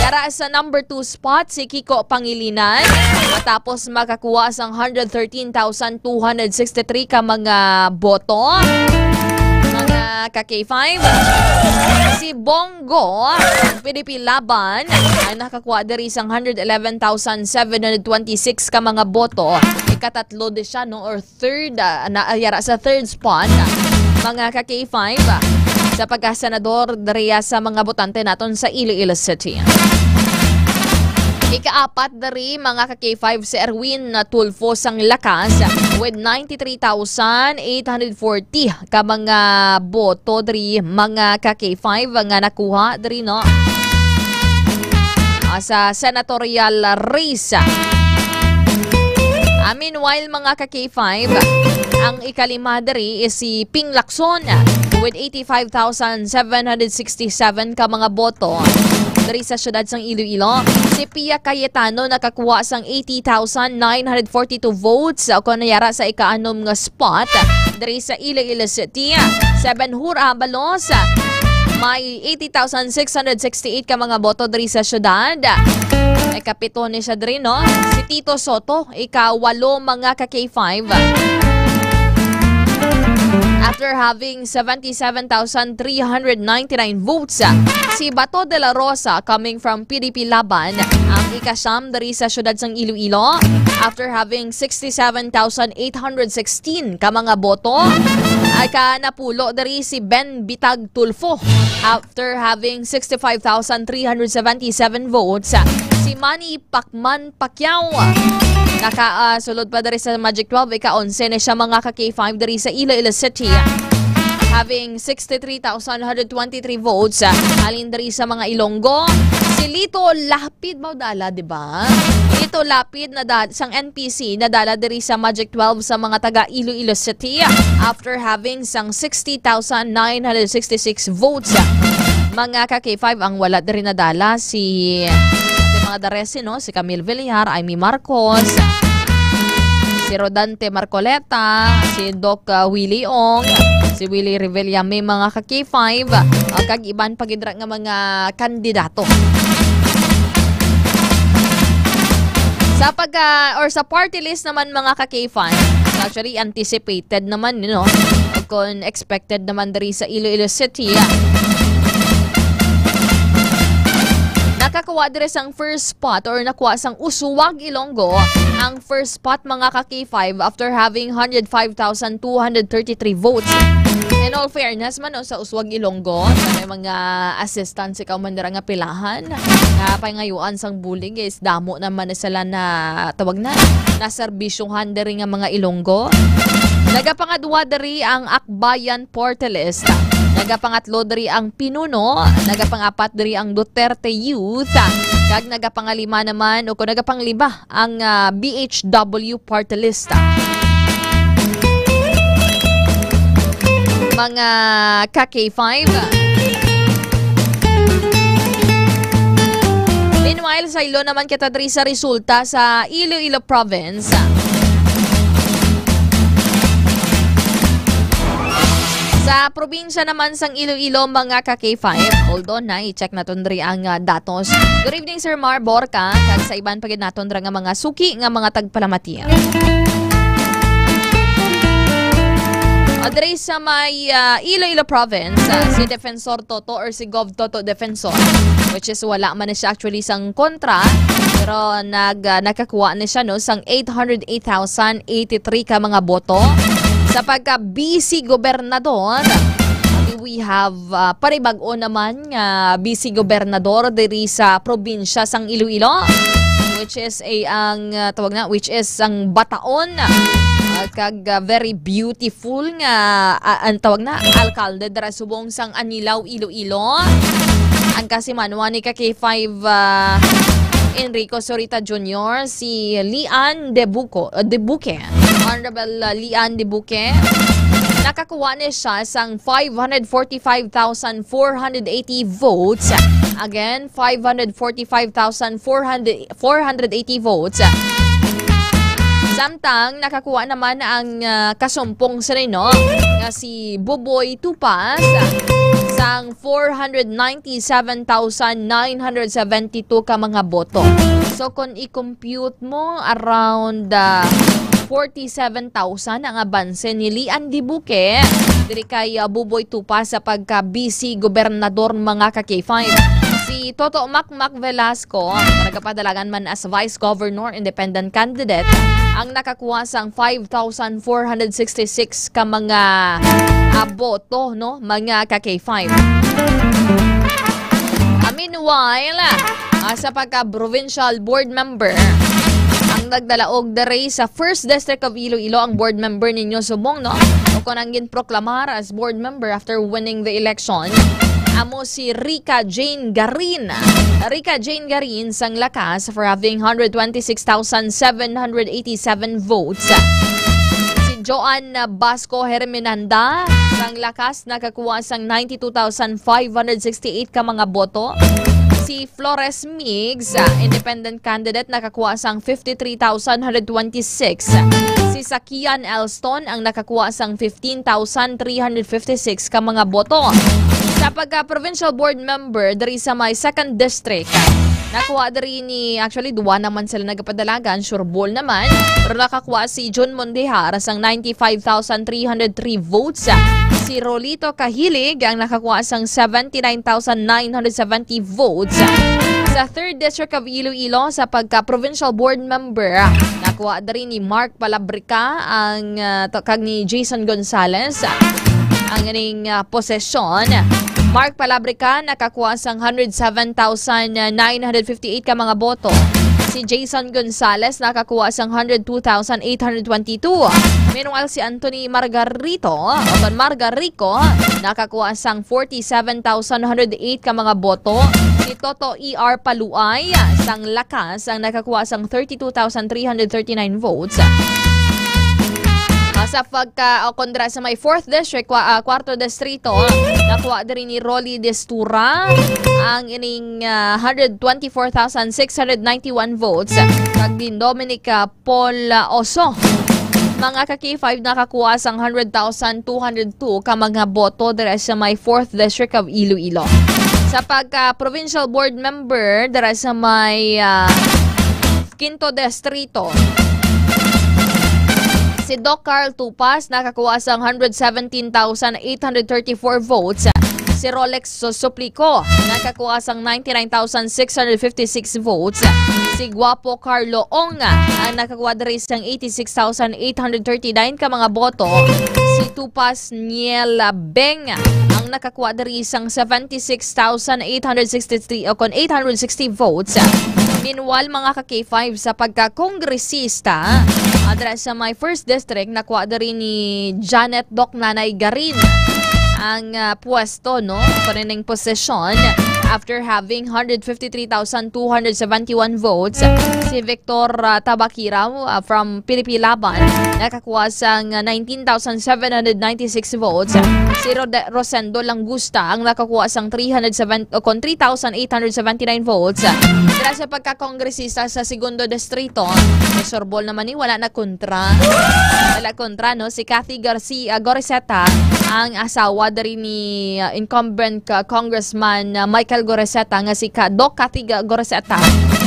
Yara sa number two spot si Kiko Pangilinan, matapos makakuha sang hundred thirteen thousand two hundred sixty-three ka mga boto. Mga ka-K five, si Bongo, P D P Laban, ay nakakuha diri sang hundred eleven thousand seven hundred twenty-six ka mga boto. Ikatatlo di siya, no, or third, ah, na, ah, yara sa third spot, ah, mga ka-K five, ah, sa pagkasenador diriya sa mga botante naton sa Iloilo City. Ikaapat diri, mga ka-K five, si Erwin, ah, Tulfo sang Lakas with ninety-three thousand eight hundred forty ka mga boto diri, mga ka-K five, nga nakuha diri, no, ah, sa senatorial race. Ah, meanwhile, mga ka-K five, ang ikalima diri is si Ping Lacson with eighty-five thousand seven hundred sixty-seven ka mga boto. Diri sa siyudad sang Iloilo, si Pia Cayetano nakakuha sang eighty thousand nine hundred forty-two votes, o kon yara sa ikaanom nga spot diri sa Iloilo City. Seven Hur Abalos, may eighty thousand six hundred sixty-eight ka mga boto diri sa siyudad. Ikapito ni siya diri, no? Si Tito Soto, ikawalo, mga ka-K five. After having seventy-seven thousand three hundred ninety-nine votes, si Bato de la Rosa, coming from P D P Laban, ang ikasyam diri sa siyudad sang Iloilo. After having sixty-seven thousand eight hundred sixteen ka mga boto, ay ka napulo diri si Ben Bitag Tulfo. After having sixty-five thousand three hundred seventy-seven votes, si Manny Pacman Pacquiao naka, ah, sulod pa diri sa Magic twelve, ika-onse na siya, mga ka-K five, diri sa Iloilo City, having sixty-three thousand one hundred twenty-three votes, ah, halin diri sa mga Ilonggo. Si Lito Lapid, mao dala, di ba? Lito Lapid na dal-, sang N P C, nadala diri sa Magic twelve sa mga taga Iloilo City after having sang sixty thousand nine hundred sixty-six votes. Mga ka-K five, ang wala diri nadala si, si mga daresi, no? Si Camille Villar, Imee Marcos, si Rodante Marcoleta, si Doc, uh, Willie Ong, si Willie Revillame, mga ka-K five, uh, kag iban pa gid ra nga mga kandidato. Sa pag, ah, or sa party list naman, mga ka-K five, actually, anticipated naman, you know, kung expected naman diri sa Iloilo City, ah. Nakakuha diri sang first spot or nakuha sang Uswag Ilonggo ang first spot, mga ka-K five, after having hundred five thousand two hundred thirty-three votes. In all fairness man, no, sa Uswag Ilonggo, sa may mga assistant si Kaumandara nga pilahan, nga pangayuan sang bulig is damo naman na sila na tawag na, naserbisyohan diri nga mga Ilonggo. Nagapangadwa diri ang Akbayan Party List. Nagapangatlo diri ang Pinuno. Nagapangapat diri ang Duterte Youth. Kag nagapangalima naman, o kung nagapanglima, ang, ah, B H W Party List. Mga ka-K five. Meanwhile, saylo naman kita diri sa resulta sa Iloilo Province. Sa probinsya naman sang Iloilo, mga ka-K five, although na i-check naton diri ang, ah, datos. Good evening, Sir Mar Borca, kag sa iban pa gid naton dira nga mga suki nga mga tagpalamati. O, Diri sa may, ah, Iloilo Province, ah, si Defensor Toto or si Gov Toto Defensor, which is wala man na siya actually sang kontra, pero nag, ah, nakakuha na siya, no, sang eight hundred eight thousand eighty-three ka mga boto. Sa pagka-vice gobernador, we have, ah, panibag-o naman nga vice gobernador diri sa probinsya sang Iloilo, which is a, ang, ah, tawag na, which is ang bataon, ah, kag, ah, very beautiful nga, ah, ang tawag na, alkalde dira subong sang Anilao, Iloilo. Ang kasimanwa ni ka K five, ah, Enrico Zurita Junior, si Lian de Buco, uh, de Buque. Honorable, uh, Lian de Buque. Nakakuha ni siya sang five hundred forty-five thousand four hundred eighty votes. Again, five hundred forty-five thousand four hundred, four hundred eighty votes. Samtang nakakuha naman ang, uh, kasumpong sini, no, nga si Buboy Tupas sang four hundred ninety-seven thousand nine hundred seventy-two ka mga boto. So, kung i-compute mo, around, ah, forty-seven thousand ang abanse ni Lian Dibuque diri kay, ah, Buboy Tupas sa pagka-vice gobernador, mga ka-K five. Si Toto Makmak Velasco, nga nagapadalagan man as vice governor, independent candidate, ang nakakuha sang five thousand four hundred sixty-six ka mga, ah, boto, no, mga ka-K five. Ah, meanwhile, ah, sa pagka-provincial board member, ang nagdalaog diri sa First District of Iloilo ang board member ninyo subong, no? O kung ang ginproklamar as board member after winning the election, amo si Rica Jane Garin. Rica Jane Garin sang Lakas for having hundred twenty-six thousand seven hundred eighty-seven votes. Si Joan Basco Herminanda sang Lakas nakakuha sang ninety-two thousand five hundred sixty-eight ka mga boto. Si Flores Migs, ah, independent candidate, nakakuha sang fifty-three thousand one hundred twenty-six. Si Sakian Elston ang nakakuha sang fifteen thousand three hundred fifty-six ka mga boto. Sa pagka-provincial board member diri sa may second district, nakuha diri ni, actually, duwa naman sila nagapadalagan, sure ball naman. Pero nakakuha si Jun Mondejar sang ninety-five thousand three hundred three votes. Si Rolito Kahilig ang nakakuha sang seventy-nine thousand nine hundred seventy votes. Sa third District of Iloilo, sa pagka-provincial board member, nakuha diri ni Mark Palabrica ang, ah, to-, kag ni Jason Gonzales ang ining, ah, posisyon. Mark Palabrica nakakuha sang hundred seven thousand nine hundred fifty-eight ka mga boto. Si Jason Gonzales nakakuha sang hundred two thousand eight hundred twenty-two. Meanwhile, si Anthony Margarito, o kon Margarico, nakakuha sang forty-seven thousand one hundred eight ka mga boto. Si Toto E R Paluay sang Lakas ang nakakuha sang thirty-two thousand three hundred thirty-nine votes. Ah, sa pagka, o kondra sa may fourth District, kwa-, ah, kwarto distrito, nakuha diri ni Rolly Destura ang ining, ah, hundred twenty-four thousand six hundred ninety-one votes. Kag din Dominic, ah, Paul, ah, Oso. Mga ka-K five, nakakuha sang hundred thousand two hundred two ka mga boto dira sa may fourth District of Iloilo. Sa pagka-provincial board member dira sa may, ah, Quinto Distrito, si Doc Carl Tupas nakakuha sang hundred seventeen thousand eight hundred thirty-four votes. Si Rolex Suplico nakakuha sang ninety-nine thousand six hundred fifty-six votes. Si Guapo Carlo Ong ang nakakuha diri sang eighty-six thousand eight hundred thirty-nine ka mga boto. Si Tupas Niel Beng ang nakakuha diri sang seventy-six thousand eight hundred sixty-three o kon eight hundred sixty votes. Meanwhile, mga ka-K five, sa pagka-kongresista, ah, dira sa may first district, nakuha diri ni Janet Doc Nanay Garin ang, ah, pwesto, no? Kanining posisyon after having hundred fifty-three thousand two hundred seventy-one votes. Si Victor, ah, Tabakiraw, ah, from Pilipilaban, nakakuha sang nineteen thousand seven hundred ninety-six votes. Si Rode-, Rosendo Langusta ang nakakuha sang three hundred seven, o kon three thousand eight hundred seventy-nine votes. Dira sa pagkakongresista sa Segundo Distrito, ni Sorbol naman ni wala na kontra. Wala kontra, no? Si Cathy Garcia Goriseta, ang asawa diri ni, uh, incumbent, uh, Congressman, uh, Michael Goriseta nga si ka Doc Cathy Ga-, Goriseta,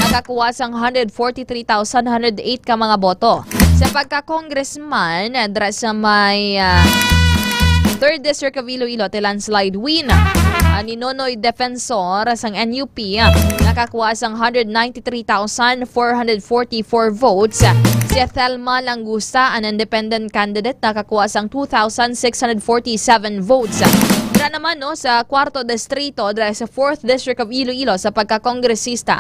nakakuha sang hundred forty-three thousand hundred eight ka mga boto. Sa pagka-congressman, uh, dira sa may, uh, third District of Iloilo, ti landslide win, ah, ni Nonoy Defensor sang N U P, ah, nakakuha sang hundred ninety-three thousand four hundred forty-four votes. Si Thelma Langusta, an independent candidate, nakakuha sang two thousand six hundred forty-seven votes. Dira naman, no, sa kwarto distrito, dira sa fourth District of Iloilo, sa pagkakongresista,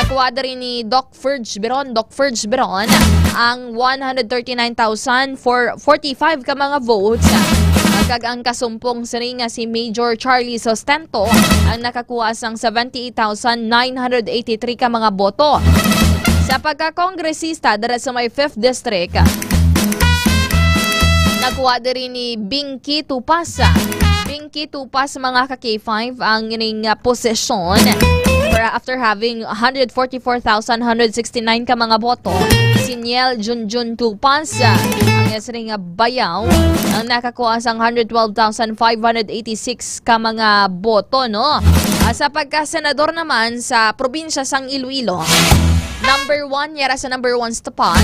nakuha diri ni Doc Ferge Beron, Doc Ferge Beron, ang one hundred thirty-nine thousand forty-five ka mga votes. Kag ang kasumpong sini nga si Major Charlie Sostento ang nakakuha sang seventy-eight thousand nine hundred eighty-three ka mga boto. Sa pagkakongresista dira sa may fifth District, nakuha diri ni Binky Tupas. Binky Tupas, mga ka K five, ang ining, ah, posisyon. For, after having one hundred forty-four thousand one hundred sixty-nine ka mga boto, si Niel Junjun Tupas, ah, ang iya sining, ah, Bayaw, ang nakakuha sang hundred twelve thousand five hundred eighty-six ka mga boto, no? Ah, sa pagkasenador naman sa probinsya sang Iloilo, number one, yara sa number one spot,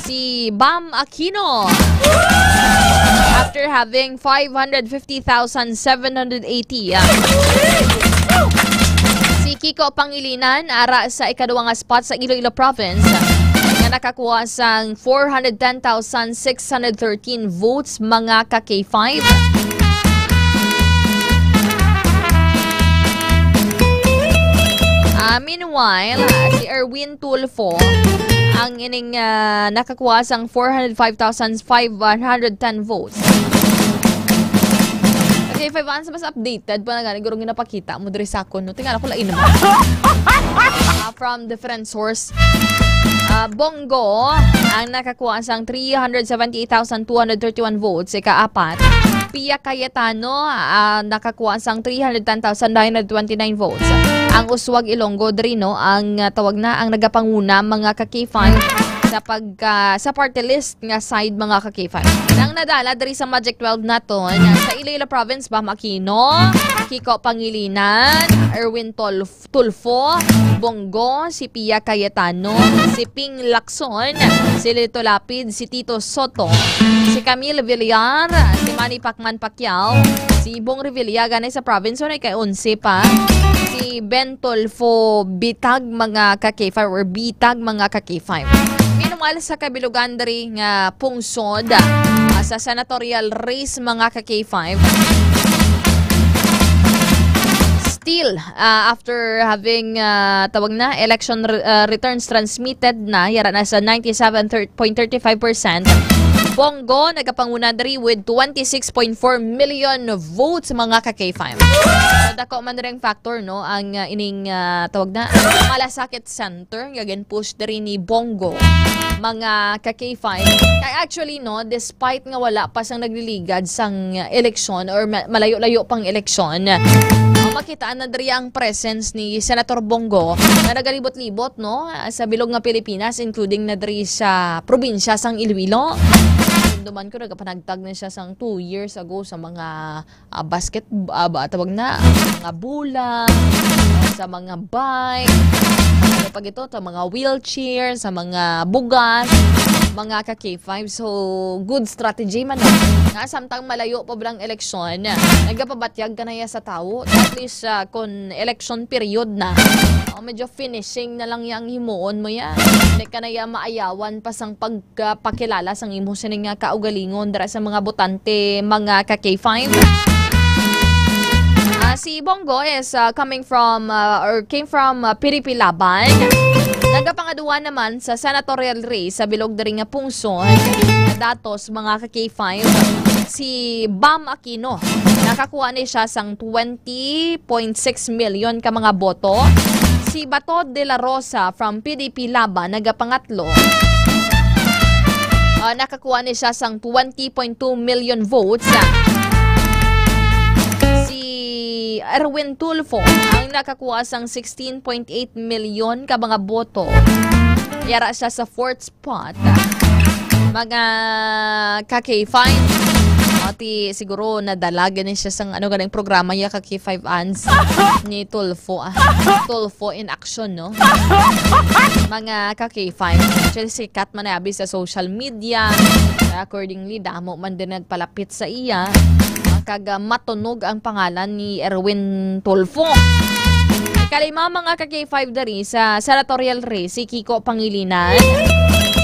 si Bam Aquino. After having five hundred fifty thousand seven hundred eighty, ah. Si Kiko Pangilinan, ara sa ikaduwa nga spot sa Iloilo Province, nga nakakuha sang four hundred ten thousand six hundred thirteen votes, mga ka K five. Ah, meanwhile, ah, si Erwin Tulfo ang ining, ah, nakakuha sang four hundred five thousand five hundred ten votes. Okay, five ans mas updated pa na gani, gurong ginapakita mo diri sa akon, no? Tingala ko, lain naman. Ah, from different source. Ah, Bong Go ang nakakuha sang three hundred seventy-eight thousand two hundred thirty-one votes, ikaapat. Pia Cayetano, ah, nakakuha sang three hundred ten thousand nine hundred twenty-nine votes. Ang Uswag Ilonggo diri, no, ang, ah, tawag na, ang nagapanguna, mga ka K five, sa pag, ah, sa party list nga side, mga ka K five. Ang nadala diri sa Magic twelve naton, ah, sa Iloilo Province, Bam Aquino, Kiko Pangilinan, Erwin Tol-, Tulfo, Bong Go, si Pia Cayetano, si Ping Lacson, si Lito Lapid, si Tito Soto, si Camille Villar, si Manny Pacman Pacquiao, si Bong Revilla, gani sa province, wala kay onse pa, si Ben Tulfo, Bitag, mga ka K five, or Bitag, mga ka K five. Meanwhile, sa kabilugan diri nga pungsod, ah, sa senatorial race, mga ka K five, still, ah, after having, ah, tawag na, election re-, ah, returns transmitted na, yara na sa ninety-seven point thirty-five percent. Bong Go nagapanguna diri with twenty-six point four million votes, mga ka K five. So, dako man ring factor, no, ang, ah, ining, ah, tawag na, malasakit center nga gin-push diri ni Bong Go, mga ka K five. Kay actually, no, despite nga wala pa sang nagliligad sang eleksyon or ma-, malayo-layo pang eleksyon, ah, makitaan na diri ang presence ni Senator Bong Go nga nagalibot-libot, no, sa bilog nga Pilipinas, including na diri sa probinsya sang Iloilo. Dumduman ko, nagapanagtag na siya sang two years ago sa mga, ah, basket, ah, ba, tawag na, mga bola, sa mga bike, ano pa gito, sa mga wheelchair, sa mga bugas, mga ka K five. So, good strategy man, no? Nga samtang malayo pa bala ang eleksyon, nagapabatyag ka na ya sa tawo. At least, ah, kung election period na, oh, medyo finishing na lang yang himuon mo ya. Hindi ka na ya maayawan pa sang pag- ka pakilala sang imo sini nga kaugalingon dira sa mga botante, mga ka K five. Ah, si Bong Go is, ah, coming from, ah, or came from, ah, P D P Laban. Nagapangaduan naman sa senatorial race sa bilog diri nga pungsod. Datos, mga ka K five, si Bam Aquino. Nakakuha ni siya sang twenty point six million ka mga boto. Si Bato de la Rosa from P D P Laban nagapangatlo. Ah, nakakuha ni siya sang twenty point two million votes. Si Erwin Tulfo ang nakakuha sang sixteen point eight million ka mga boto. Yara siya sa fourth spot. Mga ka K five. Ati, siguro nadala gani siya sang ano ganing programa ya ka K five Ans ni Tulfo, ah. Tulfo in action, no? Mga ka K five. Actually, sikat man abi sa social media. Kaya accordingly, damo man din nagpalapit sa iya, ah, kag, ah, matunog ang pangalan ni Erwin Tulfo. Ikalima, mga ka-K five, diri sa senatorial race, si Kiko Pangilinan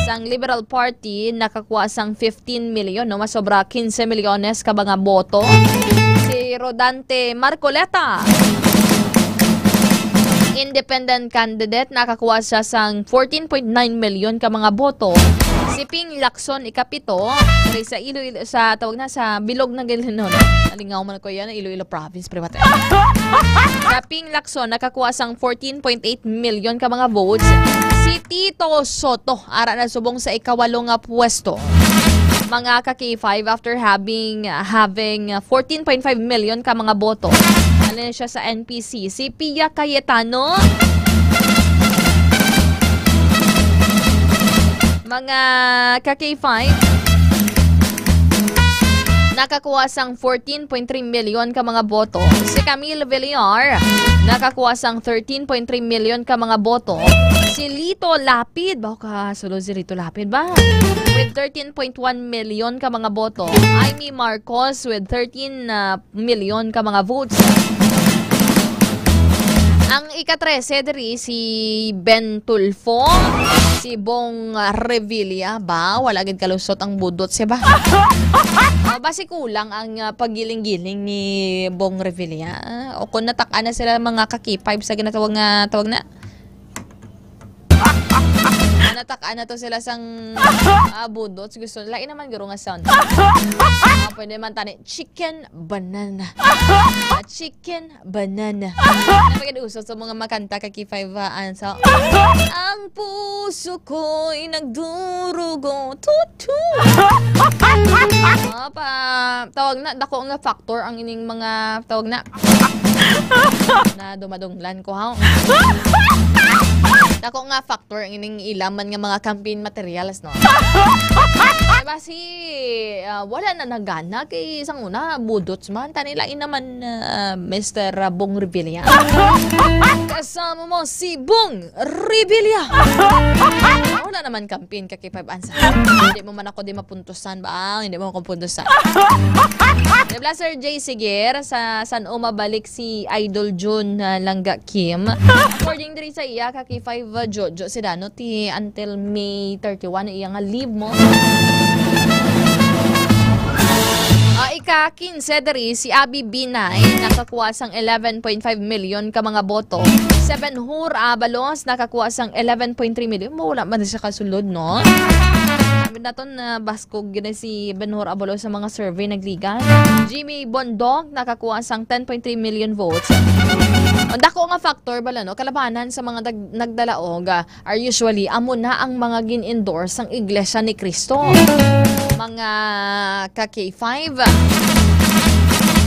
sang Liberal Party nakakuha sang fifteen million, no? Masobra quince milyones ka mga boto. Si Rodante Marcoleta, independent candidate, nakakuha siya sang fourteen point nine million ka mga boto. Si Ping Lacson, ikapito, diri sa Iloilo, sa, tawag na, sa bilog na Galinon. Nalingaw man ko yan, Iloilo province, pre, mata. Sa Ping Lacson, nakakuha sang fourteen point eight million ka mga votes. Si Tito Soto, ara na subong sa ikawalo nga pwesto. Mga ka-K five, after having, having fourteen point five million ka mga boto. Ano na siya sa N P C? Si Pia Cayetano. Mga ka-K five, nakakuha sang fourteen point three million ka mga boto. Si Camille Villar, nakakuha sang thirteen point three million ka mga boto. Si Lito Lapid, ba ka sulod si Lito Lapid ba? With thirteen point one million ka mga boto. Imee Marcos with thirteen, ah, million ka mga votes. Ang ika-trese diri si Ben Tulfo, si Bong Revilla ba? Wala gid kalusot ang budot siya ba? O, basi kulang ang, ah, paggiling-giling ni Bong Revilla. O kung natak-an na sila mga ka-K five sa ginatawag nga, tawag na, natak-an na to sila sang, ah, budot. Gusto nila, lain naman guro nga sound. Ah, pwede man tani, chicken banana. Ah, chicken banana. Napagad uso sa mga makanta ka-K five, ah, ansa. Ang puso ko'y nagdurugo. Tutu. Ah, pa, tawag na, dako nga factor ang ining mga, tawag na, na dumadunglan ko, ha? Dako nga factor ang ining ilaman nga mga campaign materials, no? Diba si, ah, wala na nagana kay sang una, budots man. Tani lain naman, ah, Mister Bong Revilla. Kasama mo si Bong Revilla. Wala naman campaign ka kay Five Ansa. Hindi mo man ako di mapuntusan ba? Hindi mo ako puntusan. Diba, Sir Jay Siger, sa san-o mabalik si Idol June, ah, Langga Kim? According diri sa iya, ka K five, ah, Jojo Sedano, ti until May thirty-one, iya nga leave mo. Ah, ika-quince diri, si Abby Binay, nakakuha sang eleven point five million ka mga boto. Si Benhur Abalos, nakakuha sang eleven point three million. Mawala man siya kasulod, no? Sabi naton na baskog gid si Benhur Abalos sa mga survey nagligan. Jimmy Bondok, nakakuha sang ten point three million votes. Ang dako nga factor bala, no? Kalabanan sa mga dag-, nagdalaog, ah, are usually amo na ang mga gin-endorse sang Iglesia ni Cristo. Mga ka K five.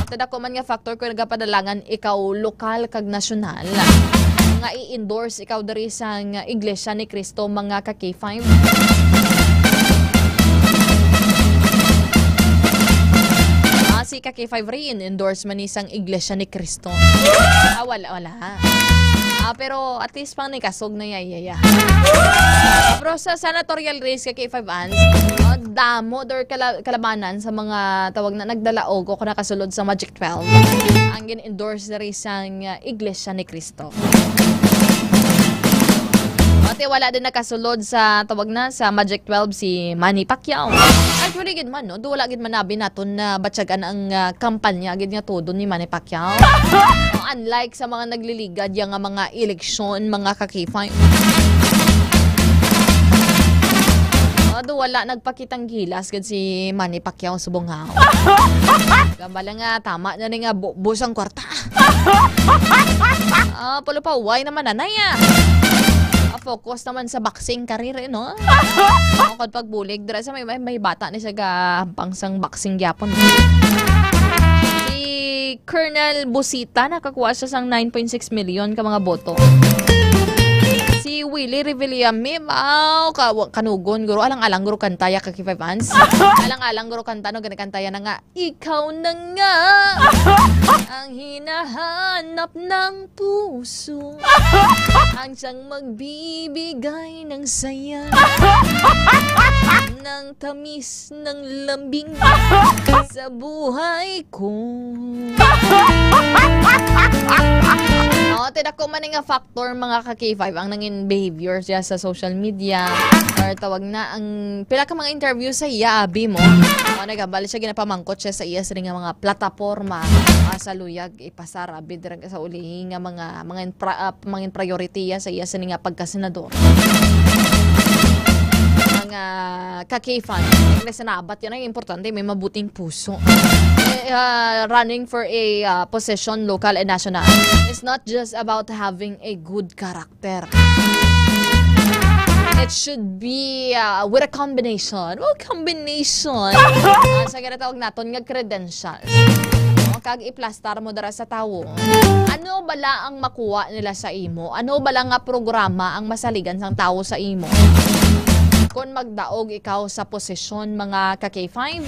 At dako man nga factor kung nagapadalangan ikaw lokal kag nasyonal nga i-endorse ikaw diri sang Iglesia ni Cristo, mga ka K five. Ah, si ka K five rin, endorse man ni sang Iglesia ni Cristo. Ah, wala, wala. Ah, pero at least pang nikasog na yaya. Pero sa senatorial race ka K five Ans, ah, damo der kala-, kalabanan sa mga tawag na nagdalaog o nakasulod sa Magic twelve. Ang gin-endorse diri sang, ah, Iglesia ni Cristo. Pati wala din nakasulod sa tawag na sa Magic twelve si Manny Pacquiao. Actually, gid man, no? Do wala gid man nabi naton na batyagan ang, ah, kampanya gid nga todo ni Manny Pacquiao. No, unlike sa mga nagliligad ya nga mga eleksyon, mga ka K five. Ah, do wala nagpakitang gilas gid si Manny Pacquiao subong nga. Gambala nga tama na ni nga bu-, bus ang kwarta. Ah, pulupaway naman, nanay, ah. Ah, focus naman sa boxing career, eh, no? Ako, kag pagbulig, dira sa may, may, may bata ni siya gahampang sang boxing gyapon. Si Colonel Busita, nakakuha siya sang nine point six million ka mga boto. Si Willie Revillame, wow, ka-, kanugon, guro. Alang-alang, guro, kanta ya ka K five Ans. Alang-alang, guro, kanta, no, gani kanta ya na nga, "Ikaw na nga ang hinahanap ng puso, ang siyang magbibigay ng saya, ng tamis, ng lambing sa buhay ko." Oh, ti dako man nga factor, mga ka K five, ang nangin behavior siya sa social media, or tawag na ang pila ka mga interview sa iya, abi mo. Oh, nagabal siya, ginapamangkot siya sa iya sini nga mga plataporma, ah, sa luyag ipasar, abi dira sa ulihi nga mga, mga in-, pra-, ah, mga in priority ya sa iya sini nga pagkasenador. Mga ka K five, ang sinabat yan ang importante, may mabuting puso. Eh, ah, running for a, ah, position, local and national, it's not just about having a good character. It should be, ah, with a combination. Well, combination. Ah, sa ginatawag naton nga credentials. No? Kag iplastar mo dira sa tawo. Ano bala ang makuha nila sa imo? Ano bala nga programa ang masaligan sang tawo sa imo? Kon magdaog ikaw sa posisyon, mga ka K five.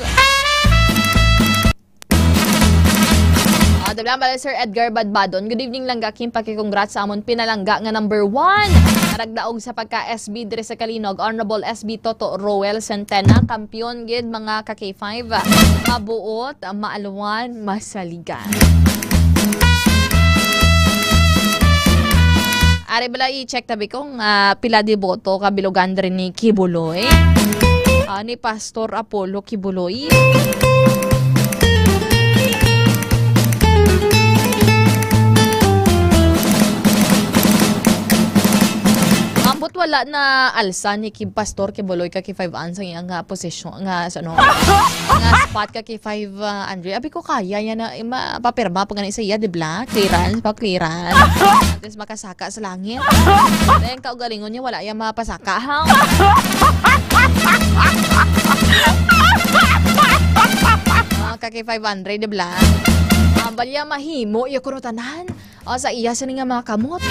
Ah, dali lang bala, Sir Edgar Badbadon. Good evening, Langga Kim. Paki-congrats sa amon pinalangga nga number one. Naragdaog sa pagka S B diri sa Calinog, Honorable S B Toto Roel Centena. Kampiyon gid, mga ka K five. Mabuot, maalwan, masaligan. Ari bala, i-check tabi kung, ah, pila di boto ka bilugan diri ni Kibuloy. Ah, ni Pastor Apollo Kibuloy. Ambot wala na alsa ni Kib-, Pastor Kibuloy ka K five Ans ang iyang, ah, posisyon nga sa ano, nga spot ka K five, ah, Andre. Abi ko kaya yan na, eh, mapapirma pa gani sa iya, di bla? Clearance, pa clearance. At least makasaka sa langit. Then kaugalingon niya, wala iya mapasaka, ha? Mga ka K five hundred, di bla? Ang balya mahimo, iya kuno tanan. O, sa iya sini nga mga kamot.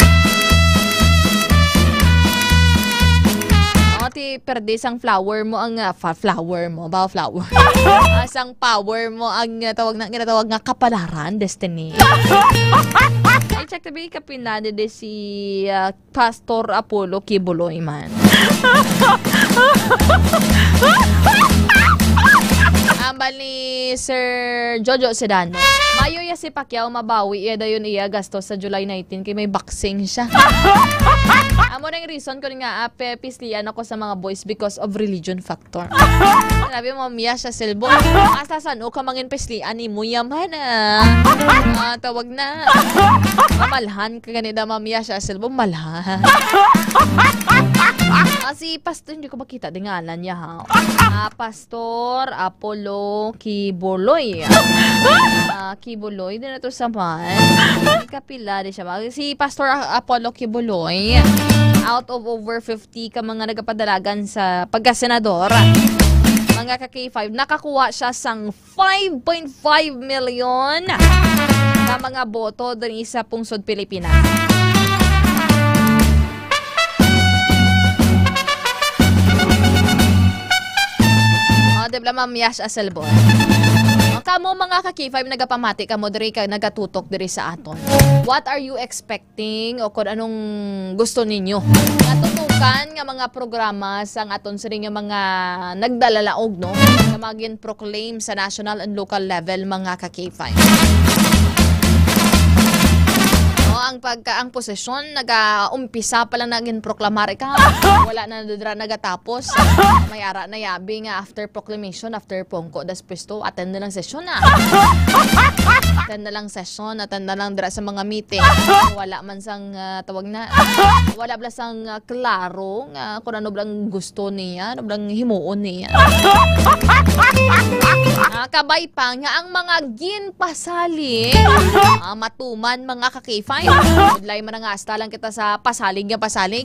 O, ti perde sang flower mo ang, ah, fa-, flower mo, ba, flower. Ah, sang power mo ang, ah, tawag na, ginatawag nga kapalaran, destiny. Ay, check tabi, kapinada de si, ah, Pastor Apollo Kibuloy man. Ambal ni Sir Jojo Sedano, mayo ya si Pacquiao, mabawi ya dayon iya gasto sa July nineteen kay may boxing siya. Amo na yung reason ko nga, ah, pe-, pislian ako sa mga boys because of religion factor. Grabe mo, Mia siya, Silbo. Hasta san-o ka mangin pislian, imo yaman, ah. Ah, tawag na. Mamalhan ka ganida, Ma'am Yasha Silbo, malhan. Ah, si Pastor, hindi ko makita di ngalan niya, ha. Ah, Pastor Apollo Kibuloy. Ah, Kibuloy, din na to sa man. Kapila di siya, ma-, si Pastor A-, Apollo Kibuloy, out of over fifty ka mga nagapadalagan sa pagkasenador, mga ka K five, nakakuha siya sang five point five million ka mga boto diri sa pungsod Pilipinas. O, di ba, Ma'am Yash Aselbon? O, kamo, mga ka K five, nagapamati kamo diri, ka nagatutok diri sa aton. What are you expecting? Thing o kung anong gusto ninyo. Natutukan nga mga programa sang aton sini nga mga nagdalalaog, no? Nga mga gin-proclaim sa national and local level, mga ka K five. O, ang pagka, ang posisyon, naga-umpisa pa lang na ginproklamar ikaw. Wala na dira nagatapos. May ara na yabi nga after proclamation, after pongko, das pwesto, attend na lang sesyon na. Attend na lang sesyon, attend na lang dira sa mga meeting. Wala man sang, ah, tawag na, wala bala sang, ah, klaro nga kung ano blang gusto niya, ano blang himuon niya. Ah, kabay pa nga ang mga ginpasalig, ah, matuman, mga ka K five. Budlay man nga, hasta lang kita sa pasalig nga pasalig.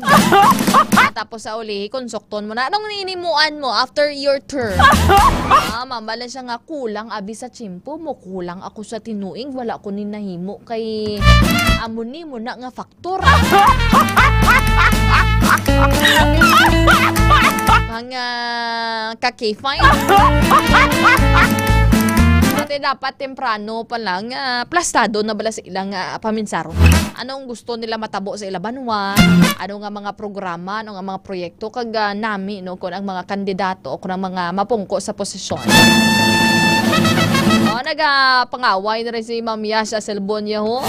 Tapos sa ulihi, konsokton mo na. Anong ninimuan mo after your term? Ah, mambal na siya nga, "Kulang abi sa tiyempo mo, kulang ako sa tinuig, wala ko ni nahimo kay amo ni mo na nga faktor." Mga ka-K five. Dati dapat temprano pa lang, ah, plastado na bala sa ilang, ah, paminsaro. Anong gusto nila matabo sa ila banwa? Ano nga mga programa, ano nga mga proyekto, kag, ah, nami, no, kung ang mga kandidato o kung ang mga mapungko sa posisyon. Oh, nagapangaway na rin si Ma'am Yasha Selbonio, ho.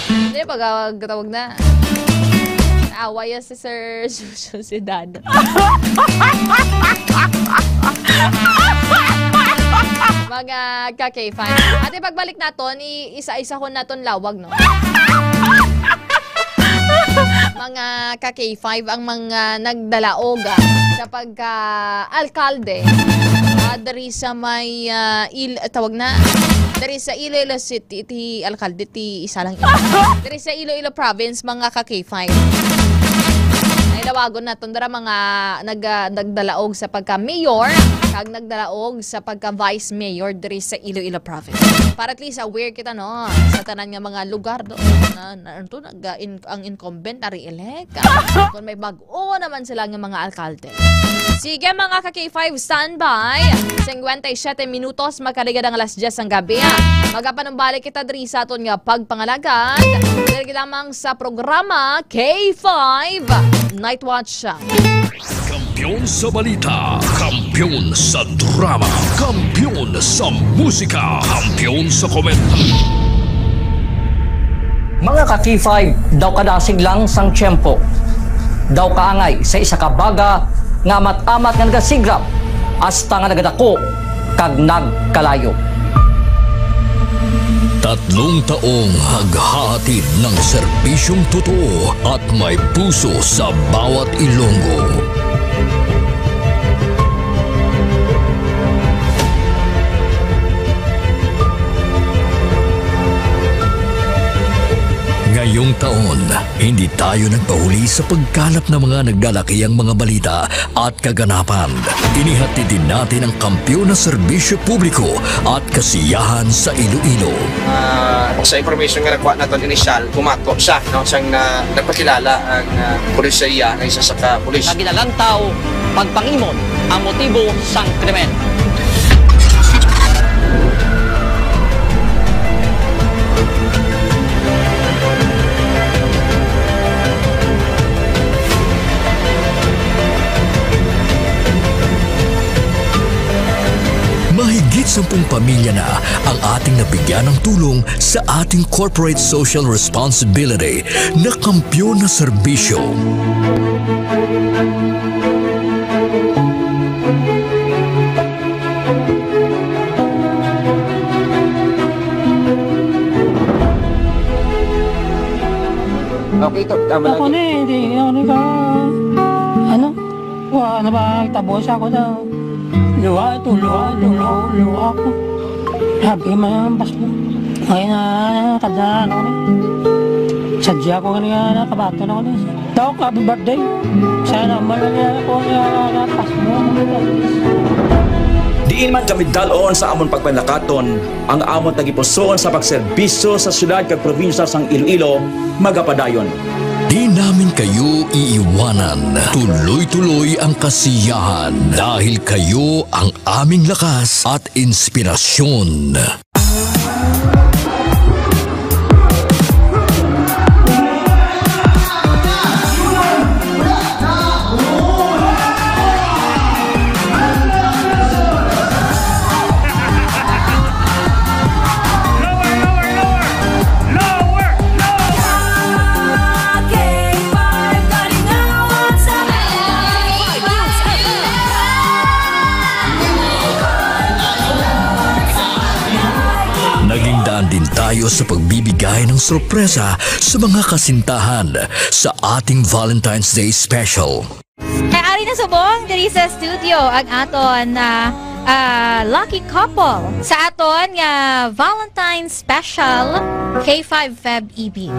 Hindi, pag, ah, tawag na. Away yan si Sir Susidado. Mga ka-K five. Ate, pagbalik naton, i-isa-isa ko naton lawag, no? Mga ka-K five ang mga nagdalaog, ah, sa pagka-alkalde, ah, diri sa may, ah, Il-, tawag na, diri sa Iloilo City, ti alkalde, ti isa lang. Diri sa Iloilo Province, mga ka-K five. Ay, dawagon naton dira mga nag-, ah, nagdalaog sa pagka-mayor, kag nagdalaog sa pagka-vice mayor diri sa Iloilo Province. Para at least aware kita, no, sa tanan nga mga lugar do na, na, ano to, nag, ah, in-, ang incumbent na re-elect. Kung may bag-o naman sila nga mga alkalde. Sige, mga ka-K five, standby. Singkwenta y siyete minutos, makaligad ang alas diyes sang gabi. Magapanumbalik kita diri sa aton nga pagpangalagad. Diri lamang sa programa K five Night Watch. Kampiyon sa balita, kampiyon sa drama, kampiyon sa musika, kampiyon sa komento. Mga ka-K five, daw kadasig lang sang tiyempo, daw kaangay sa isa ka baga nga amat-amat nga nagasigrap hasta nga nagadako kag nagkalayo. Tatlong taong naghahatid ng serbisyong totoo at may puso sa bawat Ilonggo. Ngayong taon, hindi tayo nagpahuli sa pagkalap ng mga nagdalakiang mga balita at kaganapan. Inihatid din natin ang kampiyon na serbisyo publiko at kasiyahan sa Iloilo. Ah, sa information nga nakuha naton initial, bumato siya, no, siyang na, nagpakilala ang, ah, pulis sa iya nga isa sa ka pulis. Nga ginalantaw pagpangimon ang motibo sang krimen. Mahigit sampung pamilya na ang ating nabigyan ng tulong sa ating corporate social responsibility na kampiyon na serbisyo. Okay, ito. Tama lang. Ako ni, hindi, hindi ka, ano? Wa na ba, tabo siya ko daw. Luha ito, luha ito, luha, luha ko. Sabi man ang bas mo. Ngayon na, kada ano ni. Sadya ko nga nakabato na ko ni. Daw ka, happy birthday. Sana malala ko nga napas mo. Diin man kami dal-on sa amon pagpanlakaton, ang amon tagipusoon sa pagserbisyo sa syudad kag probinsya sang Iloilo magapadayon. Di namin kayo iiwanan. Tuloy-tuloy ang kasiyahan dahil kayo ang aming lakas at inspirasyon. Naging daan din tayo sa pagbibigay ng sorpresa sa mga kasintahan sa ating Valentine's Day special. Kay ari na subong diri sa studio ang aton, ah, ah, lucky couple sa aton nga Valentine's Special, K five Feb Ibig.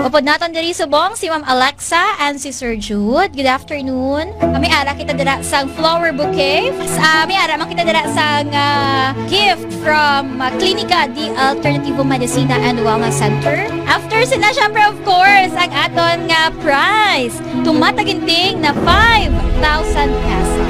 Upod naton diri subong si Ma'am Alexa and si Sir Jude. Good afternoon. May ara kita dira sang flower bouquet. Ah, may ara man kita dira sang, ah, gift from, ah, Klinika de Alternativo Medicina and Wellness Center. After sila, syempre, of course, ang aton nga prize. Tumataginting na five thousand pesos.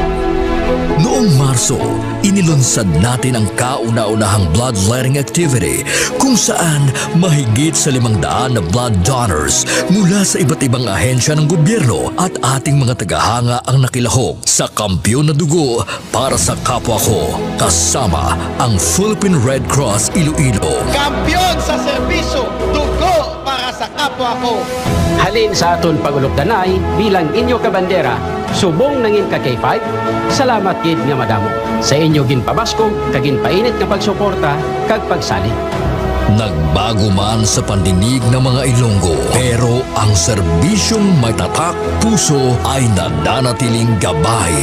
Noong Marso, inilunsad natin ang kauna-unahang bloodletting activity, kung saan mahigit sa limang daan na blood donors mula sa iba't ibang ahensya ng gobyerno at ating mga tagahanga ang nakilahok sa Kampiyon na Dugo para sa Kapwa Ko, kasama ang Philippine Red Cross Iloilo. Kampiyon sa serbisyo, dugo para sa kapwa ko. Halin sa aton pag-ulokdanay bilang inyo kabandera, subong nangin ka K five, salamat gid nga madamo sa inyo ginpabaskog kag ginpainit nga pagsuporta kag pagsalig. Nagbago man sa pandinig ng mga Ilonggo, pero ang serbisyong may tatak puso ay nananatiling gabay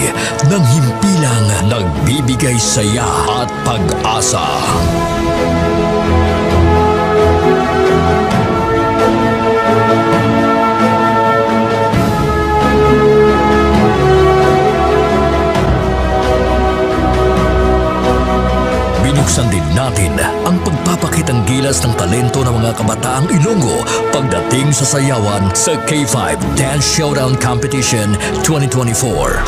ng himpilang nagbibigay saya at pag-asa. Binuksan din natin ang pagpapakitang gilas ng talento ng mga kabataang Ilonggo pagdating sa sayawan sa K five Dance Showdown Competition twenty twenty-four.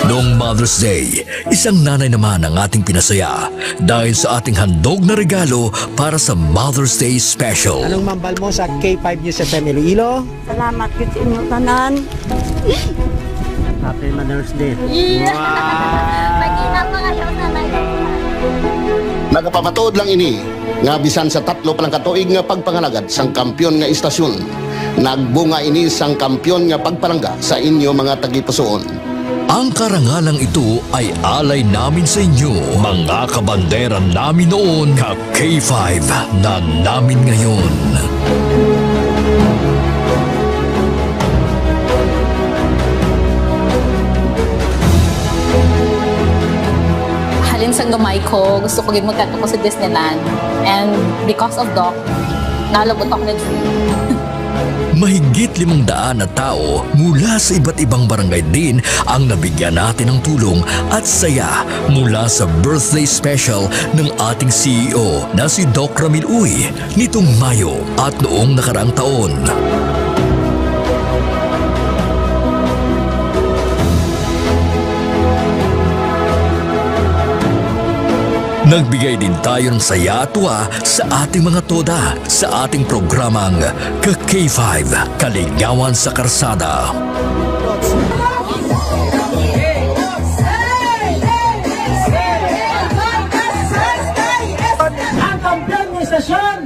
Noong Mother's Day, isang nanay naman ang ating pinasaya dahil sa ating handog na regalo para sa Mother's Day Special. Anong mambal mo sa K five News F M Iloilo? Salamat gid sa inyo tanan. Happy Mother's Day. Yeah. Wow. Pag-ina pa kayo sa live. Nagapamatuod lang ini nga bisan sa tatlo pa lang ka tuig nga pagpangalagad sang kampiyon nga istasyon, nagbunga ini sang kampiyon nga pagpalangga sa inyo mga tagipusoon. Ang karangalang ito ay alay namin sa inyo, mga kabandera namin noon, ka K five na namin ngayon. Halin sang gamay ko, gusto ko gid magkadto ko sa Disneyland. And because of Doc, nalabot ako na dream. Mahigit limang daan na tao mula sa iba't ibang barangay din ang nabigyan natin ng tulong at saya mula sa birthday special ng ating C E O na si Doc Ramil Uy nitong Mayo at noong nakaraang taon. Nagbigay din tayo ng saya at tuwa sa ating mga toda sa ating programang Ka K five, Kaligawan sa Karsada. Ang kampiyon ng istasyon,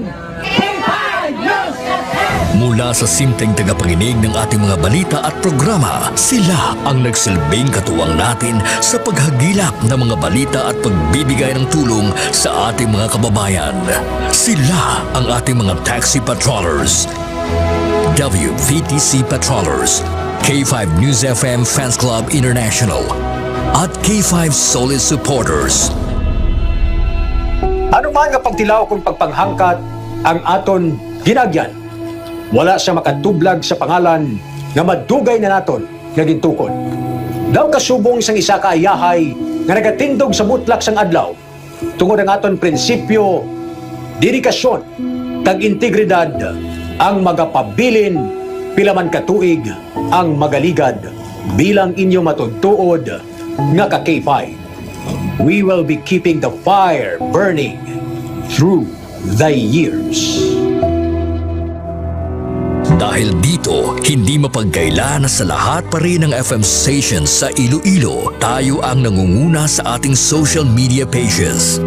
K five News F M. Mula sa simpleng tagapakinig ng ating mga balita at programa, sila ang nagsilbing katuwang natin sa paghagilap ng mga balita at pagbibigay ng tulong sa ating mga kababayan. Sila ang ating mga taxi patrollers, W V T C patrollers, K five News F M Fans Club International, at K five Solid Supporters. Ano man nga pagtilaw kung pagpanghangkat ang aton ginagyan, wala siya makatublag sa pangalan nga madugay na naton nga gintukod. Daw kasubong sang isa ka ayahay nga nagatindog sa butlak sang adlaw, tungod ang aton prinsipyo, dedikasyon, kag integridad ang magapabilin pila man ka tuig ang magaligad bilang inyo matuod-tuod nga ka K five. We will be keeping the fire burning through the years. Dahil dito, hindi mapagkaila na sa lahat pa rin ng F M stations sa Iloilo, tayo ang nangunguna sa ating social media pages.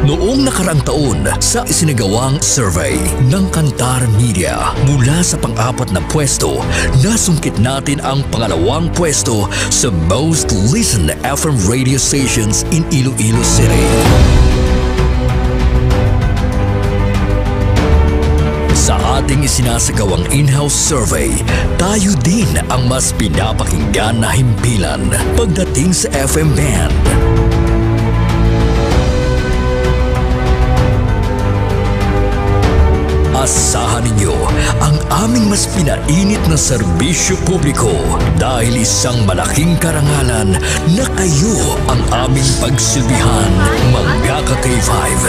Noong nakaraang taon, sa isinagawang survey ng Kantar Media, mula sa pang-apat na pwesto, nasungkit natin ang pangalawang pwesto sa most listened F M radio stations in Iloilo City. Ating isinasagawang in-house survey, tayo din ang mas pinapakinggan na himpilan pagdating sa F M band. Asahan ninyo ang aming mas pinainit na serbisyo publiko dahil isang malaking karangalan na kayo ang aming pagsilbihan, mga ka-K five.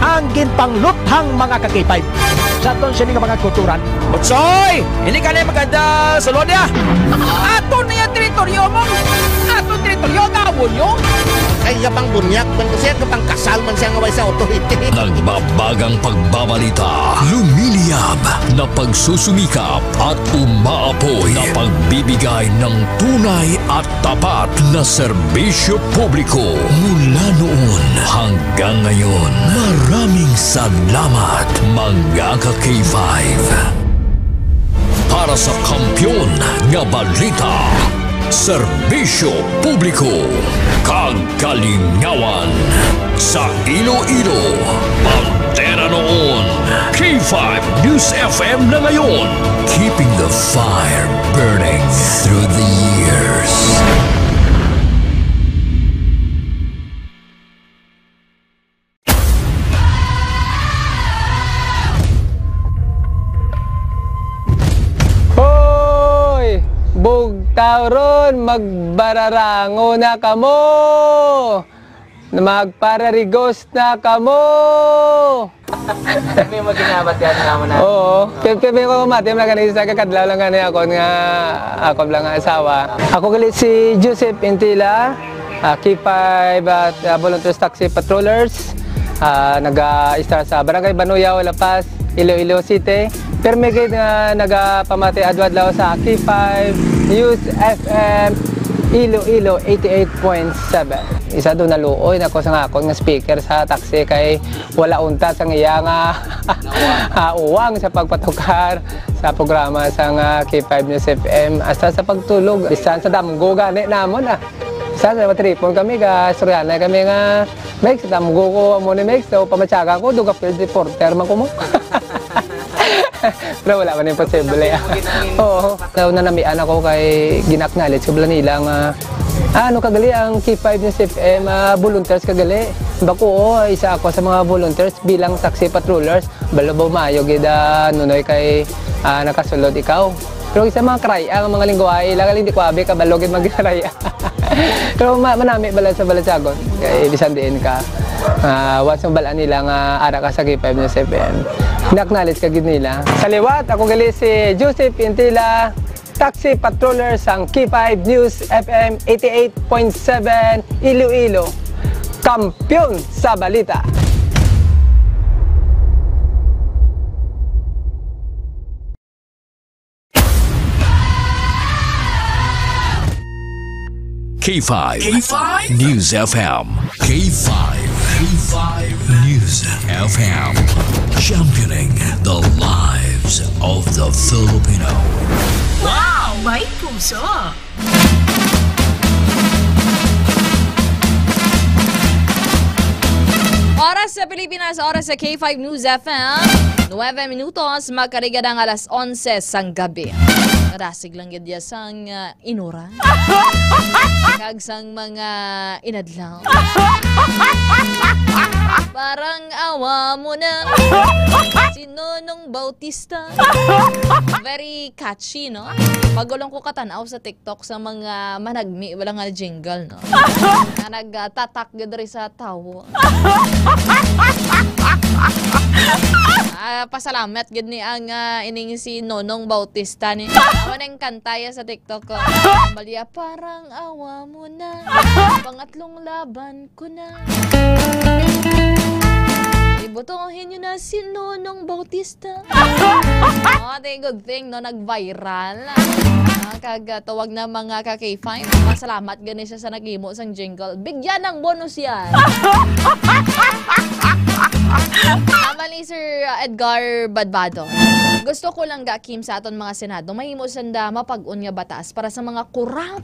Ang ginpangluthang mga ka-K five. Sa aton sini nga mga kautoran. Utsoy! Hindi ka na maganda sulod niya. Ato na yung teritoryo mo. Ato teritoryo, gawon nyo. Ay, kapang bunyak, man ko siya, kapang kasal man siya nga way sa authority. Nagbabagang pagbabalita, lumiliyab na pagsusumikap at umaapoy na pagbibigay ng tunay at tapat na serbisyo publiko mula noon hanggang ngayon. Maraming salamat, mga ka-K five. Para sa kampiyon nga balita, serbisyo publiko, kag kalingawan sa Iloilo. Bandera noon, K five News F M na ngayon. Keeping the fire burning through the years. Hoy! Bugtaw ron, magbararango na kamo! Magpararigos na kamo! May maginabat yan nga mo na. Oo. Kaya, kaya may mga mati, mga ganun, sa kakadlaw lang gani ako nga, ako lang nga asawa. Ako gali si Joseph Intila, ah, K five at, ah, Volunteers Taxi Patrollers. Ah, naga-istar sa Barangay Banuyaw, La Paz, Iloilo City. Pirmi gid nga nagapamati adlaw-adlaw sa K five News F M Iloilo eighty-eight point seven. Isa do naluoy na ko sa akon nga speaker sa taxi kay wala unta sang iya nga, ah, uwang sa pagpatukar sa programa sang, ah, K five News F M. Hasta sa pagtulog, bisan sa damgo gani namon, ah. Bisan sa matripon kami, ga istoryahanay kami nga, "Mex, damgo ko amo ni Mex, so pamatyaga ko, duga field reporter man ko mo." Pero wala man imposible. Oo. Daw nanamian ako kay gina-acknowledge ko bala nila nga, "Ah, ano ka gali ang K five News F M, ah, volunteers ka gali?" Bako, oo, isa ako sa mga volunteers bilang taxi patrollers. Balo ba maayo gid, ah, Nunoy, kay, ah, nakasulod ikaw? Pero sa mga karaya, ang mga lingwahe, ila galing di ko abi kabalo gid magkaraya. Pero ma-, manami bala sa balatyagon. Kay bisan diin ka, ah, once mabal-an nila nga ara ka sa K five News F M, na-acknowledge ka gid nila. Sa liwat, ako gali si Joseph Intila, taxi patroller sang K five News F M eighty-eight point seven Iloilo, kampiyon sa balita. K five. K five News F M. K five. K five News F M. Championing the lives of the Filipino. Wow! May puso! Oras sa Pilipinas, oras sa K five News F M, nuwebe minutos, makariga na ang alas onse sang gabi. Kadasig lang gid ya sang, ah, inura. Kag sang mga inadlaw. Parang awa mo na. Si Nonong Bautista. Very catchy, no? Pagulong ko katanaw sa TikTok sa mga managmi, wala nga jingle, no? Nga nagtatak gid diri sa tawo. Ah, pasalamat gid ni ang, ah, ining si Nonong Bautista ni. Amo nang kantaya sa TikTok ko. Balya, parang awa mo na. Pangatlong laban ko na. Ibotohin nyo na si Nonong Bautista. Oh, the good thing, no, nag-viral. Ah, kag, ah, tawag na mga ka-K five. Masalamat gani siya sa naghimo sang jingle. Bigyan ng bonus yan. Tama ni Sir Edgar Badbado. Gusto ko lang ga, Kim, sa aton mga Senado, mahimo sanda mapag-on nga batas para sa mga kurap.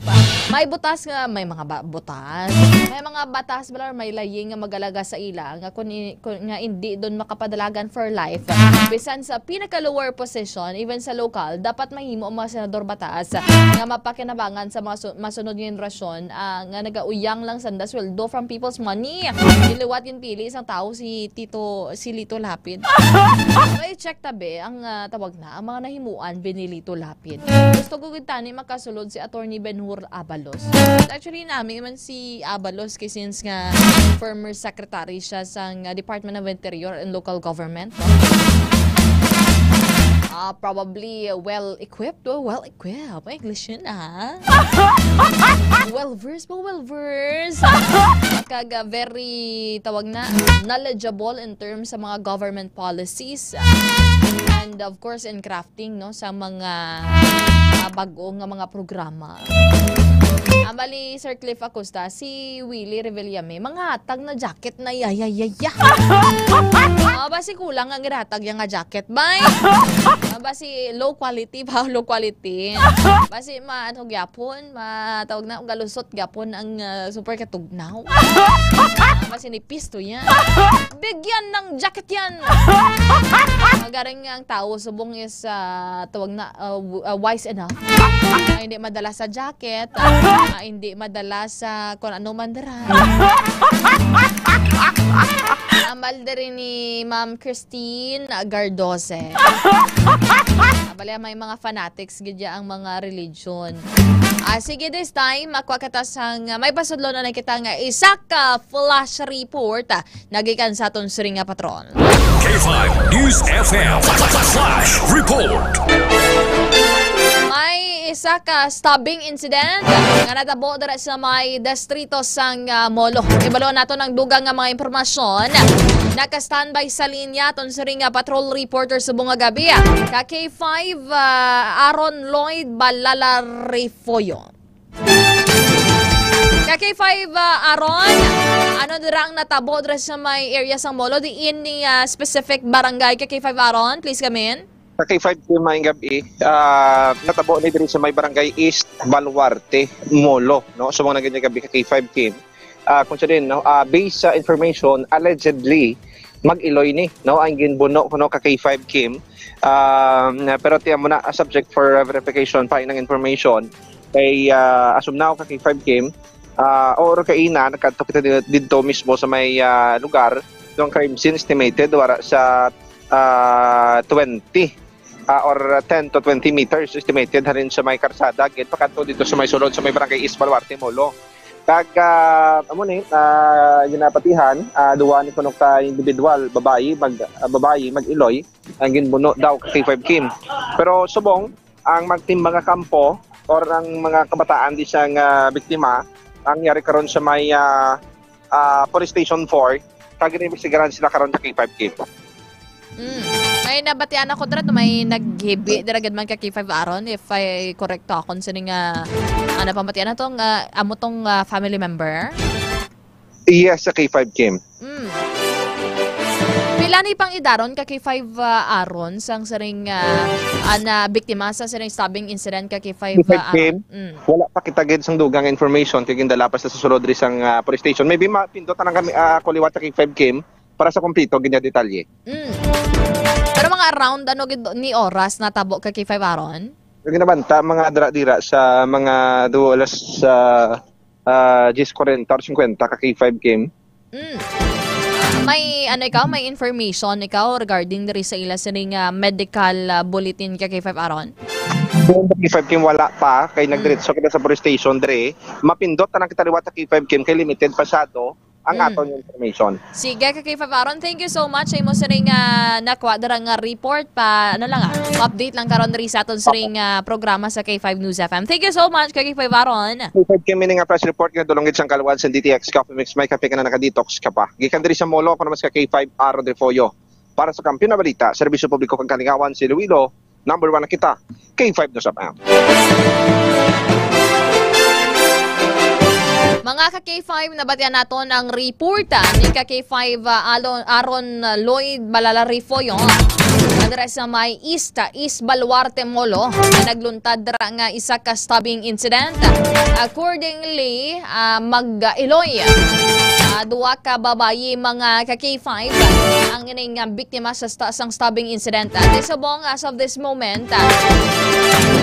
May butas nga, may mga ba- butas. May mga batas bala, may laying nga magalaga sa ila nga kun, i- kun nga hindi doon makapadalagan for life. Bisan sa pinaka lower position, even sa lokal, dapat mahimo ang mga senador batas nga mapakinabangan sa mga su- masunod nga henerasyon, ah, nga nagauyang lang sanda sweldo from people's money. Liwat ginpili sang tawo si Tito, si Lito Lapid. May check tabi ang, ah, tawag na, ang mga nahimuan, Benilito Lapid. Gusto ko gid tani makasulod si Attorney Ben-Hur Abalos. Actually, nami man si Abalos kay since nga former secretary siya sa, ah, Department of Interior and Local Government, no? Ah, probably well equipped. Oh, well equipped. May English yun, ah. Well versed po, well versed. Kag, ah, very, tawag na, knowledgeable in terms sa mga government policies. And of course, in crafting, no, sa mga, ah, bag-o nga mga programa. Ang bali, Sir Cliff Acosta, si Willie Revillame, manghatag na jacket na yayayaya. Ah, basi kulang ang ginhatag niya nga jacket, bay. Ah, basi low quality ba? Low quality. Basi ma-, ano gyapon, ma-, tawag na, galusot gyapon ang, ah, super katugnaw. Ah, basi ni pisto yan. Bigyan ng jacket yan. Ah, garing ang tao, subong is, ah, tawag na, ah, w- ah, wise enough. Ah, hindi madala sa jacket, ah, hindi madala sa kung ano man dira. Ambal diri ni Ma'am Christine Gardose. Ah, bali, may mga fanatics gid ya ang mga religion. Ah, sige, this time, makuha kita sang, ah, may pasudlo na lang kita nga isa ka flash report, ah, nagikan sa aton siring nga patrol. K five News F M Flash Report. May isa ka stabbing incident nga natabo dira sa may distrito sang, ah, Molo. Ibalo nato ang dugang nga mga impormasyon. Naka-standby sa linya aton siring nga patrol reporter subong nga gabi, ah, ka K five, ah, Aaron Lloyd Balala Refollo. Ka K five, ah, Aaron, ano dira ang natabo dira sa may area sang Molo? Diin ni, ah, specific barangay, ka K five Aaron? Please come in. Ka K five, Kim, maayong gabi. Ah, natabo ni diri sa may barangay East Baluarte, Molo, no? So, mga naging gabi, ka K five, Kim. Ah, kung sa din, no? Ah, based sa information, allegedly, mag-iloy ni, no? Ang ginbuno, no, ka K five, Kim. Um, pero tiyan mo na, ah, subject for verification pa inang information. Kay, ah, as of now, ka K five, Kim, ah, oro kaina, nagkadto kita di- didto mismo sa may, ah, lugar. Yung crime scene estimated wara sa, ah, twenty, ah, or ten to twenty meters estimated halin sa may karsada, gid pakadto dito sa may sulod sa may barangay East Baluarte, Molo. Kag, ah, amo ni, ah, ginapatihan, ah, duwa ni kuno ka individual, babayi, mag, ah, babayi, mag-iloy, ang ginbuno daw ka K five, Kim. Pero subong, ang magtimbang nga kampo or ang mga kabataan di siya nga biktima, ang yari karon sa may, ah, ah, Police Station four, kag ginaimbestigaran sila karon sa K five, Kim. Mm. May nabatian ako dira, may naghibi dira gid man ka K five Aaron, if I correct to, akon sini nga, ano, pamatian na tong, ah, amo tong, ah, family member? Yes, sa K five, Kim. Mm. Pila ni pang idaron ka K five, ah, Aaron, sang siring, ah, ah, na biktima sa siring stabbing incident ka K five, K five, ah, Aaron? Kim? Mm. Wala pa kita gid sang dugang information kay gindala pa sa sulod diri sang, ah, police station. Maybe mapindot na lang kami, ah, ako liwat sa K five, Kim, para sa kompleto gid nga detalye. Mm. Pero mga around ano gid ni oras natabo ka K five Aaron? Ang ginabanta, mga dira-dira sa mga duo alas, ah, ah, diyes kuwarenta or singkwenta ka K five, Kim. Mm. May, ano, ikaw, may information ikaw regarding diri sa ila sining, ah, medical, ah, bulletin ka K five Aaron? Kung K five, Kim, wala pa kay Mm. nagdiretso kita sa police station diri. Mapindot na lang kita liwat sa K five, Kim, kay limited pasado ang Mm. aton information. Sige, ka K five Aaron, thank you so much sa imo sining, ah, nakuha dira nga report pa, ano lang, ah, update lang karon diri sa aton siring, ah, programa sa K five News F M. Thank you so much, ka K five Aaron. K five, Kim, ini nga press report nga dulong gid sang kaluan sa D T X Coffee Mix, may kape ka na, naka-detox ka pa. Gikan diri sa Molo, ako naman si ka K five Aaron Refollo. Para sa Kampiyon na Balita, Serbisyo Publiko kag Kalingawan sa Iloilo, number one na kita. K five News F M. Mga ka K five, nabatian naton ang report, ah, ni ka K five, ah, Alon-, Aaron, ah, Lloyd Balala Refollo, ah, dira sa may East, ah, East Baluarte Molo, na nagluntad dira nga isa ka stabbing incident. Accordingly, ah, mag-iloy, ah, duha ka babayi, mga ka K five, ang ining, ah, biktima sa sta-, sang stabbing incident. At subong, as of this moment, ah,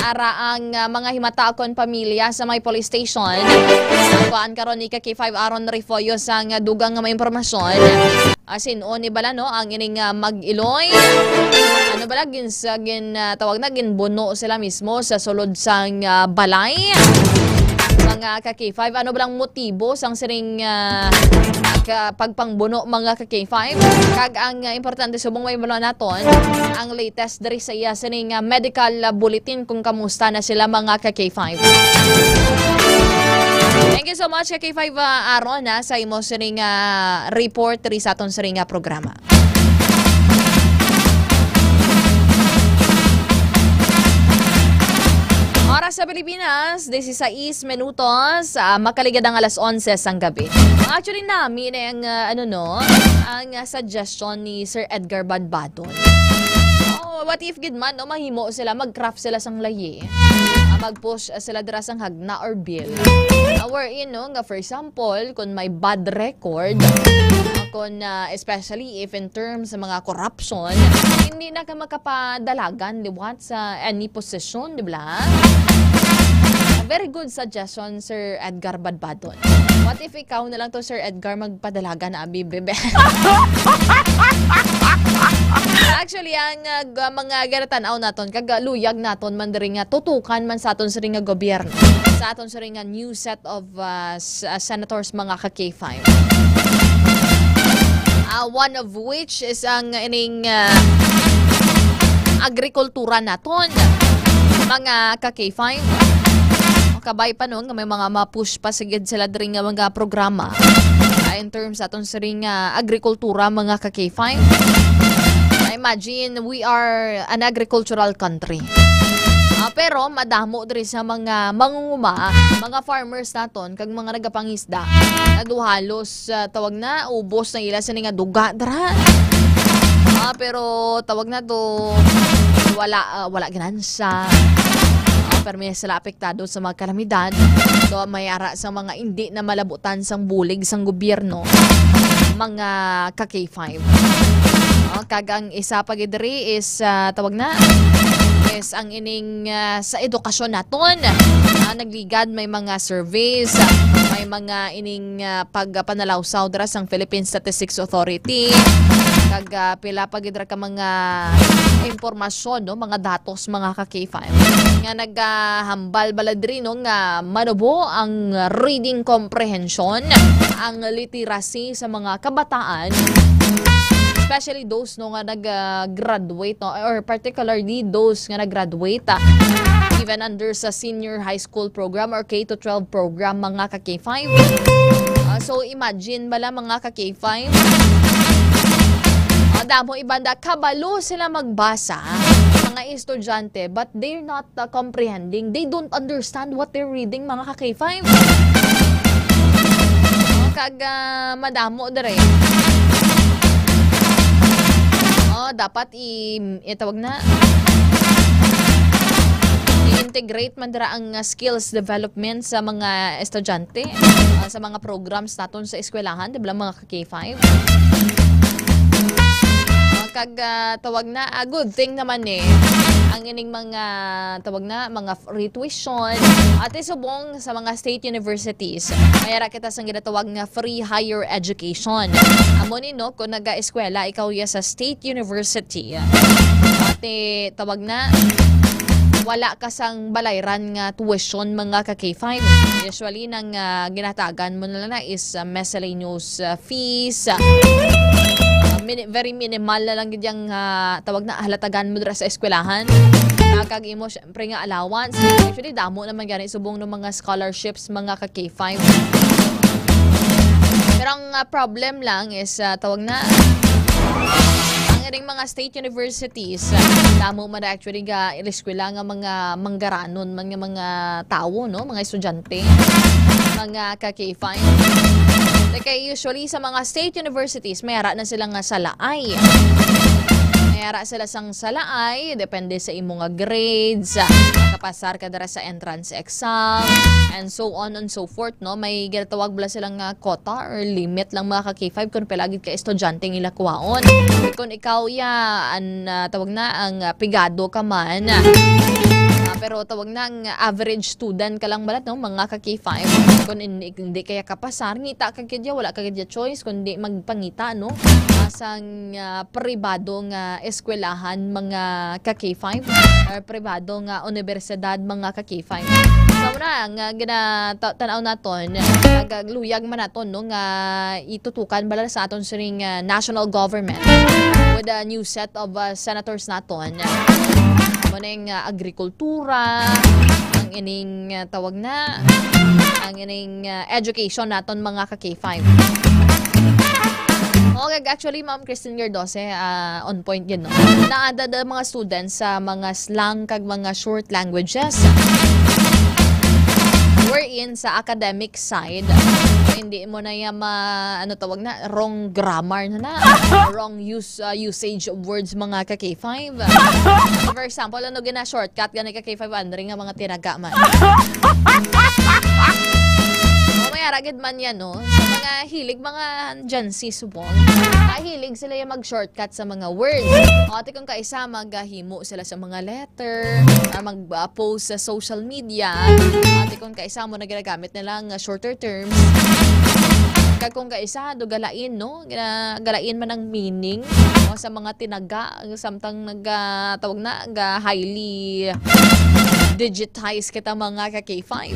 ara ang, ah, mga himataakon pamilya sa may police station. Ang kuan karon ni ka K five Aaron Refollo sang dugang nga mga impormasyon. Asin, o ni bala, no, ang ining, ah, mag-iloy. Ano bala, gin-, sa gin, ah, tawag na, ginbuno sila mismo sa sulod sang, ah, balay. Mga ka K five, ano balang motibo sang sining, ah, ka-, pagpangbuno, mga ka K five? Kag ang, ah, importante subong may bala naton, ang latest diri sa iya sining, ah, medical, ah, bulletin kung kamusta na sila, mga ka K five. Thank you so much, ka K five, ah, Aaron, ha, sa imo sining, ah, report diri sa aton sining, ah, programa. Oras sa Pilipinas, disisais minutos, ah, makaligad ang alas onse sang gabi. Actually, nami na ang, ah, ano, no, ang, ah, suggestion ni Sir Edgar Badbadon. Oh, what if gid man, no, mahimo sila, mag-craft sila sang layi. Ah, mag-push, ah, sila dira sang hagna or bill. Ah, wherein, no, nga for example, kung may bad record, ah, kung, ah, especially if in terms sa mga corruption, hindi na ka makapadalagan liwat sa any position, di ba? A very good suggestion, Sir Edgar Badbadon. What if ikaw na lang to, Sir Edgar, magpadalagan na abi, bebe? Actually, ang, ah, g-, mga ginatan-aw naton, kag, ah, luyag naton man diri nga tutukan man sa aton siring nga gobyerno, sa aton siring nga new set of, ah, s-, ah, senators, mga ka K five. Ah, one of which is ang ining, ah, agrikultura naton, mga ka K five. Kabay pa, no, nga may mga ma-push pa sigid sila diri nga mga programa, ah, in terms aton siring nga agrikultura, mga ka K five. I imagine we are an agricultural country. Ah, pero madamo diri sa mga mangunguma, mga farmers naton, kag mga nagapangisda, nga do halos, ah, tawag na, ubos na ila sini nga duga dira. Ah, pero tawag na to, wala, ah, wala ginansya. Ah, pero may sila apektado sa mga kalamidad. So, may ara sa mga indi na malabutan sang bulig sang gobyerno, mga ka K five. Ah, kag ang isa pa gid diri is, ah, tawag na, is ang ining, ah, sa edukasyon naton. Ah, nagligad may mga surveys, ah, may mga ining, ah, pagpanalawsaw dira sang Philippine Statistics Authority. Kag, ah, pila pa gid ra ka mga impormasyon, no, mga datos, mga ka K five, nga nagahambal bala diri, no, nga manubo ang reading comprehension, ang literacy sa mga kabataan, especially those, no, nga nag-, ah, graduate, no, or particularly those nga nag-graduate, ah, even under sa senior high school program or K to twelve program, mga ka K five. Ah, so, imagine bala, mga ka K five. Ah, damo ibanda, kabalo sila magbasa, mga estudyante, but they're not, uh, comprehending. They don't understand what they're reading, mga ka K five. Oh, kag, ah, madamo dire. Oh, dapat i-, itawag na, i-integrate man dira ang, ah, skills development sa mga estudyante, ah, sa mga programs naton sa eskwelahan, di ba, mga K five. Ah, kag, ah, tawag na, ah, good thing naman eh, ang ining mga, tawag na, mga free tuition, at subong sa mga state universities, may ara kita sang ginatawag nga free higher education. Amo ni, no, kung naga-eskwela ikaw ya sa state university, at, tawag na, wala ka sang balayran nga tuition, mga ka K five. Usually, nang, ah, ginatagan mo na lang na is, ah, miscellaneous, ah, fees, ah, mini-, very minimal na lang gid yang, ah, tawag na, halatagan mo dira sa eskwelahan. Ah, kag imo, syempre nga, allowance. Actually, damo naman gani subong ng mga scholarships, mga ka K five. Pero ang, ah, problem lang is, ah, tawag na, ang Nga ning mga state universities, damo man actually nga iliskwela nga mga manggaranon man nga mga tawo, no? Mga estudyante, mga ka K five. Kay usually sa mga state universities, may ara na sila nga salaay. May ara sila sang salaay, depende sa imo nga grades, kapasar ka dira sa entrance exam, and so on and so forth, no? May ginatawag bala sila nga quota or limit lang, mga ka K five, kung pila gid ka estudyante ang ila kuhaon. Kung ikaw ya, an, ah, tawag na, ang, ah, pigado ka man, ah, pero tawag na, ang average student ka lang bala, no, mga ka K five. Kung hindi, hindi kaya kapasar, ngita ka gid ya, wala ka gid ya choice kundi magpangita, no? Ah, sang, ah, pribado nga eskwelahan, mga ka K five, or pribado nga universidad, mga ka K five. So, muna nga gina-, ta-, tanaw naton, nagluyag man naton, no, nga itutukan bala sa aton sining, ah, national government with a new set of, ah, senators naton. Muna yung, ah, agrikultura, ang ining, ah, tawag na, ang ining, ah, education naton, mga ka K five. Okay, actually, Ma'am Christine Gerdose, ah, on point yun, no? Naada ang mga students sa mga slang kag mga short languages. Wherein sa academic side, hindi mo na yung ma-, ano tawag na, wrong grammar na na, wrong use, ah, usage of words, mga ka K five. For example, ano gina-shortcut gani ka K five hundred nga mga tinaga man? O, may ara gid man yan, no? Sa mga hilig, mga Gen Z subong. Mahilig sila yung mag-shortcut sa mga words. O, ate, kung kaisa, maghimo sila sa mga letter, or mag-post sa social media. O, ate, kung kaisa mo na ginagamit nila nga shorter terms. Kag kung kaisa, do galain, no? Gina-, galain man ang meaning, o, sa mga tinaga, samtang nag, ah, tawag na, ga highly digitize kita, mga ka K five.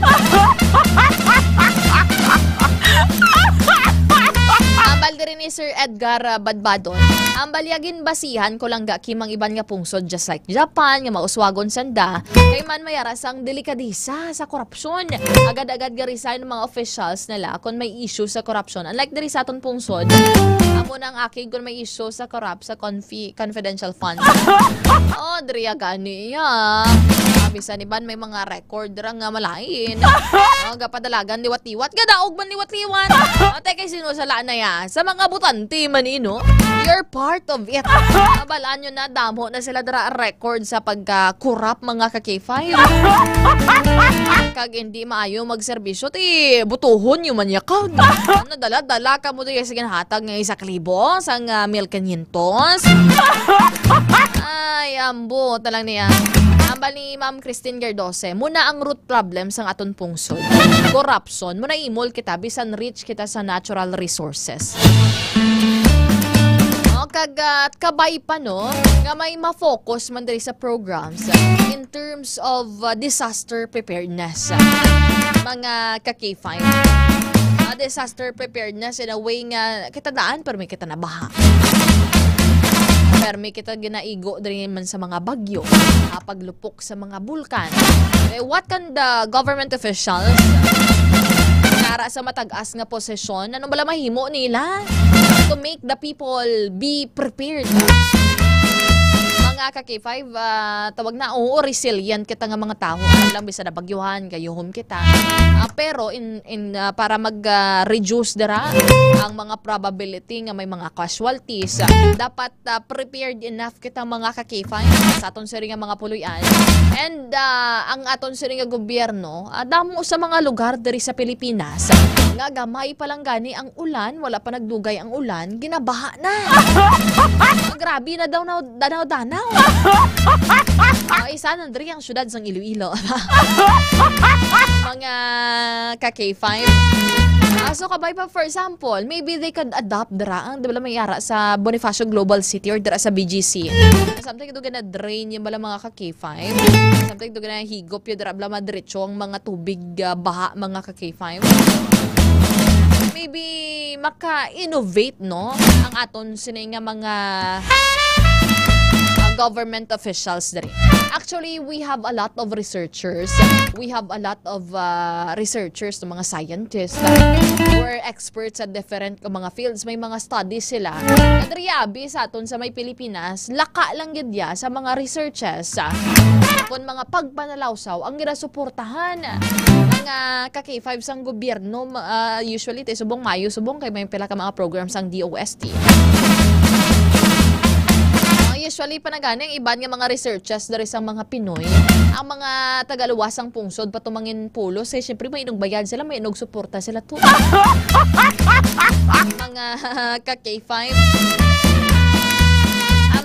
Ambal diri ni Sir Edgar, ah, Badbadon. Ambal ya ginbasihan ko lang ga Kim ang iban nga pungsod, just like Japan, nga mauswagon sanda. Kay man may ara sang delikadesa sa korupsyon. Agad-agad ga resign ang mga officials nila kung may issue sa korupsyon. Unlike diri sa aton pungsod, amo nang akig kung may issue sa corrupt, sa confi-, confidential funds. Oh, diri ya gani ya. Ah, bisan iban may mga record ra nga malain. Oh, gapadalagan liwat-liwat. Gadaog man liwat-liwat. Ate, kay sino sala na ya? Sa mga butante man, eh, no? You're part of it. Nabalaan nyo na, damo na sila dira record sa pagka-corrupt, mga ka K five. Kag hindi maayo magserbisyo, ti butuhon nyo man ya kag. Ano, dala-dala ka mo to ya sa ginhatag nga isa ka libo sang, ah, mil quinientos? Ay, ambot na lang niya. Ambal ni Ma'am Christine Gerdose, muna ang root problem sang aton pungsod. Corruption. Muna imol kita, bisan rich kita sa natural resources. O, kag, ah, kabay pa, no, nga may ma-focus man diri sa programs, ah, in terms of, ah, disaster preparedness, ah, mga ka K five. Ah, disaster preparedness in a way nga kita daan, pero may kita nabaha. Pero may kita ginaigo diri man sa mga bagyo, ah, paglupok sa mga bulkan. Eh, what can the government officials nara sa matag-as nga posisyon? Ano bala mahimo nila to make the people be prepared? Mga ka K five, ah, tawag na, oo, resilient kita nga mga tawo. Ano lang, bisan nabagyuhan, gayuhom kita. Ah, pero in, in, ah, para mag, ah, reduce dira ang mga probability nga may mga casualties, ah, dapat, ah, prepared enough kita, mga ka K five, sa aton siri nga mga puloy-an. And, ah, ang aton siri nga gobyerno, ah, damo sa mga lugar diri sa Pilipinas nga gamay pa lang gani ang ulan, wala pa nagdugay ang ulan, ginabaha na. Grabe na daw na danaw-danaw. Ah, isa na diri ang syudad sang Iloilo. Mga ka K five. Ah, so kabay pa, for example, maybe they could adopt dira ang, di ba, may ara sa Bonifacio Global City or dira sa B G C. Something do gina-drain yung bala, mga ka K five. Something do gina-higop yung dira bala madiretso ang mga tubig, ah, baha, mga ka K five. Maybe maka-innovate, no, ang aton sini nga mga, ah, government officials diri. Actually, we have a lot of researchers. We have a lot of uh, researchers, mga scientists, uh, who are experts sa different nga mga fields. May mga studies sila. Kadriyabi sa aton sa may Pilipinas, laka lang gid ya sa mga researches, ah, kon mga pagpanalawsaw ang ginasuportahan mga ka K five sang gobyerno. Ma-, ah, usually, te, subong Mayo, subong kay may pila ka mga programs ang D O S T. Ah, usually, pa na gani, ang iban nga mga researches diri sa mga Pinoy, ang mga tagaluwas sang pungsod patumangin pulos, eh, syempre, may inugbayad sila, may inugsuporta sila to. Mga ka K five.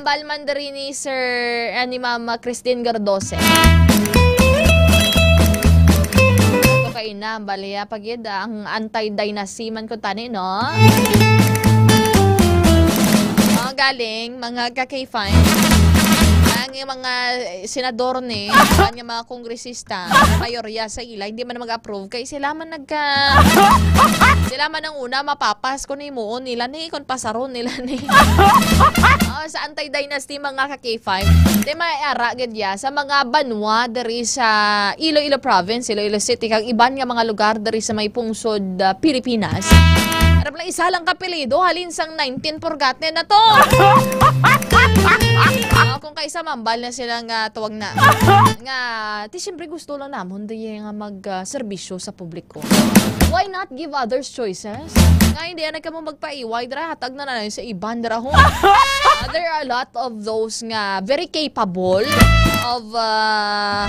Ambal man diri ni Sir, ah, ni Ma'am Christine Gardose. Ito kay ina, ambal iya pagid, ah, ang anti-dynasty man ko tani, no? Oh, galing, mga ka K five. Ang mga, eh, senador ni, ang mga kongresista, mayorya sa ila, hindi man mag-approve kay sila man nagka-, sila man ang una mapapas kung himuon nila ni, kung pasaron nila ni. Oh, sa anti-dynasty, mga ka K five, di may ara gid ya sa mga banwa diri sa Iloilo province, Iloilo City, kag iban nga mga lugar diri sa may pungsod, ah, Pilipinas. Aram lang, isa lang ka apelyido, halin sang nineteen purgatne na to. Ah, kung kaisa mambal na sila nga tawag na, nga, ti, siyempre gusto lang namon di nga mag, ah, serbisyo sa publiko. Why not give others choices? Nga hindi na kamo magpaiway dira, hatag na na sa iban dira ho. Ah, there are a lot of those nga very capable of, ah,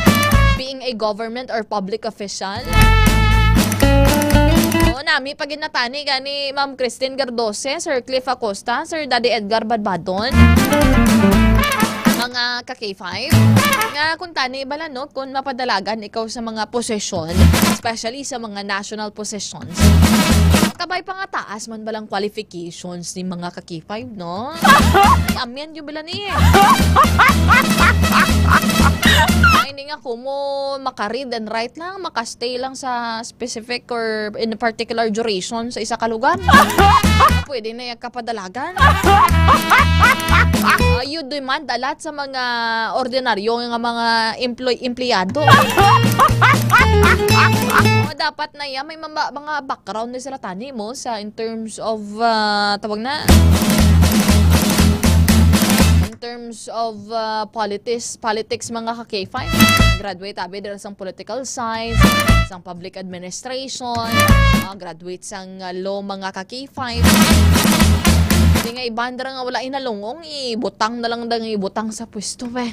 being a government or public official. O, nami pa gid natani gani Ma'am Christine Gardose, Sir Cliff Acosta, Sir Daddy Edgar Badbadon. Mga ka K five. Nga kung tani bala, no, kung mapadalagan ikaw sa mga posisyon, especially sa mga national positions, kabay pa nga taas man balang qualifications ni mga ka K five, no? Amen yung bala ni. Ay, hindi nga ko mo maka-read and write lang, maka-stay lang sa specific or in a particular duration sa isa ka lugar. Pwede na yung kapadalagan. Ah, you demand a lot sa mga ordinaryo nga mga employ-, empleyado. Oh, dapat na yan, may mga, mga background na sila tani mo sa in terms of, ah, tawag na, in terms of, ah, politis-, politics, mga ka K five. Graduate abi dira sang political science, sang public administration, ah, graduate sang, ah, law, mga ka K five. Di nga iban dira nga wala inalungong, ibutang na lang dang ibutang sa pwesto, be.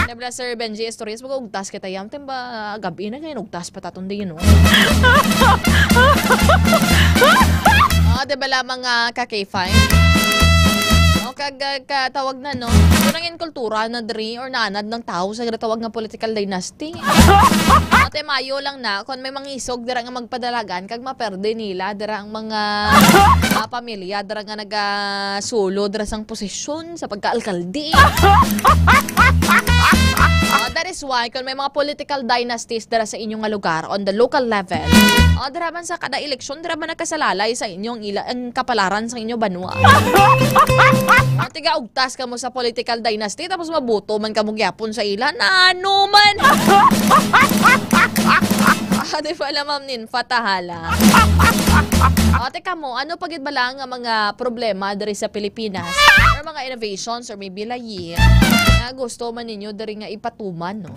Nabla, Sir Benji Estorias, mag-ugtas kita yam, timba, gabi na, kaya nugtas pa taton din, no? Oh, di ba lamang, ah, ka K five? O, kag, ah, katawag na, no? Doon ang kultura na diri or naanad ng tao sa ginatawag nga political dynasty. Ate, mayo lang na, kung may mga isog dira nga magpadalagan, kag maperde nila, dira ang mga, ah, pamilya, dira nga nagasulo, dira sang posisyon sa pagkaalkalde. Ah, that is why, kung may mga political dynasties dira sa inyong nga lugar, on the local level, ah, dira man sa kada eleksyon, dira man nakasalalay sa inyong ila, ang kapalaran sa inyong banwa. Ah, tiga ugtas kamo sa political dynasty, tapos mabuto man kamo gyapon sa ila. Nano man? Ah, di ba, Ma'am Ninfa Tahala? O, teka mo, ano pa gid bala nga mga problema diri sa Pilipinas? Or mga innovations or maybe layi nga gusto man ninyo diri nga ipatuman, no?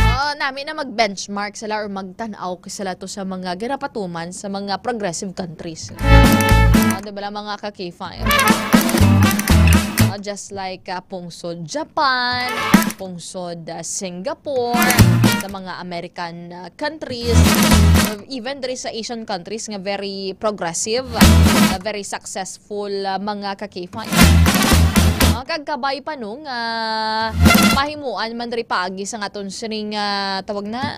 O, nami na mag-benchmark sila or magtan-aw sila to sa mga ginapatuman sa mga progressive countries. Ah, di ba lang, mga ka K five? Ah, just like, ah, pungsod Japan, pungsod, ah, Singapore, sa mga American, ah, countries, or even diri sa Asian countries nga very progressive, ah, very successful, ah, mga ka K five. Ah, kag kabay pa, no, nga mahimuan man diri paagi sa aton sining, ah, tawag na,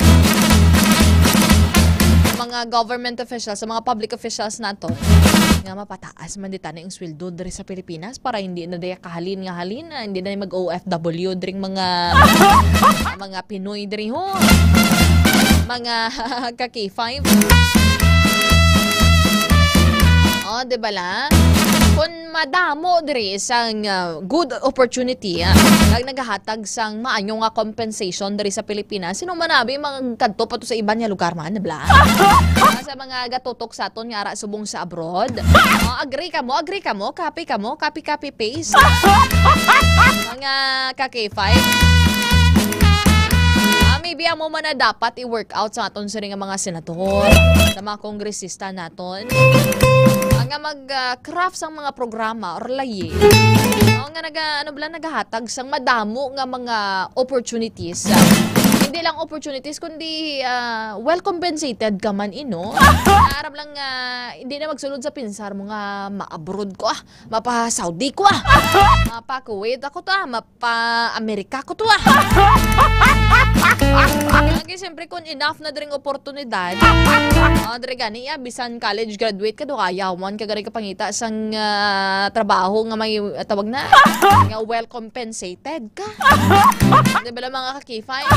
mga government officials, sa mga public officials nato, nga mapataas man di tani ang sweldo diri sa Pilipinas para hindi na diya kahalin nga halin, ah, hindi na mag-O F W dring mga, mga Pinoy diri ho. Mga ka K five. Oh, di ba la? Kung madamo diri sang, ah, good opportunity, ah, kag nagahatag sang maayo nga compensation diri sa Pilipinas, sino man abi magkadto pa to sa iban nga lugar man, bla? Ah, sa mga gatutok sa aton nga ara subong sa abroad. Oh, agree ka mo, agree ka mo, copy ka mo, copy, copy, paste. Mga ka K five. Ah, maybe amo man na dapat i-work out sa aton sini nga mga senador, sa mga kongresista naton. Ang nga mag, ah, craft sang mga programa or layi. No, nga naga-, ano bala, nagahatag sang madamo nga mga opportunities. Ah, hindi lang opportunities, kundi, ah, well compensated ka man, ino. Aram lang nga, hindi na magsulod sa pinsar mo nga ma-abroad ko, ah, mapa-Saudi ko, ah, mapa-Kuwait ako to, ah, mapa-Amerika ko to, ah. Okay, siyempre, kung enough na dring oportunidad, oh, diri gani, ah, bisan college graduate ka, do kayawan ka gani kapangita sang, ah, trabaho nga may, ah, tawag na, nga well compensated ka. Di ba lang, mga ka-K five?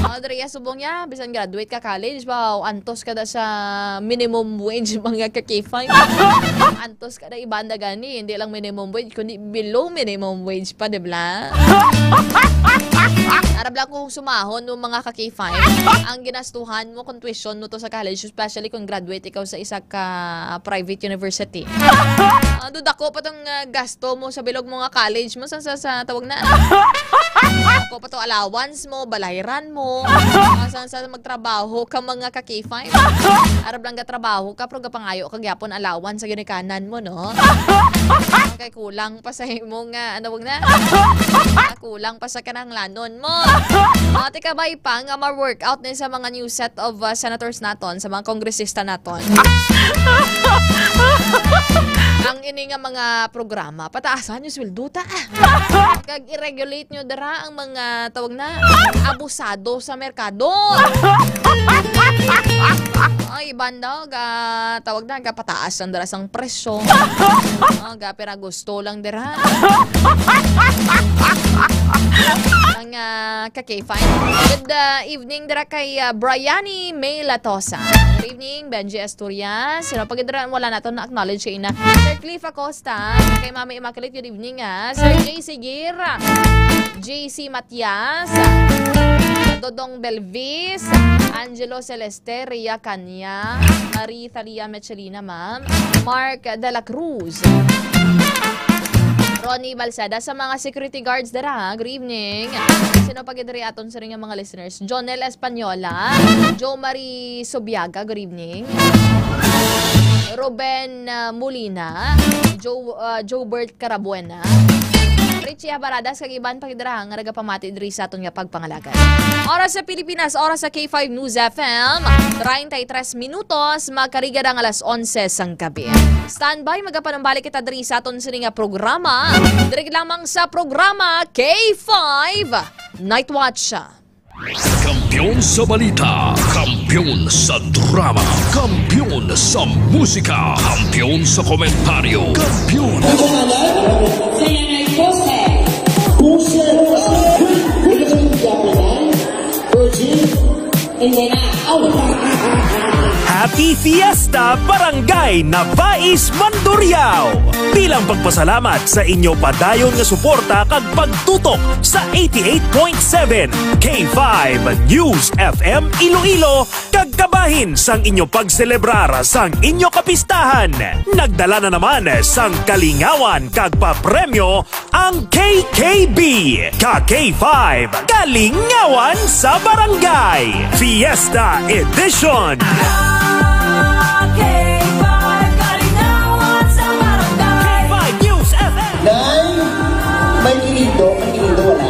Oh, diri, ah, subong niya, bisan graduate ka college, wow, antos ka da sa minimum wage, mga ka-K five. Antos ka da, iban da gani, hindi lang minimum wage, kundi below minimum wage pa, di ba? Arab lang kung sumahon mo, mga ka-K five, ang ginastuhan mo kung tuition mo to sa college, especially kung graduate ikaw sa isa ka private university. Ah, do dako pa tong, ah, gasto mo sa bilog mo nga college mo, sa, sa, sa tawag na. Dako pa to allowance mo, balayran mo. Ah, sa, sa magtrabaho ka, mga ka-K five. Arab lang gatrabaho ka, pero gapangayo ka gyapon allowance sa ginikanan mo, no? Kay kulang pa sa imo nga, ano, wag na. Ah, kulang pa sa kinahanglanon mo. Ah, tika, bay pa nga ma-workout ni sa mga new set of, ah, senators naton, sa mga kongresista naton. Ang ini nga mga programa, pataasan yung sweldo ta. Kag i-regulate nyo dira ang mga, tawag na, abusado sa merkado. Ay, iban daw, ga, tawag na, gapataas ang dira sang presyo. Oh, ga, pira gusto lang dira. Ang, ah, ka-K five. Good, ah, evening dira kay, ah, Briani May Latosa. Good evening, Benji Asturias. Sino pa gid dira wala nato na-acknowledge kay ina? Sir Cliff Acosta, kay Mami Immaculate, good evening, ah. Sir J C Gira, J C Matias, Dodong Belvis, Angelo Celeste, Ria Cania, Marie Thalia Michelina, ma'am, Mark de la Cruz, Ronnie Balsada, sa mga security guards dira, ha? Good evening. Sino pa gid diri aton sa ring mga listeners? Jonel Española, Jo Marie Subiaga, good evening. Ruben, ah, Molina, Jo, ah, Jobert Carabuena, Richie Habaradas, kag iban pa gid dira nga nagapamati diri sa aton nga pagpangalagad. Oras sa Pilipinas, oras sa K five News F M, treinta y tres minutos, makariga ang alas onse sang gabi. Standby, magapanumbalik kita diri sa aton sini nga programa. Diri lamang sa programa K five Night Watch. Kampiyon sa balita, kampiyon sa drama, kampiyon sa musika, kampiyon sa komentaryo, kampiyon. Ang pangalan? Sa yan ay Jose. Jose. Virgin. Hindi na. Aw. Happy Fiesta, Barangay Nabais, Mandurriao! Bilang pagpasalamat sa inyo padayon nga suporta kag pagtutok sa eighty-eight point seven K five News F M Iloilo, kag kabahin sang inyo pagselebrar sang inyo kapistahan, nagdala na naman sang kalingawan kag papremyo ang K K B, ka K five, Kalingawan sa Barangay Fiesta Edition. K five, Kalingawan sa Barangay. K five News F M. Nay, may kinindo, may kinindo, wala.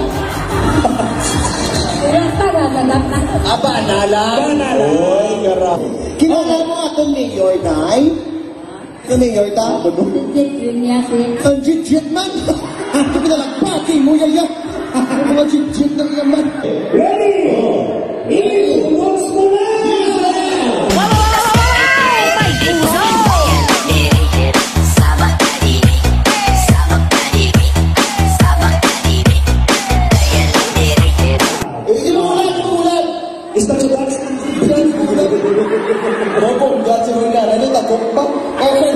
Wala pa, naganap na. Aba, nala. Nala. Oy, gara. Kilala mo akong mayor, Nay? Kini nga ita? Legit yun niya, sir. Ang legit man! Ang pinalagbati mo, yaya! Ang mga legit na naman! Ready? Ready? Once more! Eh, inuulan, inuulan! Is that your dance? Bobo, ang dance mo nga. Ano, takot pa? Okay.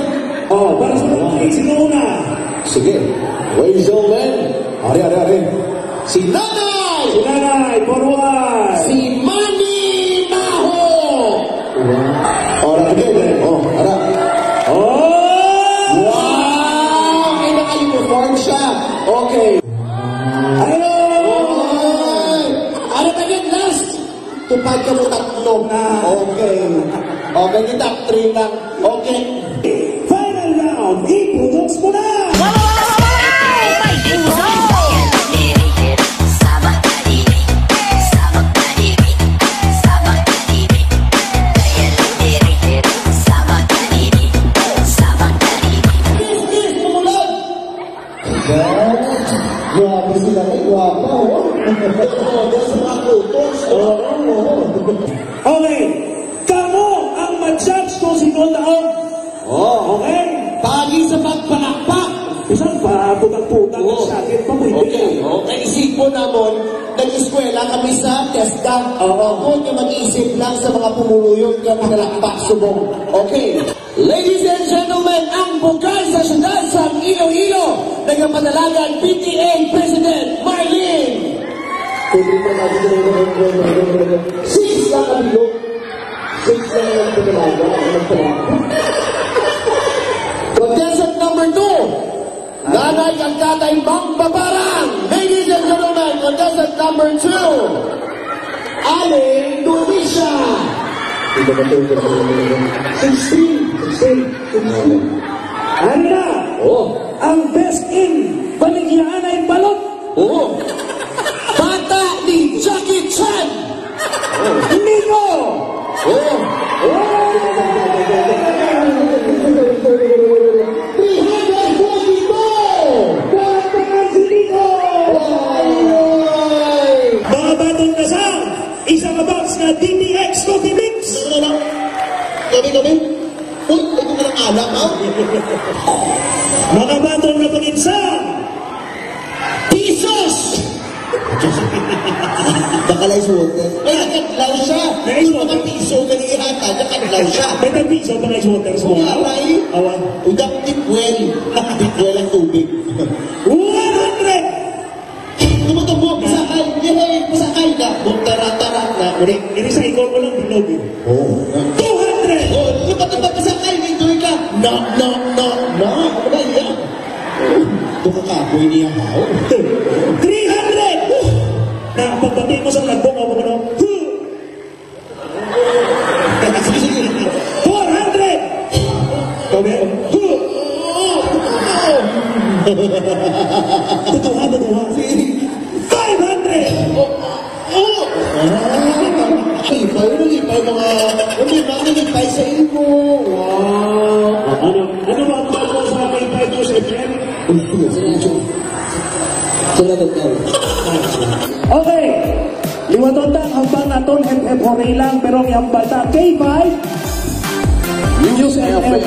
Oh, para sa mga kids, sino una? Ladies and gentlemen, ari, ari, ari. Si Nanay! Si Nanay, forward! Si Manny Maho! Wow. Oh, ara, again, eh. Oh, ara. Oh! Wow! May naka-uniform siya. Okay. Hello! Oy! Ano ba yun? Last! Tupad ka mo tatlo. Ah. Okay. Okay, kita three lang. Okay. Final round, i-budots mo na! Grabe sila, ay, gwapa, oh. Toda sa mga kutos, oh. Oo, oo. Okay. Kamo ang ma-judge kung sino ang daog. Oh, okay. Pagi sa pagpalakpak. Bisan pa, putang-putang ang sakit pa, pwede. Okay, okay. Isipon namon, nag-eskwela kami sa TESDA. Oo. Ako nga mag-isip lang sa mga pumuluyon nga pinalakpak subong. Okay. Ladies and gentlemen, ang bugay sa siyudad sang Iloilo, nagapadalagan P T A President Marlene. Pwede pa natin sa mga, mga, mga, mga, six lang ang bilog. Six lang ang nagpadalagan, ang nagpadalagan. Contestant number two, Nanay kag Tatay Mangbabarang. Ladies and gentlemen, contestant number two, Aling Dorisha. Sixteen. Sixteen. Sixteen. Ano na? Oh. Ang best in Baligyaanay Balot. Oo. Bata ni Jackie Chan. Nico! Oh. Oh. Three hundred forty-two! Palakpakan si Nico! Ay! Mga baton na sa isa ka box na D T X Coffee Mix. Ano, ano? Gabi, gabi? Uy, ito ka ng alak, ha? Mga baton na pag-insa. Pisos! Baka lang ice water. Ay, nakadlaw siya. Nice. Yung mga piso, ganihan, nakadlaw siya. May tag-piso pa nga ice water sa mga. Wala, eh. Awan. Uy, dapat deep well. Deep well ang tubig. One hundred! Tumatabok, pasakay. Yehey, pasakay na. Buktaratara na. Uri, iri sa ikon ko lang bilog, eh. Oh. Two hundred! Oh, lupat na pagkasakay, may doy ka. No, no, no, no. Ano ba yan? Ito ka kapoy niya, ha? Three hundred! Na, pagbati mo sa lagbong, ako, ano? Four hundred! Kami? Tutuha, tutuha. Five hundred! Oh! Ah, lipay, ano lipay, mga, ano yung mga lipay sa imo? Wow. Ano, ano ba ang bago sa K five News F M? Salamat, Kyle. Okay. Liwaton ta ang hambal naton, hep, hep, hooray lang, pero ang hambal ta, K five News F M.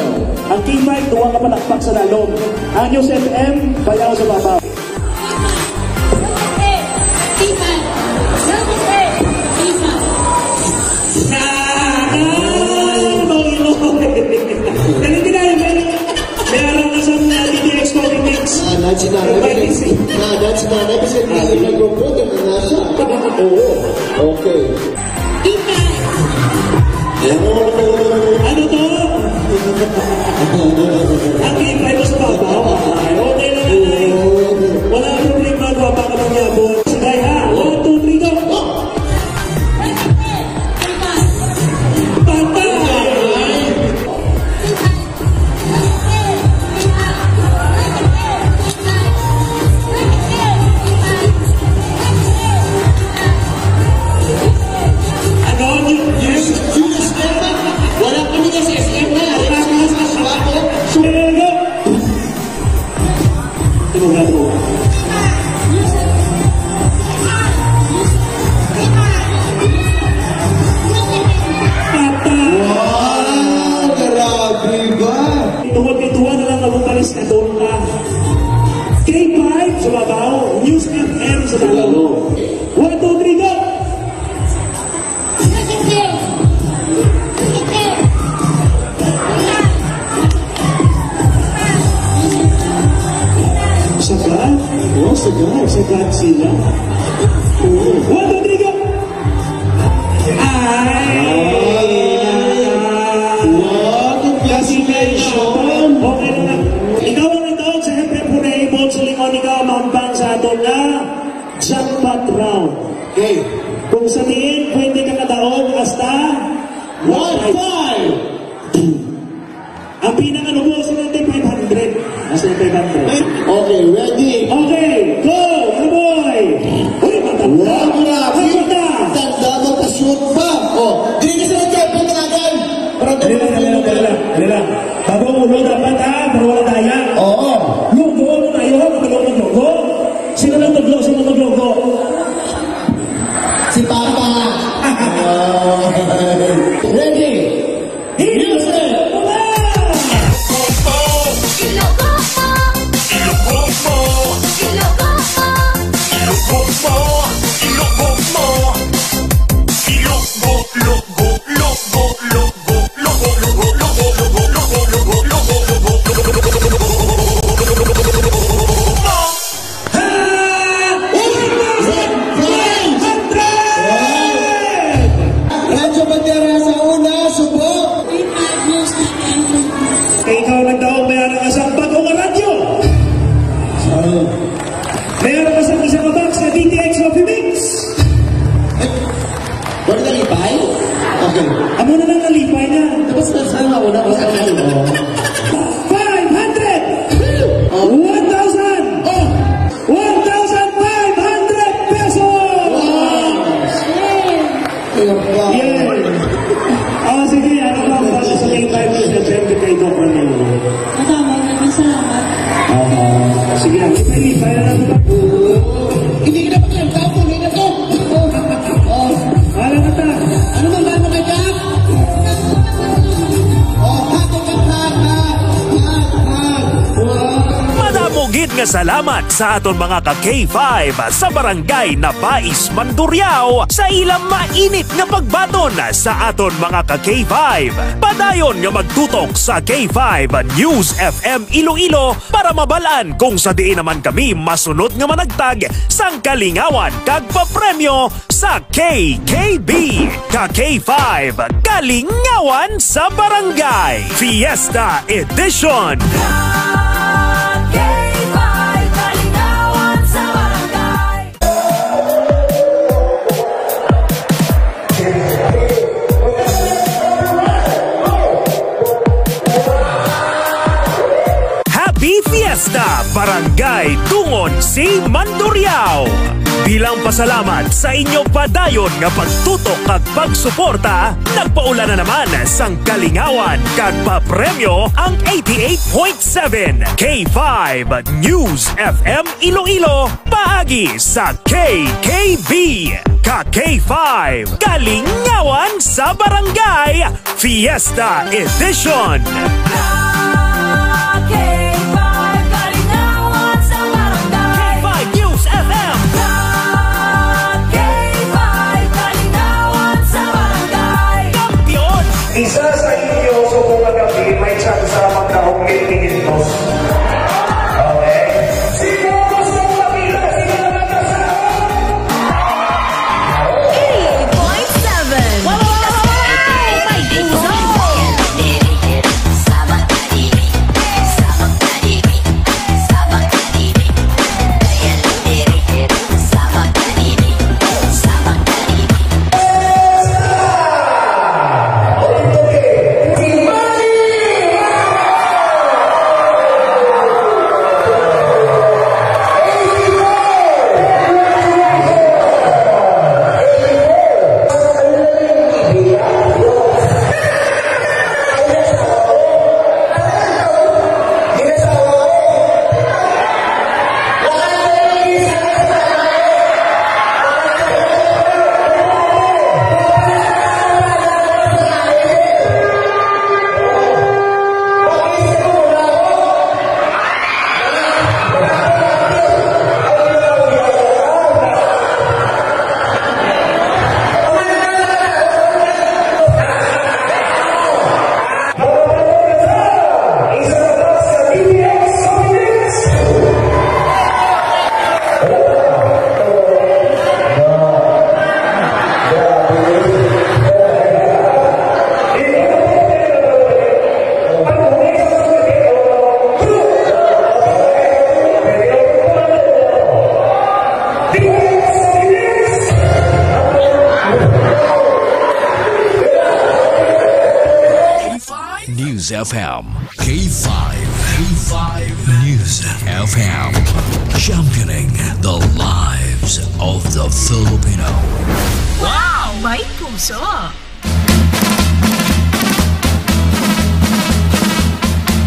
Ang K five, duha ka palakpak sa lalom. Ang News F M, bayaw sa babaw. May arang na sa mga D T X Coffee Mix. Ah, dahil si nanay, May kasi, ah, dahil si nanay, kasi hindi na nag-report, ano na siya? Oo. Okay. Ano to? Ang ipay mo sa babaw. Ay, okay lang, ay. Wala ang problema, gwapa ka mangyabot. Sige, ha? One, two, three, go! Patay! Ano? Yung, yung, yung S M na? Wala kami na sa S M na. Wala kami sa S M na. Sumagot. Ito na po. Wow! Grabe ba? Tungod kay duha na lang ang vocalist na doon ka. K five sa babaw, News F M sa talo. One, two, three, go! Sa? Oh, sa God, sa God sila. Oh. One, two, three, go! Ay! Wow, congratulations! Okay na na. Ikaw ang nagdaog sa Hepe Pune, Ibon, sa lingon, ikaw ang mahampang sa aton nga jackpot round. Okay. Kung sa diin, pwede ka kadaog hasta one five. Ang pinakanubo, sino, five hundred. Hasta five hundred. Okay, ready? Okay, go, Kaboy! Uy, matanda! Wow, grabe! Matanda! Tanda mo, pa-shoot pa! Oh, dili ka sa nagkapit sa akin! Para Dali lang, dali lang, dali lang, dali lang. Bago ang ulo, dapat, ha? Para wala daya. Oo. Lugo, ano tayo? Kapag ako maglugo? Sino nang maglugo? Sino maglugo? Si Papa. Ready? Music! Radyo Bandera sa una, subo. Kay ikaw nagdaog may ara ka sa bago nga radyo. May ara ka sa isa ka box nga D T X Coffee Mix. Wala nalipay? Okay. Amo na lang nalipay na. Tapos na sa mga una ko sa ano. Five hundred! Oh. One thousand! Oh. One thousand five hundred pesos! Wow! Ayun pa. Yay! Oh, sige, ano pa ang boses sa K five News F M kay Doc Romeo? Madamo, maraming salamat. Ah, sige, ang ipay-ipay na lang. Hindi ka dapat lang tapon, hindi na to. Oh, oh. Wala na ta. Ano man ba, ano ka dyan? Oh, hati ka, ha, ha, ha, ha. Wow. Madamo gid nga salamat sa aton mga ka K five sa Barangay Nabais, Mandurriao, sa ilang mainit nga pagbaton sa aton mga ka K five. Padayon nga magtutok sa K five News F M Iloilo para mabal-an kung sa diin naman kami masunod nga managtag sang kalingawan kag papremyo sa K K B, ka K five, Kalingawan sa Barangay, Fiesta Edition. Ka K five, Kalingawan sa Barangay. Happy Fiesta, Barangay Dungon C, Mandurriao! Bilang pasalamat sa inyo padayon nga pagtutok kag pagsuporta, nagpaula na naman sang kalingawan kag papremyo ang eighty-eight point seven K five News F M Iloilo paagi sa K K B, ka K five, Kalingawan sa Barangay, Fiesta Edition. Ka K five, Kalingawan sa Barangay. K five News F M. Ka K five, Kalingawan sa Barangay. Kampiyon. Isa sa inyo subong nga gabi may tsansa magdahom kay quinientos. Okay? Sino gusto mo makita? Sino na nagkasahod? Eighty-eight point seven. Wow, wow, wow, wow, wow! May puso! F M. K five, K five News F M. Championing the lives of the Filipino. Wow! May puso!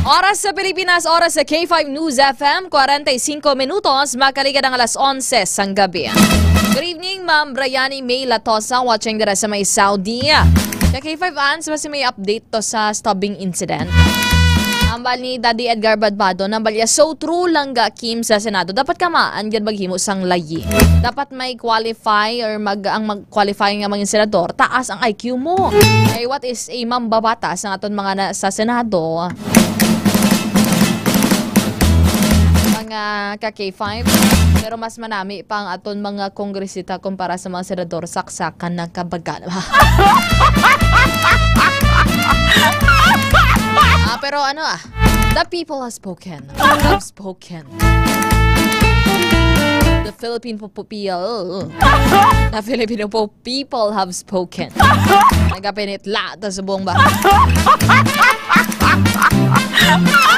Oras sa Pilipinas, oras sa K five News F M, kwarenta y cinco minutos, makaliga ang alas onse sang gabi. Good evening, Ma'am Brianny May Latosa, watching dira sa may Saudi. Sa K five Ans, basi may update to sa stabbing incident. Ambal ni Daddy Edgar Badbado, nambal niya, "So true lang ga, Kim, sa Senado. Dapat kamaan gid maghimo sang layi. Dapat may qualify or mag, ang mag-qualify nga mga senador, taas ang I Q mo. Kay what is a mambabatas ang aton mga na, sa Senado?" Mga ka K five, pero mas manami pa ang aton mga kongresista kumpara sa mga senador, saksakan ng kabagal. Ah, pero ano ah, the people have spoken. Have spoken. The Philippine people, the Filipino po, people have spoken. Nagapinitla ta subong ba?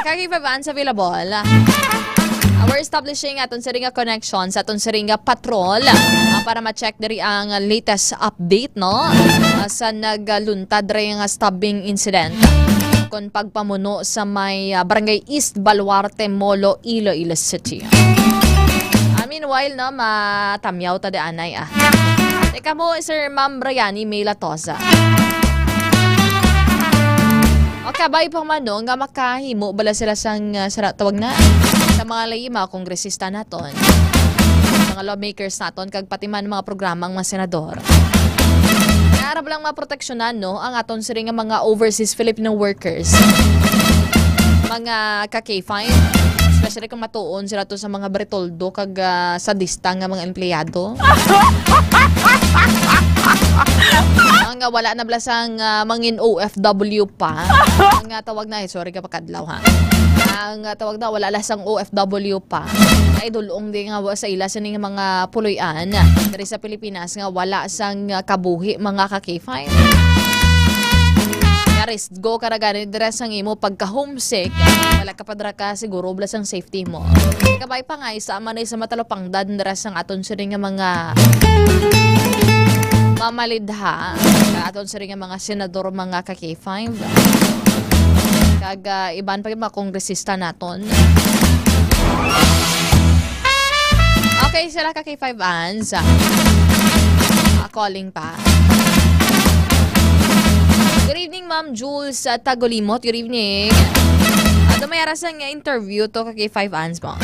Kag iba ba ang available? Uh, we're establishing aton siring nga connection sa aton siring nga patrol, uh, para ma-check diri ang latest update, no? Uh, sa nagluntad diri nga stabbing incident kon pagpamuno sa may, uh, Barangay East Baluarte, Molo, Iloilo City. Ah, meanwhile, no, matamyaw ta di anay, ah. Teka mo, Sir Ma'am Brianny May Latosa. O kabay pa man, no, nga makahimo bala sila sang, ah, sara-, tawag na, sa mga layi, mga kongresista naton, mga lawmakers naton, kag pati man mga programang mga senador. Naarab lang mga proteksyonan, no, ang aton siring nga mga overseas Filipino workers. Mga ka K five, especially kung matuon sila to sa mga britoldo kag, ah, sadista nga mga empleyado. Ang, ah, wala na bala sang, ah, mangin O F W pa. Ang, ah, tawag na, eh, sorry ka pakadlaw, ha. Ang, ah, tawag na, wala la sang O F W pa. Ay, dulong di nga wa sa ila sining mga puloy-an diri sa Pilipinas nga wala sang, ah, kabuhi, mga ka K five. Nga risk go ka ra gani dira sang imo pagka-homesick, wala ka pa dira ka siguro bala sang safety mo. Kabay pa nga, isa man ni sa matalupangdan dira sang aton siring nga mga mamalidha, sa aton siring nga mga senador, mga ka K five. Kag, ah, iban pa yung mga kongresista naton. Okay, sila ka K five Ans. Ah, calling pa. Good evening, Ma'am Jules, ah, Tagolimot. Good evening. Ato may aras ang interview to ka K five Ans mo.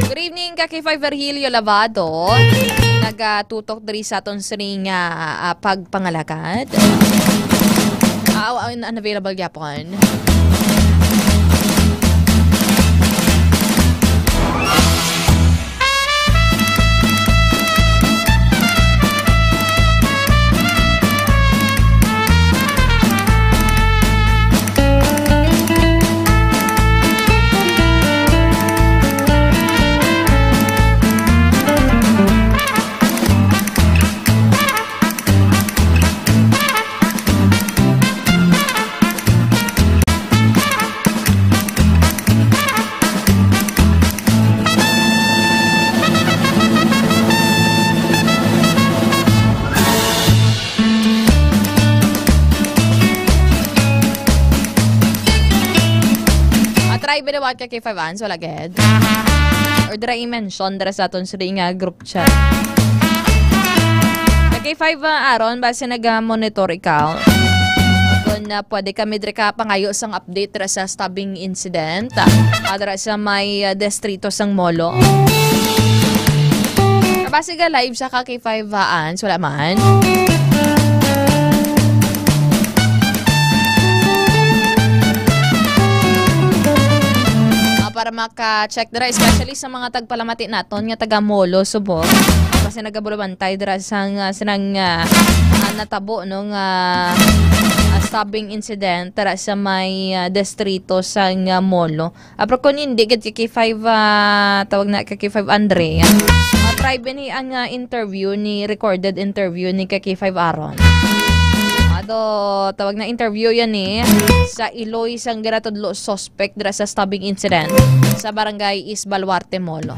Good evening, ka K five Virgilio Lavado. Nagatutok diri sa aton sining, ah, ah, pagpangalagad. Ah, ah, un-, unavailable gyapon. Atry binawat ka kay Five Ans, wala gid. Or dira i-mention dira sa aton sa nga group chat. Kay Five, ah, Aaron, basi naga-monitor ikaw. Kung, ah, pwede kami diri ka pangayo sang update dira sa stabbing incident, ah, dira sa may, ah, distrito sang Molo. Basi ga live sa ka kay Five, ah, Ans, wala man. Ah, para maka-check dira, especially sa mga tagpalamati naton nga taga Molo, Subo. Kasi nagabulabantay dira sa nga, sa nang, ah, ah, natabo, no, nga, ah, stabbing incident dira sa may, ah, distrito sang, ah, Molo. Ah, pero kung hindi gid ka K five, ah, tawag na ka K five Andrea, ah, try bini ang, ah, interview ni, recorded interview ni ka K five Aaron. Ado, tawag na interview yan eh. Sa Iloy sang ginatudlo suspect dira sa stabbing incident sa barangay East Baluarte, Molo.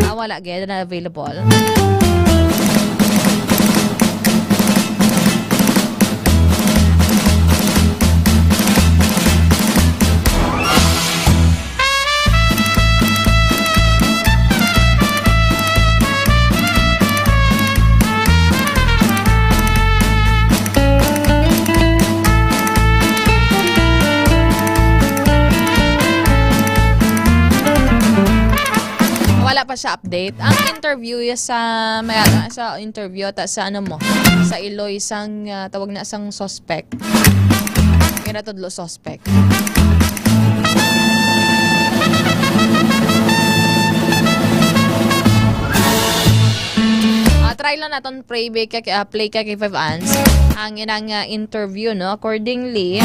Ah, wala gid na available. Wala pa siya update. Ang interview ya sa, may, sa interview ta sa ano mo, sa Iloy sang, ah, tawag na sang suspect. Kaya tudlo suspect. Ah, try lang naton play back ka, ah, play ka K five Ans. Ang inang, ah, interview, no? Accordingly,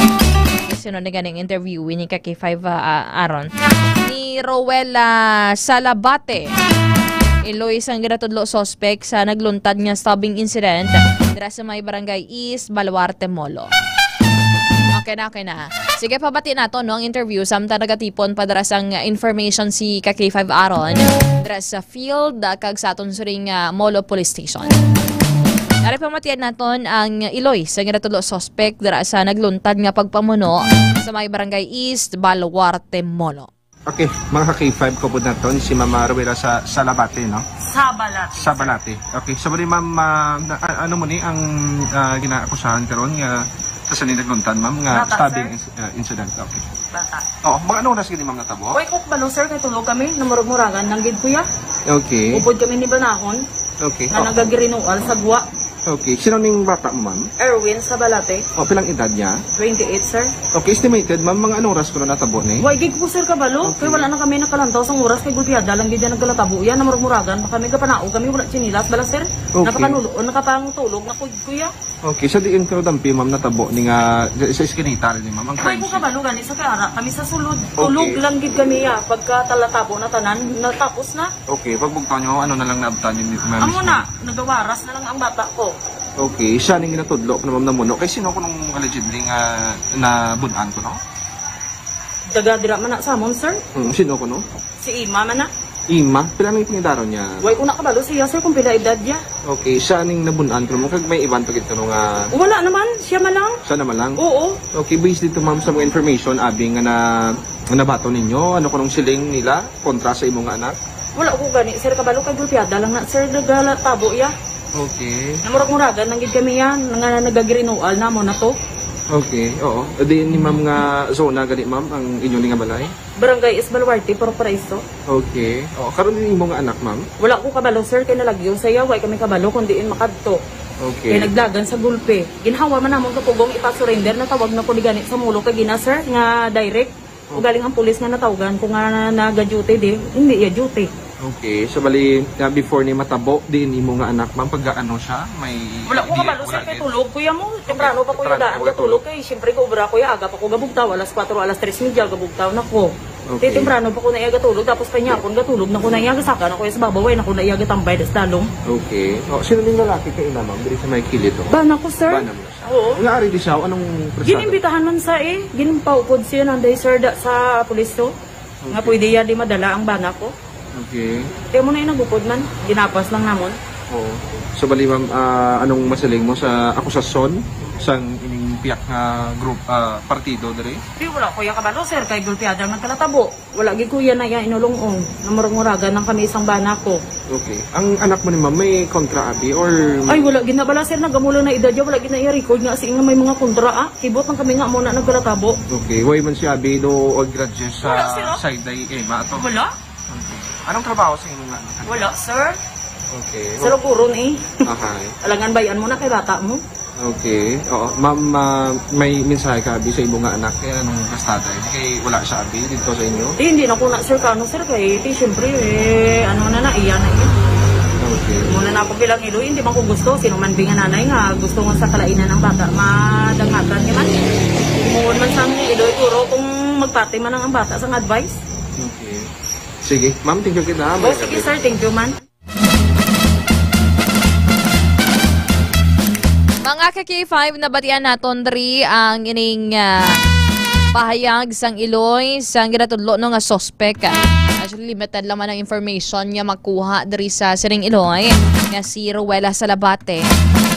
sino na ganing interview ni ka K five, ah, ah, Aaron? Ni Rowella Salabate. Iloy sang ginatudlo suspect sa nagluntad nga stabbing incident dira sa may barangay East Baluarte, Molo. Okay na, okay na. Sige, pabati nato, no, ang interview. Samtang nagatipon pa dira sang information si ka K five Aaron dira sa field, ah, kag sa aton suring, ah, Molo Police Station. Dari pamatian naton ang Iloy sa ginatudlo suspect dira sa nagluntad nga pagpamuno sa may barangay East Baluarte, Molo. Okay, mga ka K five, kaupod naton si Ma'am Rowella sa Salabate, no? Sabalate, sir. Sabalate. Okay, so, bali, ma'am, ah, na, a-, ano mo ni ang, ah, ginaakusahan karon nga sa sini nagluntad, ma'am, nga Bata, stabbing sir. Inc-, ah, incident? Okay. Bata. Oh, mga anong oras gini, ma'am, natabo? Way ko kabalo, sir, kay tulog kami, namurag-muragan lang gid, kuya. Okay. Upod kami ni banahon. Okay. Nga Oh. nagagirinual sa guwa. Okay. Sino ning bata mo, ma'am? Erwin Sabalate. Oh, pilang edad niya? Twenty-eight, sir. Okay, estimated, ma'am, mga anong oras kuno natabo ni? Wa gid ko, sir, kabalo. Okay. Kay wala na kami nakalantaw sang oras, kay gulpiyada lang gid yan nagkalatabo yan. Namurag-muragan pa kami, gapanaog kami, wala tsinelas bala, sir. Okay. Nakapanulo-, nakapangtulog na ko, kuya. Okay, sa diin ka dampi, ma'am, natabo ni nga sa iskinita rin ni ma'am, ang Ay, crime ko scene? Kabalo gani sa kay ara kami sa sulod. Okay. Tulog lang gid kami, ya. Pagka talatabo na tanan, natapos na. Okay, pagbugtaw nyo, ano na lang naabtan yun, ma'am? Amo mismo? Na, nagawaras na lang ang bata ko. Okay, siya ning ginatudlo ko na, ma'am, namuno. Kay sino ko nung allegedly nga nabun-an ko, no? Taga dira man na sa amon, sir. Hmm, sino ko, no? Si Ima man na. Ima? Pila nang ipangidaron niya? Way ko nakabalo siya, sir, kung pila edad niya. Okay, siya ning nabun-an ko, ma'am, kag may iban pa gid kuno nga Wala naman, siya man lang. Siya naman lang? Oo. Okay, based dito, ma'am, sa mga information, abi nga na, nga nabato ninyo, ano kunong siling nila kontra sa imo nga anak? Wala ko gani, sir, kabalo kay gulpiyada lang na, sir, nagalatabo iya. Okay. Namurag-muragan lang gid kami yan, nga nagagirinual namo na to. Okay, oo. Di ni ma'am nga zona gani, ma'am, ang inyo ni nga balay? Barangay East Baluarte, Purok Paraiso. Okay. Oh, karon din imo nga anak, ma'am? Wala ko kabalo, sir, kay nalagyo sa iya, way kami kabalo kung diin makadto. Okay. Kay nagdagan sa gulpe. Ginhawa man namon kapugong ipa-surrender, natawag na ko ni gani sa Molo kay gina, sir, nga direct. Ugaling ang pulis nga natawgan ko nga naga-duty di, hindi iya duty. Okay, so bali, nga before ni matabo, diin imo nga anak, ma'am, pag ano siya, may Wala ko idea, kabalo, wala sir, kay din? Tulog, kuya mo. Temprano pa ko Temprano yung daan pa ka tulog. Tulog kay, siyempre, ko obra, kuya, aga pa ko gabugtaw, alas kwatro, alas tres media, gabugtaw na ko. Okay. Di temprano pa ko na iya gatulog, tapos pa niya ako, gatulog na ko na iya, gasaka na ko iya sa babaw, ay na ko na iya gatambay, das dalong. Okay. Oh, sino ning lalaki kay ina, ma'am? Diri sa may kilid, oh. Bana ko, sir. Bana mo na siya. Oo. Nga ari di siya, anong presado? Ginimbitahan man sa eh. Ginimpaupod siya ng day, sir, da, sa pulis to. Nga Okay. Pwede ya di madala ang bana ko. Okay. Kaya mo na yung nagupod man. Ginapas lang namon. Oo. So, bali, ma'am, ah, anong masiling mo sa akusasyon sang ining piyak nga group, ah, partido diri? Di, wala ko yung kabalo, sir, kay gulpiada nagkalatabo. Wala gid ko yan na iya inulong-ong. Namurag-muragan lang kami isang bana ko. Okay. Ang anak mo ni ma'am, may kontra, abi, or Ay, wala gid na bala, sir. Nagamulo na edad niya. Wala gid na iya record nga si nga may mga kontra, ah. Kibot lang kami nga muna nagkalatabo. Okay. Way man si abi do o grudges sa Wala, sir, ah. Side ay Emma ato? Wala. Okay. Anong trabaho sa inyo nga anak? Wala, sir. Okay. Sa luguron, eh. Okay. Alangan bayan mo na kay bata mo. Okay. Oo. Ma'am, ah, may mensahe ka, abi, sa imo nga anak? Kaya anong kastada? Hindi kay wala siya, abi, dito sa inyo? Eh, hindi na ko na, sir, kano, sir, kay, di, siyempre, eh, ano na na, iya na, iya. Okay. Muna na Kung bilang Iloy, hindi man ko gusto. Sino man bing nanay nga gusto nga sa kalainan ang bata, madangatan niya man. Himuon man sang Iloy, guro, kung magpati man ang, ang bata sang advice. Okay. Sige. Ma'am, thank you kita. Oh, sige, sir. Thank you, man. Mga ka K five, nabatian naton diri ang ining, ah, pahayag sang Iloy sang ginatudlo, no, nga suspect. Actually, limited lang man ang information nga makuha diri sa sining Iloy nga si Rowella Salabate.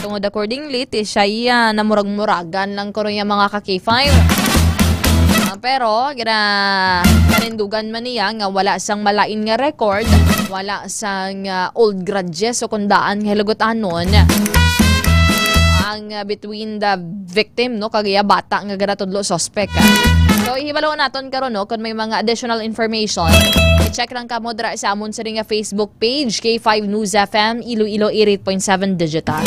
Tungod accordingly, ti siya iya namurag-muragan lang kuno iya, mga ka K five. Ah, pero gina-, nanindugan man niya nga wala sang malain nga record, wala sang, ah, old grudges o kung daan nga hilugot-anon ang, ah, between the victim, no, kag iya bata nga ginatudlo suspect, ah. So, ihibalo naton karon, no, kung may mga additional information. I-check lang kamo dira sa amon sini nga Facebook page, K five News F M, Iloilo eighty-eight point seven Digital.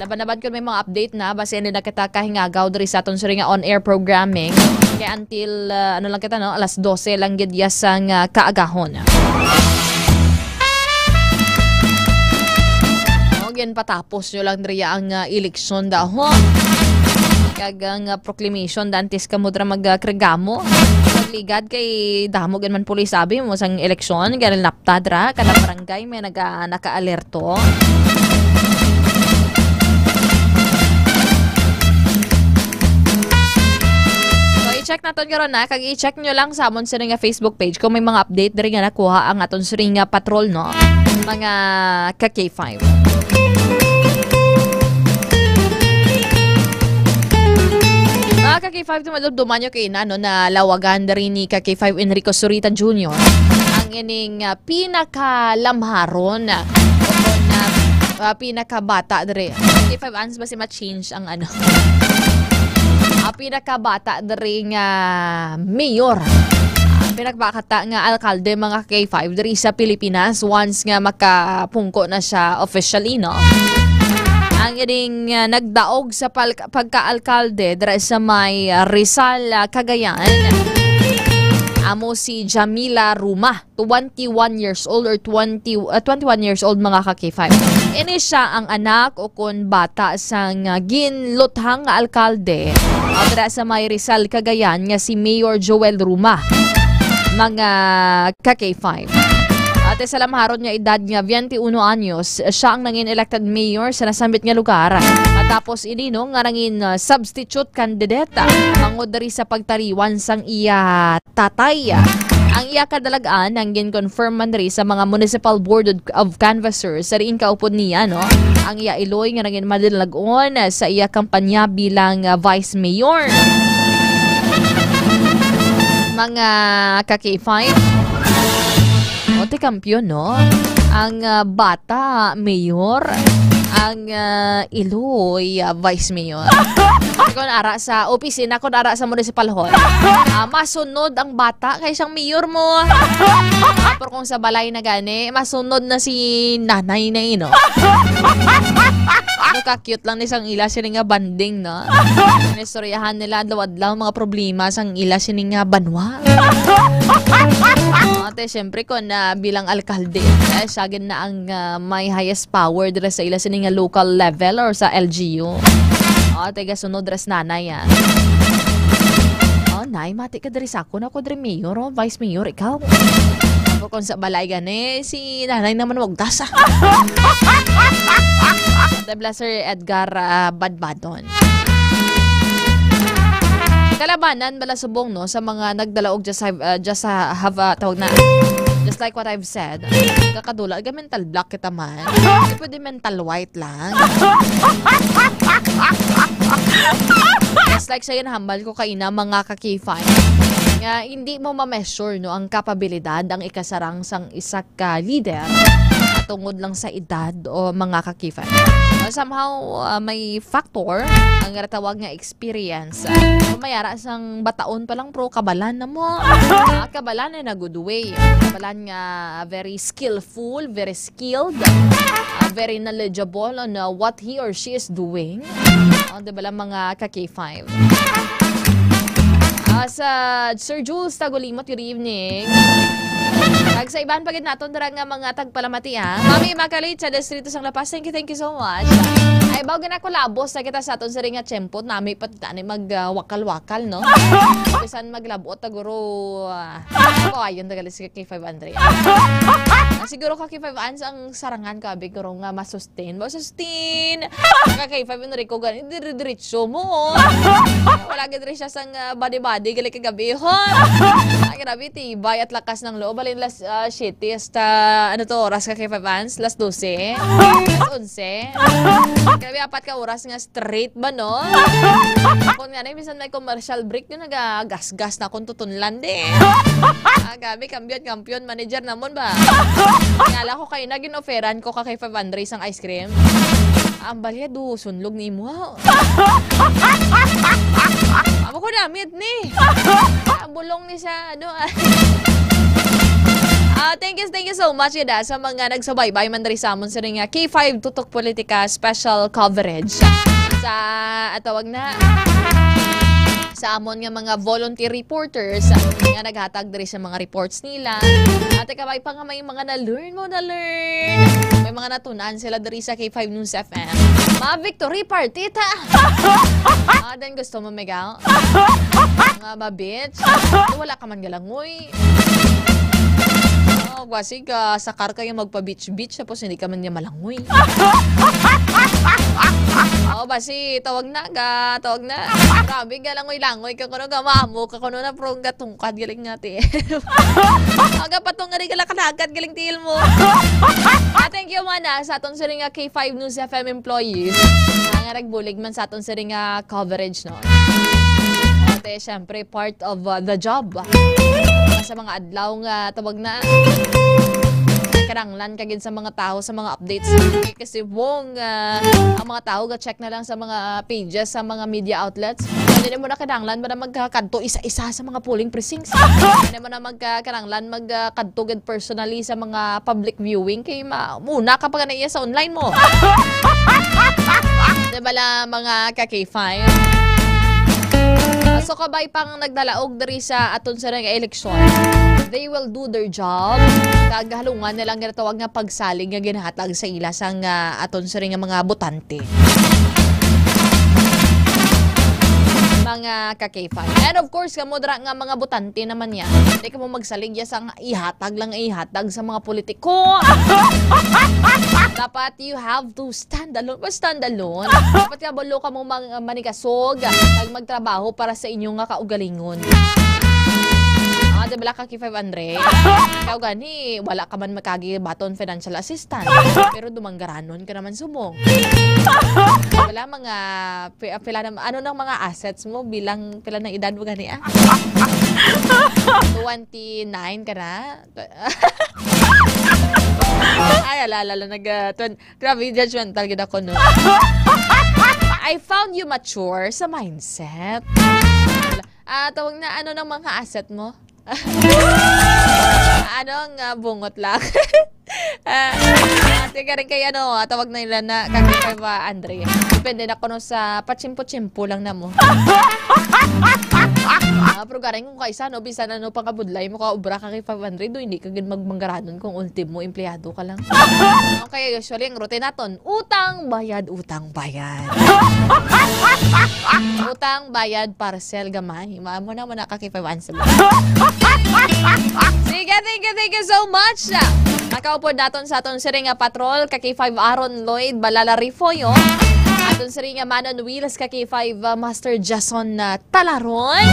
Laban-laban kung may mga update na, basi hindi na kita kahingagaw diri sa aton sini nga on-air programming. Kaya until, ah, ano lang kita, no, alas dose lang gid ya sang, ah, kaagahon. O, ginpatapos nyo lang diri ang, ah, eleksyon daw, ho? Kag ang, ah, proclamation, dantes kamo dira mag, ah, kregamo. Magligad kay damo gid man pulis, sabi mo, sang eleksyon, gani napta dira, kada barangay may naga-, naka-alerto. So, i-check naton karon na, kag i-check nyo lang sa amon sini nga Facebook page kung may mga update diri nga nakuha ang aton sini nga patrol, no? Mga ka K five. Mga ka K five, dumadumduman nyo kay na, no, na lawagan diri ni ka K five Enrico Zurita Junior ang ining, ah, pinakalamharon, ah, o kung, ah, ah, pinakabata diri. K five ans ba si change ang ano. Ang pinakabata diri nga mayor. Ang pinakabata nga alkalde, mga K five, diri sa Pilipinas once nga makapungko na siya officially, no? Ang ining, ah, nagdaog sa pal-, pagkaalkalde dira sa may, ah, Rizal, ah, Cagayan, amo si Jamila Ruma. Twenty-one years old or twenty, uh, twenty-one years old, mga ka K five. Ini siya ang anak o kon bata sang, uh, ginluthang nga alkalde, uh, dira sa may Rizal, Cagayan, nga si Mayor Joel Ruma, mga ka K five. At sa lamharon nga edad nga twenty-one anyos, siya ang nangin elected mayor sa nasambit nga lugar. Matapos ini, no, nga nangin, uh, substitute candidate, uh, mangod diri sa pagtariwan sang iya tatay. Ang iya kadalag-an ang gin-confirm man diri sa mga Municipal Board of Canvassers sa diin kaupod niya, no, ang iya iloy nga nagin madalag-on sa iya kampanya bilang, ah, Vice Mayor. Mga ka K five, o, ti kampiyon, no? Ang, ah, bata, mayor. Ang, ah, iloy, ah, vice mayor. Kung ara sa opisina, kung ara sa municipal hall, ah, masunod ang bata kay siyang mayor mo. Ah, pero kung sa balay na gani, masunod na si nanay na, eh, no? Ano ka cute lang ni sang ila sini nga banding, no? Inistoryahan nila adlaw-adlaw mga problema sang ila sini nga banwa. Ate, syempre, kung, ah, bilang alkalde, eh, siya gid na ang, ah, may highest power dira sa ila sini nga local level or sa L G U. O, taga sunod ras nanay, ah. O, nay, mati ka diri sa akon. Ako diri mayor, o, vice mayor, ikaw. Ako kung sa balay gani, si nanay naman wagdas, ah. Ate Bla, Sir Edgar, ah, Badbadon. Kalabanan bala subong, no, sa mga nagdala og just have, ah, just, ah, have, ah, tawag na, just like what I've said, kakadula, ga mental block kita man. Di pwede mental white lang. Just like sa ginahambal ko kaina, mga ka K five, nga hindi mo ma-measure, no, ang kapabilidad, ang ikasarang sang isa ka leader tungod lang sa edad o mga ka K five. Somehow, ah, may factor ang ginatawag nga experience. Kung may ara sang bataon pa lang, pro, kabalan na mo. Ah, kabalan in a good way. Kabalan nga very skillful, very skilled, ah, very knowledgeable on, ah, what he or she is doing. Ah, di ba lang, mga ka K five? Ah, sa Sir Jules Tagulimot, good evening. Kag sa iban pa gid naton dira nga mga tagpalamati, ha. Mami Immaculate sa Distrito sang La Paz, thank you, thank you so much. Ay, baw gina ko labos na kita sa aton siring nga tiyempo, nami pa ta ni mag, ah, wakal-wakal, no? Bisan maglabot, taguro, ah, kawayon tagali si K five Andre. Ah, siguro ka K five Ans ang sarangan ka, abi, guro nga masustain. Ba, sustain! Ka K five Andre ko gani, dire-diretso mo. Wala gid rin siya sang, ah, body-body, gali kagabi, hon. Ah, grabe, tibay at lakas ng loob. Balin las, ah, siyete hasta, ano to, oras ka K five Ans? Las dose? Las onse? Grabe, apat ka oras nga straight ba, no? Kung nga na, minsan may commercial break yun, nagagasgas na akong tutunlan, di. Ah, grabe, kampiyon, kampiyon, manager namon ba? Kaya lang ko kayo, naging offeran ko ka kay five hundred sang ice cream. Ang balya, do, sunlog ni mo. Amo ko namit ni. Ah, bulong ni sa, ano, ah. Ah, thank you, thank you so much, Ida, sa mga nagsubaybay man diri sa amon sa ring, ah, K five Tutok Politika special coverage. Sa, ah, tawag na, sa amon nga mga volunteer reporters, ah, nga naghatag diri sa mga reports nila. At kabay pa nga may mga na-learn mo, na-learn. May mga natunan sila diri sa K five News F M. Ma victory party ta! Ah, then gusto mo, Miguel? Nga ba, bitch? Wala ka man galangoy. Oh, basi ka, sakar kayo magpa-beach-beach, tapos hindi ka man niya malangoy. Oh, basi, tawag na, ga, tawag na. Grabe, galangoy-langoy ka kuno, ga, maamo ka kuno na, pero gatungkad, galing nga, te. Aga pa tong nga, gala kanagat, galing tiil mo. Ah, thank you, mana, sa atong siring nga K five News F M employees. Ah, nga nagbulig man sa atong siring nga coverage, no? Ate, syempre, part of, uh, the job. Sa mga adlaw nga tawag na, kinahanglan ka gid sa mga tao, sa mga updates. Kasi wong, uh, ang mga tao ga-check na lang sa mga pages, sa mga media outlets. Hindi mo na kinahanglan mo na magkakadto isa-isa sa mga polling precincts. Hindi mo na magka-, kinahanglan magkakadto gid personally sa mga public viewing kay ma-, muna ka pa nga naiya sa online mo. Di ba la, mga ka K five? So, kabay pang nagdalaog diri sa aton sa nga eleksyon, they will do their job. Kag halungan nilang ginatawag nga pagsalig nga ginahatag sa ila sang, ah, aton sa nga mga botante. Mga ka K five. And of course, kamo dira nga mga botante naman niya. Hindi ka mo magsalig ya sang ihatag lang ihatag sa mga politiko. Dapat you have to stand alone. Well, stand alone. Dapat nga bulo ka mo mang-, manigasog, kag magtrabaho para sa inyo nga kaugalingon. Ah, di ba, ka K five Andre? Ikaw gani, wala ka man makagi baton financial assistance. Pero dumanggaranon ka naman subong. Wala mga, pi-, pila na, ano nang mga assets mo bilang, pila na edad mo gani, ah? Twenty-nine ka na? Ay, ala, ala, ala, nag, ah, twen-, grabe, judgmental gid ako, no? I found you mature sa mindset. Ah, tawag na, ano nang mga asset mo? Ano ang, ah, bungot lang? Ah, ate ka rin kay ano, ah, tawag na nila na kang K five, ah, Andre. Depende na kuno sa pachimpo-chimpo lang na mo. Ah, pero garing kung kaisa, no, bisan ano pang kabudlay mo ka obra ka kay five hundred, do, hindi ka gid magmanggaranon kung ultimo empleyado ka lang. Kaya usually ang routine naton, utang, bayad, utang, bayad. Utang, bayad, parcel, gamay. Maamo na mo na ka kay five hundred. Sige, thank you, thank you so much. Nakaupod naton sa aton siring nga patrol, ka K five Aaron Lloyd Balala Rifoyo. Aton siring nga Manon Wheels, ka K five, uh, Master Jason, uh, Talaron.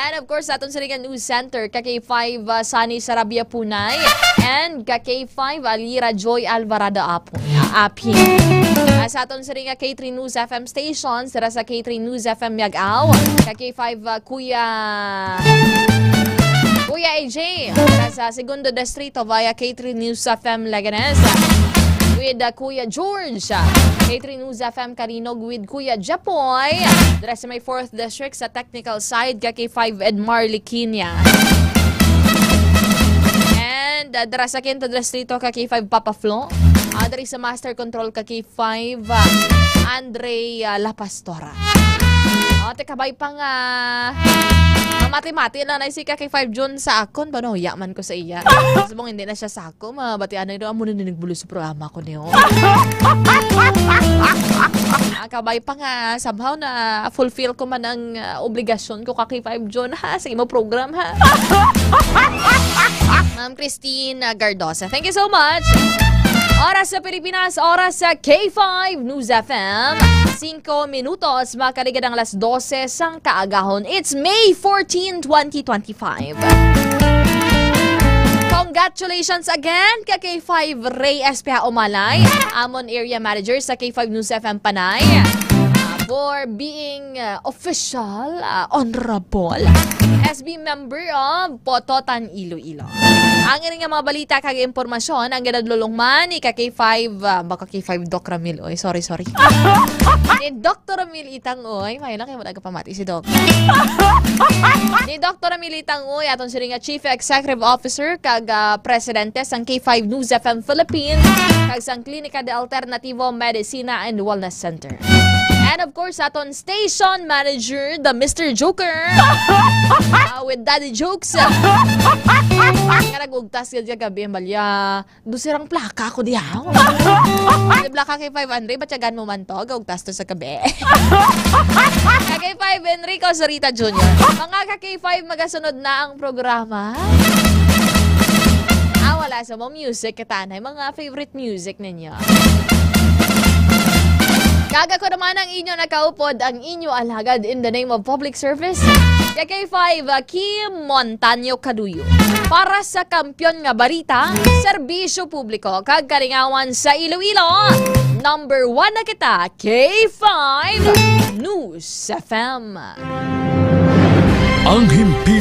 And of course, aton siring nga News Center, ka K five, uh, Sunny Sarabia Punay. And ka K five Alira Joy Alvarado Apo. Api. Ah, sa aton siring nga K three News F M station, sira sa K three News F M Miag-ao, ka K five, ah, Kuya, Kuya A J, sira sa Segundo Distrito via K three News F M Leganes, with, ah, Kuya George, ah, K three News F M Carinog with Kuya Japoy, dira sa may fourth District sa technical side, ka K five Edmar Liquinia. And, uh, dira sa Quinto Distrito, ka K five Papa Flo. Uh, diri sa Master Control, ka K five, uh, Andre, uh, La Pastora. Uh, te kabay pa nga, uh, Mati-mati lang na si ka K five Jun sa akon, ba, nahuya man ko sa iya. Subong hindi na siya sa ako, mabatian na ito, amo na ni nagbulo sa programa ko niyo. Ah, kabay pa nga, somehow na fulfill ko man ang, ah, obligasyon ko ka K five Jun, ha, sa imo program, ha. Ma'am Christine Gardosa, thank you so much. Oras sa Pilipinas, oras sa K five News F M. Singko minutos, makaligad ang alas dose sang kaagahon. It's May fourteen, twenty twenty-five. Congratulations again ka K five Ray S P Umalay, amon area manager sa K five News F M Panay, uh, for being, uh, official, uh, honorable S B member of Pototan, Iloilo. Ang ining mga balita kag impormasyon ang ginadulong man ni ka K five, uh, baka K five Doc Ramil, oy, sorry, sorry. Ni Doc Ramil Itang, oy, may lang kay wala ka pamati si Doc. Ni Doc Ramil Itang, oy, aton sini nga Chief Executive Officer kag, ah, Presidente sang K five News F M Philippines kag sang Klinika de Alternativo Medicina and Wellness Center. And of course, aton station manager, the Mister Joker. Ah, with Daddy Jokes. Nga nag-ugtas gid kagabi, Malia. Dose ra ang plaka ko diha. Di plaka kay five Andre, batyagan mo man to. Gaugtas to sa gabi. Ka K five Enrico Zurita Junior. Mga ka K five, magasunod na ang programa. Ah, wala sa mo music, katanay. Mga favorite music ninyo. Kag ako naman ang inyo nakaupod, ang inyo alagad in the name of public service. Ka K five, ah, Kim Montaño Caduyo. Para sa kampyon nga balita, serbisyo publiko, kag kalingawan sa Iloilo, number one na kita, K five News F M. Ang himpil